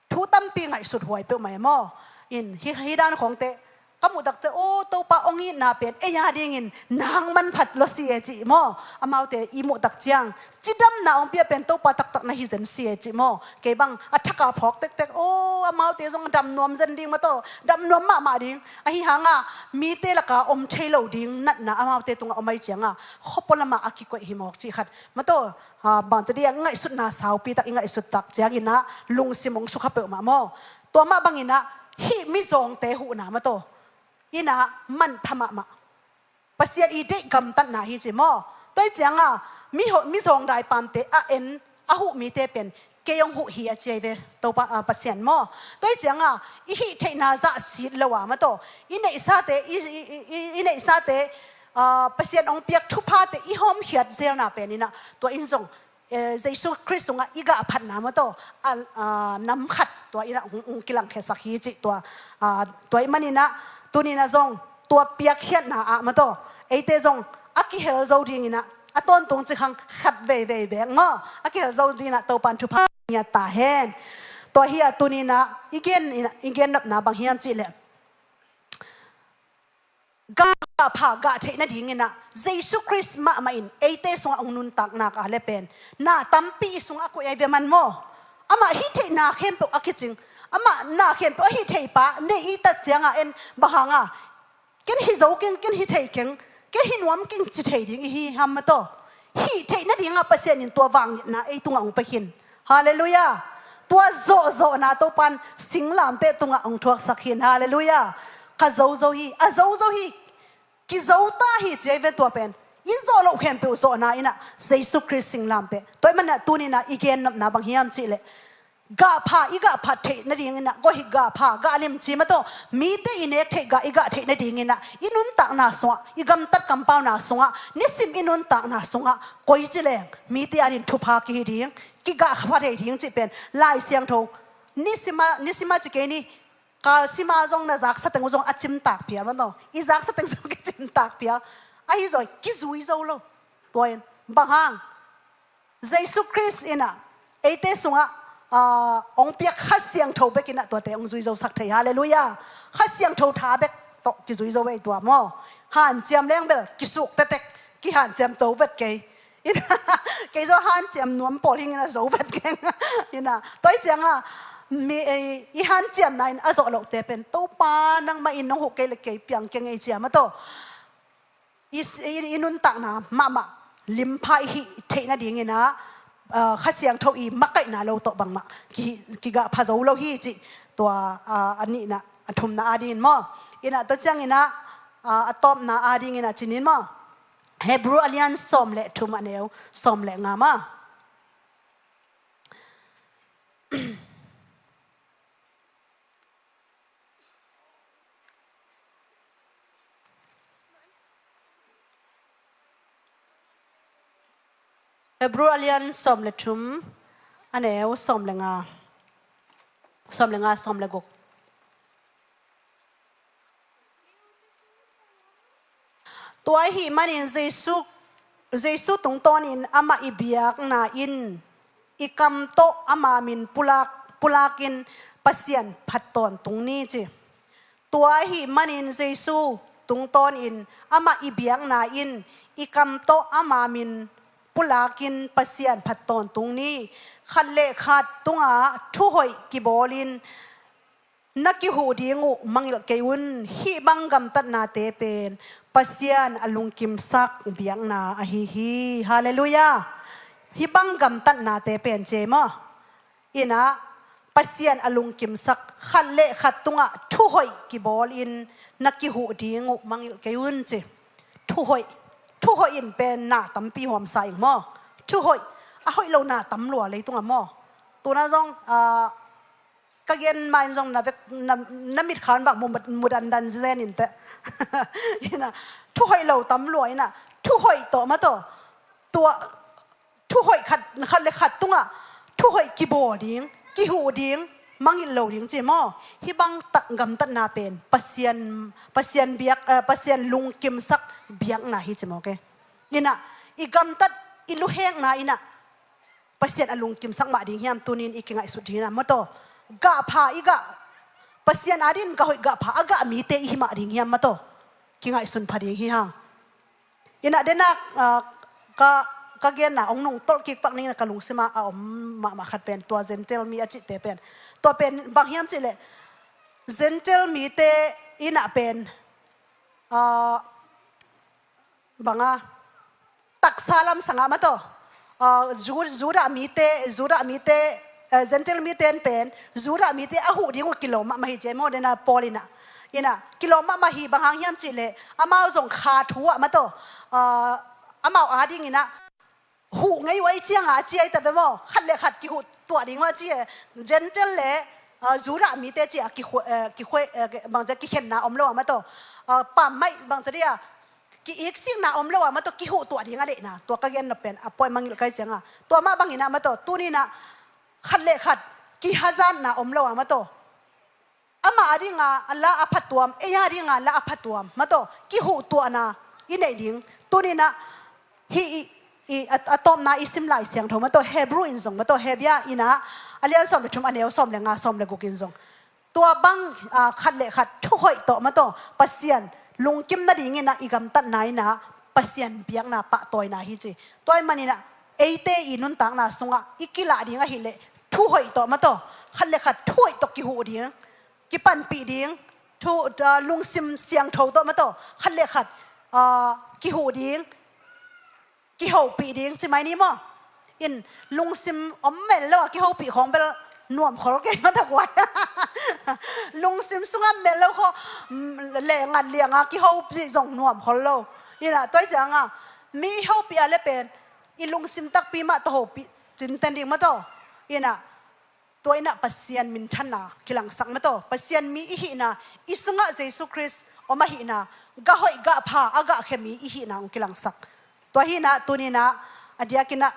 Thu tampi ngaihsut huai peuhmah e maw. In hih, hih dan khawngte ka muh tak ciang, oh, Topa hong itna pen ei a dingin nang manphat lua si e cih maw. Amaute i muh tak ciang cidamna hong pia pen Topa taktak na hi zen si e cih maw. Kei bang a thak a phawk tektek, oh, amaute zong dam nuam zen ding maw taw, dam nuam mahmah ding. Ahi hang a mite lak a om thei lo ding natna amaute tungah om ahih ciang a, khuapua lam ah a kikoih hi mawk cih khat maw taw. Ah, bangci ding a ngaihsutna saupi tak i ngaihsut tak ciangin ah lungsim hong sukha peuhmah maw. Tua mah bangin ah hih mizawngte huhna maw taw. In ah manpha mahmah. Pasian i deih gamtatna hi ci maw. Tua ahih ciang a, mi ho-, mizawng daipamte a en, a huh mite pen kei hong huh hi a ci ahi ve, Topa, ah, Pasian maw. Tua ahih ciang a, i hih theihna zahsit lo a maw taw. I neihsate, i, i, i, i, i neihsate, ah, Pasian hong piak thuphate i hawmkhiat zelna pen in ah, tua in zong eh, Jesu Khrist tungah i gah phatna maw taw, a, a, nam khat tua in ah hong, hong kilangkhiasak hi cih tua, a, tua ahih manin ah, tuni in ah zong tua piakkhiatna ah maw taw, eite zong a kihel zo dingin ah, a tawntung cik hang khat veivei bek maw, a kihel zo dingin ah Topa'n thupha ngiat ta hen. Tua hi a, tuni-in ah i gen, i gen nopna bang hiam cih leh, gah, gah pha gah theih nadingin ah Jesu Khrist mahmah in eite sungah hong nuntak nak a le pen na tampi i sungah a koih ahi ve man maw. Amah hih theihna khempeuh a kicing, amah na khempeuh a hih theihpa nei i tak ciangah en, bang hang a, ken hi zo keng, ken hi thei keng, ken hi nuam keng ci thei ding i hi hiam maw taw? Hih theih nadingah Pasian in tua vangliatna ei tungah hong pia khin. Halleluiah. Tua zawhzawhna Topa'n singlamteh tungah hong thuaksak khin. Halleluiah. Ka zo zo hi, a zo zo hi, kizo ta hi ci ahi ve tua pen. I zawh loh khempeuh zawhna in ah Jesu Khrist singlamteh. Tua ahih manin ah tuni-in ah i gen nopna bang hiam cih leh, gah pha i gah phat theih nadingin ah, kua hi gah pha, gah limci maw taw, mite i nek theih gah i gah theih nadingin ah, i nuntakna sungah, i gamtat kampauna sungah, nisim i nuntakna sungah koici leng mite adingin thupha kihi ding, kigah pha thei ding cih pen Lai Siangtho, nisim a, nisim a ci kei ni, kalsim a zong na zaksa teng uh zong a cimtak phial maw taw, i zaksa teng zong kicimtak phial. Ahi zong kizui zo lo. Tua in bang hang, Jesu Khrist in ah eite sungah, ah, hong piak Kha Siangtho bek in ah tuate hong zui zo sak thei. Halleluiah. Kha Siangtho tha bek tawh kizui zo ve tua maw. Hanciam leng bel kisuk tektek, kihanciam to vet kei. In ah, kei zong hanciam nuam pawl hi ing in ah zo vet keng. In ah, tua ahih ciangah mi, eh, i hanciamna in a zawh lohte pen, Topa nangmah in nong huh kei leh kei piang keng ei ci a maw taw. I, i, i nuntakna mahmah limpha i hih theih nadingin ah, ah, Kha Siangtho i makaihna lo tawh bangmah ki, kigah pha zo lo hi cih tua, ah, a nihna, a thumna adingin maw. In ah tua ciangin ah, ah, a tawpna adingin ah ci ning maw. Hebrew a lian sawm le thum, a neu sawm le nga maw. Hebrew a lian sawm le thum, a neu sawm le nga, sawm le nga, sawm le guk. Tua ahih manin Jesu, Jesu tungtawnin amah i biakna in i kam tawh ama min pulak, pulakin Pasian phat tawntung ni ci. Tua ahih manin Jesu tungtawnin amah i biakna in i kam tawh ama min pulakin Pasian phat tawntung ni. Khat le khat tungah thuhoih kibawlin na kihuh ding uh mangngilh kei un. Hih bang gamtatnate pen Pasian a lungkimsak biakna ahi hi. Halleluiah. Hih bang gamtatnate pen ci maw. In ah Pasian a lungkimsak, khat le khat tungah thuhoih kibawlin na kihuh ding uh mangngilh kei un ci. Thuhoih. Thuhoih in pen na tampi huamsa ing maw. Thuhoih. A hoih lo na tam lua leitungah maw. Tuna zong, ah, ka gen ma in zong na vek, na, na mitkha un bang mu, mu dandan zen in teh. In ah, thuhoih lo tam lua in ah, thuhoih tawh maw taw. Tua, thuhoih khat, khat le khat tungah, thuhoih kibawl ding, kihuh ding, mangngilh lo ding ci maw. Hih bang tak gamtatna pen, Pasian, Pasian biak, eh, Pasian lungkimsak biakna hi ci maw ke. In ah, i gamtat, i luhekna in ah, Pasian a lungkimsak mah ding hiam, tuni-in i kingaihsut ding hiam maw taw. Gah pha i gah, Pasian adingin gah hoih gah pha a gah mite i hi mah ding hiam maw taw. Kingaihsun pha ding hi hang. In ah denak, ah, ka, ka genna hong nungtolh kik pak ning in ah ka lungsim ah a om mahmah khat pen, tua Gentile mi a cihte pen. Tua pen bang hiam cih leh, Gentile mite in ah pen, ah, bang a, taksa lam sangah maw taw. Ah, Ju-, Judah mite, Judah mite, eh, Gentile mite in pen, Judah mite a huh ding uh kilawm mahmah hi ci maw, dena Paul in ah. In ah, kilawm mahmah hi, bang hang hiam cih leh, amau zong kha thu ah maw taw. Ah, amau adingin ah, huh ngei uh ahih ciangah a ci ahi ta ve maw. Khat le khat kihuh tuah ding uh a ci e. Gentile le, ah, Judah mite ci a kikhu-, eh, kikhuai, eh, bangci a kikhenna om lo ah maw taw. Ah, pammaih bangci dia, ki-iksikna om lo ah maw taw, kihuh tuah ding a deihna. Tua ka gen nop pen a pawi mangngilh ka hih ciangah. Tua mah bangin ah maw taw, tuni-in ah khat le khat kihazatna om lo ah maw taw. Amah adingin la a phatuam, ei adingin la a phatuam maw taw, kihuh tuahna i neih ding. Tuni-in ah hih i, i, a, a tawpna i sim Lai Siangtho mataw, Hebrew in zong mataw, Hebrew in ah, a lian sawm le thum, a neu sawm le nga, sawm le guk in zong, tua bang, a, khat le khat thuhoih tawh mataw, Pasian lungkim nadingin ah i gamtatna in ah Pasian biakna pahtawina hi ci. Tua ahih manin ah eite i nuntakna sungah i kilah ding ahih leh thuhoih tawh mataw, khat le khat thuhoih tawh kihuh ding, kipanpih ding, thu, a, lungsim siangtho tawh mataw, khat le khat, a, kihuh ding, kihopih ding ci mai ni maw? In, lungsim om mel lo a kihopih khawng bel nuam khol kei mataw guai. Lungsim sungah mel lo khaw, mm, leh ngat liang a kihopih zong nuam khol lo. In ah, tua ciang ah mi i hopih a le pen i lungsim takpi mah tawh hopih cinten ding mataw. In ah, tua in ah Pasian minthanna kilangsak mataw, Pasian mi i hihna, i sungah Jesu Khrist om ahihna, gah hoih gah pha a gahkhia mi i hihna hong kilangsak. Tua hi in ah tuni in ah, a diakin ah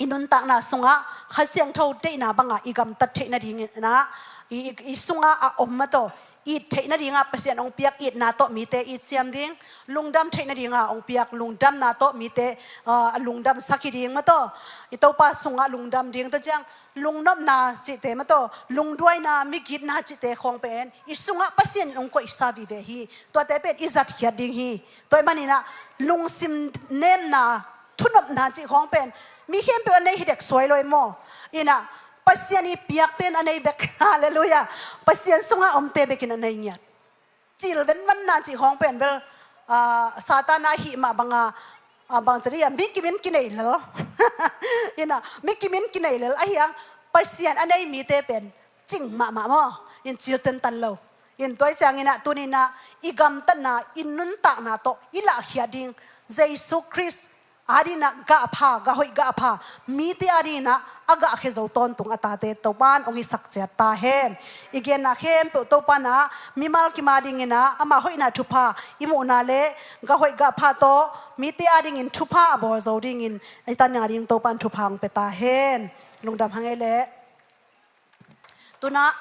i nuntakna sungah Kha Siangtho deihna bangah i gamtat theih nadingin ah, i, i, i sungah a om mataw, it theih nadingah Pasian hong piak itna tawh mite it siam ding, lungdam theih nadingah hong piak lungdamna tawh mite, ah, a lungdamsak hi ding mataw. I Topa sungah lungdam ding, tua ciang lungnopna cihte mataw, lungduaina, migitna cihte khawng pen i sungah Pasian in hong koihsa vive hi. Tuate pen i zatkhiat ding hi. Tua ahih manin ah lungsim nemna, thunopna cih khawng pen mi khempeuh a nei hi dek suai lo ei maw? In ah, Pasian i piakte in a nei bek. Halleluiah. Pasian sungah omte bekin a nei ngiat. Cil venvanna cih khawng pen bel, ah, Satan a hih mah banga, ah, bang ci dih a, mi kimin kinei lel. In ah, mi kimin kinei lel ahi hang, Pasian a nei mite pen cing mahmah maw? In cil tentan lo. In tua ciangin ah tuni in ah i gamtatna, i nuntakna tawh i lahkhiat ding, Jesu Khrist adingin ah gah pha, gah hoih gah pha, mite adingin ah a gahkhia zo tawntung a tate Topa in hong hisak ciat ta hen. I genna khempeuh Topa in ah mimal kim adingin ah ama hoihna thupha i muhna le gah hoih gah pha tawh mite adingin thupha a bawl zo dingin i tan ading Topa in thupha hong pia ta hen. Lungdam hang ei leh. Tu in ah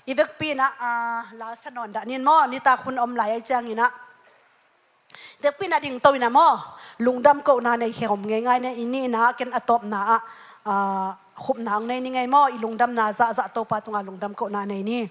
i vekpi in ah, ah, la sa nawn dah ning maw, nitak hun om lai ahih ciangin ah. Vekpi in ah dingto in ah maw, lungdam kohna nei khe om ngeingai ni in ah, ken a tawpna ah, ah, khupna hong nei ni ngei maw, i lungdamna zahzah Topa tungah lungdam kohna nei ni.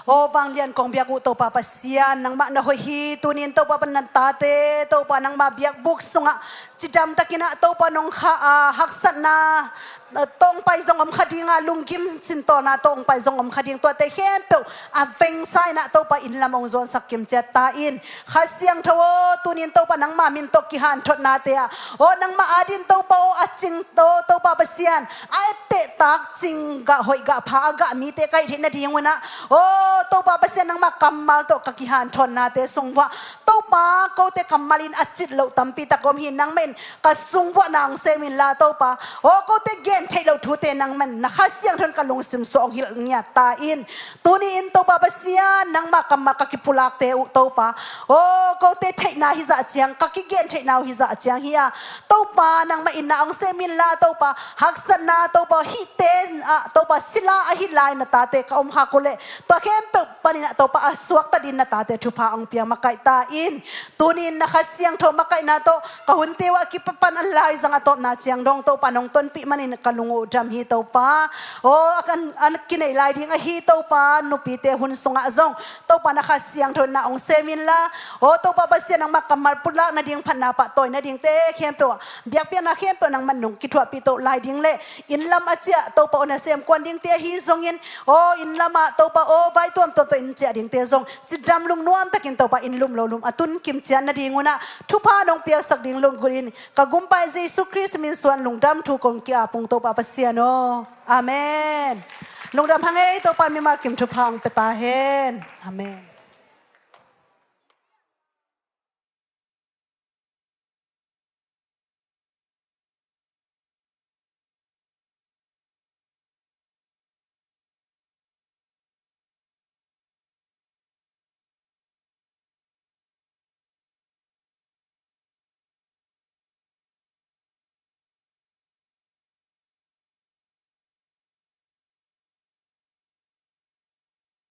Aw vanglian kong biak uh Topa Pasian, nangmah na hoih hi. Tuni in Topa, pan na tate Topa, nangmah biakbuk sungah cidamtakin ah Topa nong kha, ah, haksatna, ah, tawh hong pai zong om kha ding a, lunggim sintawlna tawh hong pai zong om kha ding, tuate khempeuh a vengsa in ah Topa inn lam hong zuansak kim ciat ta in. Kha Siangtho aw, tuni in Topa nangmah min tawh kihanthawnate ah, aw nangmah adingin Topa aw, a cing To-, Topa Pasian, a ettehtak cing gah hoih gah pha a gah mite ka hih theih nadingun ah, aw Topa Pasian, nangmah kammal tawh ka kihanthawnate sung uah Topa, kote kammal in a cit loh tampi tak om hi, nangmah in ka sung uah na hong sem inla Topa, aw kote gen theih loh thute nangmah in na Kha Siangtho in ka lungsim sungah hong hilh ngiat ta in. Tuni in Topa Pasian, nangmah kammal ka kipulakte uh Topa, aw kote theihna hi zah ciang, ka kigen theihna uh hi zah ciang hi a, Topa nangmah in na hong sem inla Topa, haksatna Topa, hihte ah Topa, sila ahi lai na tate ka om khak uh leh tua khempeuh panin ah Topa, a suakta dingin na tate thupha hong pia makaih ta in. Tuni in na Kha Siangtho makaihna tawh ka hunte uh a kipan a laizang a tawpna ciang dong Topa nong tonpih manin ka lung uh dam hi Topa. Aw a kan, a kinei lai ding ahi Topa, nupite hun sungah zong Topa na Kha Siangtho in na hong sem inla, aw Topa Pasian, nangmah kammal pulak nading, phatna pahtawi nadingte khempeuh ah biakpiakna khempeuh nangmah in nong kithuahpih to lai ding le, inn lam a ciah Topa aw nasem kuan dingte ahi zongin, aw inn lamah Topa aw vai tuamtuam tawh inn ciah dingte zong cidam lungnuam takin Topa inn lum lo lum a tun kim ciat nadingun ah thupha nong piaksak ding lunggulh in, ka gumpa Jesu Khrist min suang lungdam thu kong ki-ap ung Topa Pasian aw. Amen. Lungdam hang ei, Topa in mimal kim thupha hong pia ta hen. Amen.